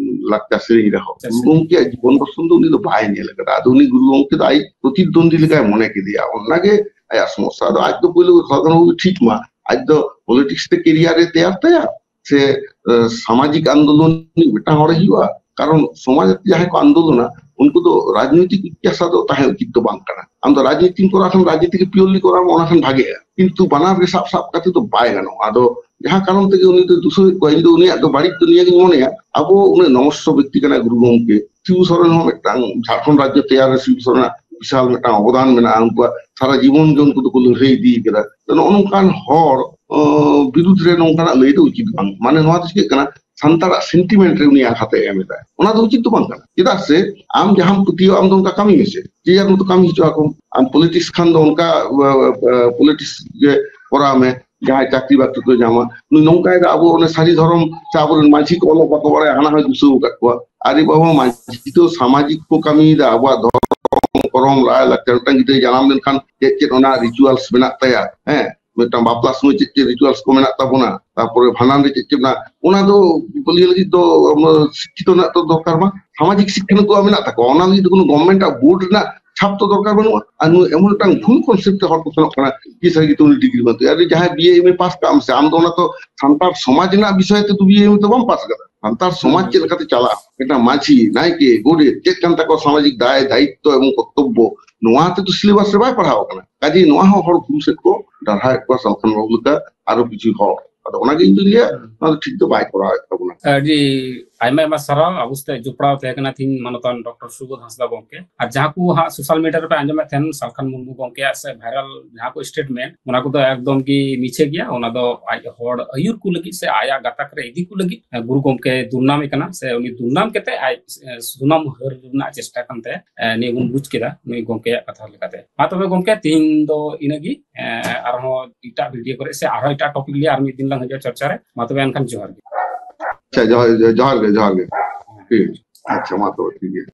ᱞᱟᱠᱪᱟᱨ ᱥᱮᱨᱮᱧ ᱨᱮᱦᱚᱸ᱾ ᱟᱪᱪᱷᱟ, ᱜᱩᱨᱩ ᱜᱚᱢᱠᱮᱭᱟᱜ ᱡᱤᱵᱚᱱ ᱫᱚᱨᱥᱚᱱ ᱫᱚ ᱩᱱᱤ ᱫᱚ ᱵᱟᱭ ᱧᱮᱞ ᱟᱠᱟᱫᱟ᱾ ᱟᱫᱚ ᱩᱱᱤ ᱜᱩᱨᱩ ᱜᱚᱢᱠᱮ ᱫᱚ ᱟᱡ ᱯᱨᱚᱛᱤᱫᱽᱣᱚᱱᱫᱤ ᱞᱮᱠᱟᱭ ᱢᱚᱱᱮ ᱠᱮᱫᱮᱭᱟ᱾ ᱚᱱᱟᱜᱮ ᱟᱭᱟᱜ ᱥᱚᱢᱚᱥᱥᱟ᱾ ᱟᱫᱚ ᱟᱡ ᱫᱚ ᱯᱳᱭᱞᱳ ᱥᱟᱫᱷᱟᱨᱚᱱ ᱴᱷᱤᱠ ᱢᱟ, ᱟᱡ ᱫᱚ ᱯᱚᱞᱤᱴᱤᱠᱥ ᱛᱮ ᱠᱮᱨᱤᱭᱟᱨ ᱮ ᱛᱮᱭᱟᱨ ᱛᱟᱭᱟ ᱥᱮ ᱥᱟᱢᱟᱡᱤᱠ ᱟᱱᱫᱳᱞᱚᱱ ᱨᱤᱱᱤᱡ ᱢᱤᱫᱴᱟᱝ ᱦᱚᱲᱮ ᱦᱩᱭᱩᱜᱼᱟ? ᱠᱟᱨᱚᱱ ᱥᱚᱢᱟᱡᱽ ᱨᱮ ᱡᱟᱦᱟᱸᱭ ᱠᱚ ᱟᱱᱫᱳᱞᱚᱱᱟ, ᱩᱱᱠᱩ ᱫᱚ ᱨᱟᱡᱽᱱᱳᱭᱛᱤᱠ ᱡᱤᱜᱽᱜᱟᱥᱟ ᱫᱚ ᱛᱟᱦᱮᱸ ᱩᱪᱤᱛ ᱫᱚ ᱵᱟᱝ ᱠᱟᱱᱟ᱾ ᱟᱢ ᱫᱚ ᱨᱟᱡᱽᱱᱤᱛᱤᱢ ᱠᱚᱨᱟᱣ ᱠᱷᱟᱱ, ᱨᱟᱡᱽᱱᱤᱛᱤ ᱜᱮ ᱯᱤᱭᱳᱨᱞᱤ ᱠᱚᱨᱟᱣ ᱢᱮ, ᱚᱱᱟ ᱠᱷᱟᱱ ᱵᱷᱟᱜᱮᱜᱼᱟ᱾ ᱠᱤᱱᱛᱩ ᱵᱟᱱᱟᱨ ᱜᱮ ᱥᱟᱵ ᱥᱟᱵ ᱠᱟᱛᱮ ᱫᱚ ᱵᱟᱭ ᱜᱟᱱᱚᱜᱼᱟ᱾ ᱟᱫᱚ ᱡᱟᱦᱟᱸ ᱠᱟᱨᱚᱱ ᱛᱮᱜᱮ ᱩᱱᱤ ᱫᱚ ᱫᱩᱥᱟᱹᱣᱮᱫ ᱠᱚᱣᱟ, ᱤᱧ ᱫᱚ ᱩᱱᱤᱭᱟᱜ ᱫᱚ ᱵᱟᱹᱲᱤᱡ ᱫᱚ ᱱᱤᱭᱟᱹᱜᱤᱧ ᱢᱚᱱᱮᱭᱟ, ᱟᱵᱚ ᱩᱱᱟᱹᱜ ᱱᱚᱢᱚᱥᱥᱚ ᱵᱮᱠᱛᱤ ᱠᱟᱱᱟᱭ ᱜᱩᱨᱩ ᱜᱚᱢᱠᱮ᱾ ᱥᱤᱵᱩ ᱥᱚᱨᱮᱱ ᱦᱚᱸ ᱢᱤᱫᱴᱟᱝ, ᱡᱷᱟᱲᱠᱷᱚᱸᱰ ᱨᱟᱡᱽᱡᱚ ᱛᱮᱭᱟᱨ ᱨᱮ ᱥᱤᱵᱩ ᱥᱚᱨᱮᱱᱟᱜ ᱵᱤᱥᱟᱞ ᱢᱤᱫᱴᱟᱝ ᱚᱵᱚᱫᱟᱱ ᱢᱮᱱᱟᱜᱼᱟ᱾ ᱩᱱᱠᱩᱣᱟᱜ ᱥᱟᱨᱟ ᱡᱤᱵᱚᱱ ᱜᱮ ᱩᱱᱠᱩ ᱫᱚᱠᱚ ᱞᱟᱹᱲᱦᱟᱹᱭ ᱤᱫᱤ ᱠᱟᱫᱟ᱾ ᱛᱚ, ᱱᱚᱜᱼᱚ ᱱᱚᱝᱠᱟᱱ ᱦᱚᱲ ᱚ, ᱵᱤᱨᱩᱫᱷ ᱨᱮ ᱱᱚᱝᱠᱟᱱᱟᱜ ᱞᱟᱹᱭ ᱫᱚ ᱩᱪᱤᱛ ᱵᱟᱝ᱾ ᱢᱟᱱᱮ, ᱱᱚᱣᱟ ᱫᱚ ᱪᱤᱠᱟᱹᱜ ᱠᱟᱱᱟ, ᱥᱟᱱᱛᱟᱲᱟᱜ ᱥᱮᱱᱴᱤᱢᱮᱱᱴ ᱨᱮ ᱩᱱᱤ ᱟᱜᱷᱟᱛ ᱮ ᱮᱢ ᱮᱫᱟ᱾ ᱚᱱᱟ ᱫᱚ ᱩᱪᱤᱛ ᱫᱚ ᱵᱟᱝ ᱠᱟᱱᱟ᱾ ᱪᱮᱫᱟᱜ ᱥᱮ ᱟᱢ ᱡᱟᱦᱟᱸᱢ ᱯᱟᱹᱛᱭᱟᱹᱣᱟ, ᱟᱢ ᱫᱚ ᱚᱱᱠᱟ ᱠᱟᱹᱢᱤ ᱢᱮᱥᱮ, ᱡᱮ ᱡᱟᱨ ᱢᱚᱛᱚ ᱠᱟᱹᱢᱤ ᱦᱚᱪᱚ ᱟᱠᱚᱢ᱾ ᱟᱢ ᱯᱚᱞᱤᱴᱤᱠᱥ ᱠᱷᱟᱱ ᱫᱚ ᱚᱱᱠᱟ ᱯᱚᱞᱤᱴᱤᱠᱥ ᱜᱮ ᱠᱚᱨᱟᱣ ᱢᱮ, ᱡᱟᱦᱟᱸᱭ ᱪᱟᱹᱠᱨᱤ ᱵᱟᱹᱠᱨᱤ ᱠᱚ ᱧᱟᱢᱟ᱾ ᱱᱩᱭ ᱱᱚᱝᱠᱟᱭ ᱫᱟ, ᱟᱵᱚ ᱚᱱᱮ ᱥᱟᱹᱨᱤ ᱫᱷᱚᱨᱚᱢ ᱥᱮ ᱟᱵᱚᱨᱮᱱ ᱢᱟᱹᱡᱷᱤ ᱠᱚ ᱚᱞᱚᱜ ᱵᱟᱠᱚ ᱵᱟᱲᱟᱭᱟ, ᱦᱟᱱᱟ ᱦᱚᱸᱭ ᱫᱩᱥᱟᱹᱣ ᱟᱠᱟᱫ ᱠᱚᱣᱟ᱾ ᱟᱨᱮ ᱵᱟᱵᱟ, ᱢᱟᱹᱡᱷᱤ ᱫᱚ ᱥᱟᱢᱟᱡᱤᱠ ᱠᱚ ᱠᱟᱹᱢᱤᱭᱮᱫᱟ, ᱟᱵᱚᱣᱟᱜ ᱫᱷᱚᱨᱚᱢ ᱠᱚᱨᱚᱢ ᱨᱟᱭ ᱞᱟᱠᱪᱟᱨ, ᱢᱤᱫᱴᱟᱝ ᱜᱤᱫᱽᱨᱟᱹ ᱡᱟᱱᱟᱢ ᱞᱮᱱᱠᱷᱟᱱ ᱪᱮᱫ ᱪᱮᱫ ᱚᱱᱟ ᱨᱤᱪᱩᱣᱟᱞᱥ ᱢᱮᱱᱟᱜ ᱛᱟᱭᱟ, ᱦᱮᱸ, ᱢᱤᱫᱴᱟᱝ ᱵᱟᱯᱞᱟ ᱥᱚᱢᱚᱭ ᱪᱮᱫ ᱪᱮᱫ ᱨᱤᱪᱩᱣᱟᱞᱥ ᱠᱚ ᱢᱮᱱᱟᱜ ᱛᱟᱵᱚᱱᱟ, ᱛᱟᱨᱯᱚᱨᱮ ᱵᱷᱟᱸᱰᱟᱱ ᱨᱮ ᱪᱮᱫ ᱪᱮᱫ ᱢᱮᱱᱟᱜᱼᱟ, ᱚᱱᱟ ᱫᱚ ᱞᱟᱹᱭ ᱞᱟᱹᱜᱤᱫ ᱫᱚ ᱟᱢ ᱥᱤᱠᱠᱷᱤᱛᱚ ᱨᱮᱱᱟᱜ ᱫᱚ ᱫᱚᱨᱠᱟᱨ ᱵᱟᱝ, ᱥᱟᱢᱟᱡᱤᱠ ᱥᱤᱠᱠᱷᱟ ᱱᱩᱠᱩᱣᱟᱜ ᱢᱮᱱᱟᱜ ᱛᱟᱠᱚᱣᱟ, ᱚᱱᱟ ᱞᱟᱹᱜᱤᱫ ᱫᱚ ᱠᱳᱱᱳ ᱜᱚᱵᱷᱢᱮᱱᱴ ᱟᱜ ᱵᱳᱨᱰ ᱨᱮᱱᱟᱜ ᱪᱷᱟᱯ ᱛᱚ ᱫᱚᱨᱠᱟᱨ ᱵᱟᱹᱱᱩᱜᱼᱟ᱾ ᱟᱨ ᱱᱩᱭ ᱮᱢᱚᱱ ᱢᱤᱫᱴᱟᱝ ᱵᱷᱩᱞ ᱠᱚᱱᱥᱮᱯᱴ ᱛᱮ ᱦᱚᱲ ᱠᱚ ᱥᱮᱱᱚᱜ ᱠᱟᱱᱟ, ᱡᱮ ᱥᱟᱹᱨᱤ ᱜᱮᱛᱚ ᱩᱱᱤ ᱰᱤᱜᱽᱨᱤ ᱵᱟᱹᱱᱩᱜ ᱛᱟᱭᱟ᱾ ᱟᱨᱮ, ᱡᱟᱦᱟᱸᱭ ᱵᱤ ᱮ ᱮᱢ ᱮ ᱯᱟᱥ ᱠᱟᱜ ᱟᱢ ᱥᱮ, ᱟᱢ ᱫᱚ ᱚᱱᱟ ᱛᱚ ᱥᱟᱱᱛᱟᱲ ᱥᱚᱢᱟᱡᱽ ᱨᱮᱱᱟᱜ ᱵᱤᱥᱚᱭ ᱛᱮ ᱫᱚ ᱵᱤ ᱮ ᱮᱢ ᱮ ᱫᱚ ᱵᱟᱢ ᱯᱟᱥ ᱠᱟᱫᱟ᱾ ᱥᱟᱱᱛᱟᱲ ᱥᱚᱢᱟᱡᱽ ᱪᱮᱫ ᱞᱮᱠᱟᱛᱮ ᱪᱟᱞᱟᱜᱼᱟ, ᱢᱤᱫᱴᱟᱝ ᱢᱟᱹᱡᱷᱤ, ᱱᱟᱭᱠᱮ, ᱜᱚᱰᱮᱛ ᱪᱮᱫ ᱠᱟᱱ ᱛᱟᱠᱚᱣᱟ ᱥᱟᱢᱟᱡᱤᱠ ᱫᱟᱭ ᱫᱟᱭᱤᱛᱛᱚ ᱮᱵᱚᱝ ᱠᱚᱨᱛᱚᱵᱵᱚ, ᱱᱚᱣᱟ ᱛᱮᱫᱚ ᱥᱤᱞᱮᱵᱟᱥ ᱨᱮ ᱵᱟᱭ ᱯᱟᱲᱦᱟᱣ ᱟᱠᱟᱱᱟ᱾ ᱠᱟᱡᱮ ᱱᱚᱣᱟ ᱦᱚᱸ ᱦᱚᱲ ᱵᱷᱩᱞ ᱥᱮᱫ ᱠᱚ ᱰᱟᱨᱦᱟᱣᱮᱫ ᱠᱚᱣᱟ, ᱥᱟᱞᱠᱷᱟᱱ ᱵᱟᱹᱵᱩ ᱞᱮᱠᱟ ᱟᱨᱚ ᱠᱤᱪᱷᱩ ᱦᱚᱲ᱾ ᱟᱫᱚ ᱚᱱᱟᱜᱮ ᱤᱧ ᱫᱩᱧ ᱞᱟᱹᱭᱟ, ᱦᱩᱸ᱾ ᱱᱚᱣᱟ ᱫᱚ ᱴᱷᱤᱠ ᱫᱚ ᱵᱟᱭ ᱠᱚᱨᱟᱣᱮᱫ ᱛᱟᱵᱚᱱᱟ᱾ ᱟᱹᱰᱤ ᱟᱭᱢᱟ ᱟᱭᱢᱟ ᱥᱟᱨᱦᱟᱣ᱾ ᱟᱵᱚ ᱥᱟᱛᱮ ᱡᱚᱯᱲᱟᱣ ᱛᱟᱦᱮᱸ ᱠᱟᱱᱟ ᱛᱤᱦᱤᱧ ᱢᱟᱱᱚᱛᱟᱱ ᱰᱚᱠᱴᱚᱨ ᱥᱩᱵᱳᱫᱷ ᱦᱟᱸᱥᱫᱟ ᱜᱚᱢᱠᱮ᱾ ᱟᱨ ᱡᱟᱦᱟᱸ ᱠᱚ ᱦᱟᱸᱜ ᱥᱳᱥᱟᱞ ᱢᱤᱰᱤᱭᱟ ᱨᱮᱯᱮ ᱟᱸᱡᱚᱢᱮᱫ ᱛᱟᱦᱮᱱ ᱥᱟᱞᱠᱷᱟᱱ ᱢᱩᱨᱢᱩ ᱜᱚᱢᱠᱮᱭᱟᱜ ᱥᱮ ᱵᱷᱟᱭᱨᱟᱞ ᱡᱟᱦᱟᱸ ᱠᱚ ᱥᱴᱮᱴᱢᱮᱱᱴ, ᱚᱱᱟ ᱠᱚᱫᱚ ᱮᱠᱫᱚᱢ ᱜᱮ ᱢᱤᱪᱷᱟᱹ ᱜᱮᱭᱟ᱾ ᱚᱱᱟ ᱫᱚ ᱟᱡ ᱦᱚᱲ ᱟᱹᱭᱩᱨ ᱠᱚ ᱞᱟᱹᱜᱤᱫ ᱥᱮ ᱟᱭᱟᱜ ᱜᱟᱛᱟᱠ ᱨᱮ ᱤᱫᱤ ᱠᱚ ᱞᱟᱹᱜᱤᱫ, ᱮ, ᱜᱩᱨᱩ ᱜᱚᱢᱠᱮ ᱫᱩᱨᱱᱟᱢᱮ ᱠᱟᱱᱟ ᱥᱮ ᱩᱱᱤ ᱫᱩᱨᱱᱟᱢ ᱠᱟᱛᱮ ᱟᱡ, ᱮ, ᱥᱩᱱᱟᱢ ᱦᱟᱹᱨ ᱨᱮᱱᱟᱜ ᱪᱮᱥᱴᱟ ᱠᱟᱱ ᱛᱟᱭᱟ᱾ ᱮ, ᱱᱤᱭᱟᱹ ᱵᱚᱱ ᱵᱩᱡᱽ ᱠᱮᱫᱟ ᱱᱩᱭ ᱜᱚᱢᱠᱮᱭᱟᱜ ᱠᱟᱛᱷᱟ ᱞᱮᱠᱟᱛᱮ᱾ ᱢᱟ ᱛᱚᱵᱮ ᱜᱚᱢᱠᱮ, ᱛᱤᱦᱤᱧ ᱫᱚ ᱤᱱᱟᱹᱜᱮ᱾ ᱮ, ᱟᱨᱦᱚᱸ ᱮᱴᱟᱜ ᱵᱷᱤᱰᱤᱭᱳ ᱠᱚᱨᱮ ᱥᱮ ᱟᱨᱦᱚᱸ ᱮᱴᱟᱜ ᱴᱚᱯᱤᱠ ᱞᱤᱭᱮ ᱟᱨ ᱢᱤᱫ ᱫᱤᱱ ᱞᱟᱝ ᱦᱤᱡᱩᱜᱼᱟ ᱪᱚᱨᱪᱟ ᱨᱮ᱾ ᱢᱟ ᱛᱚᱵᱮ ᱮᱱᱠᱷᱟᱱ ᱡᱚᱦᱟᱨ ᱜᱮ᱾ ᱟᱪᱪᱷᱟ, ᱡᱚᱦᱟᱨ, ᱡᱚᱦᱟᱨ ᱜᱮ, ᱡᱚᱦᱟᱨ ᱜᱮ᱾ ᱴᱷᱤᱠ ᱟᱪᱷᱮ᱾ ᱟᱪᱪᱷᱟ, ᱢᱟ ᱛᱚᱵᱮ ᱴᱷᱤᱠ ᱜᱮᱭᱟ᱾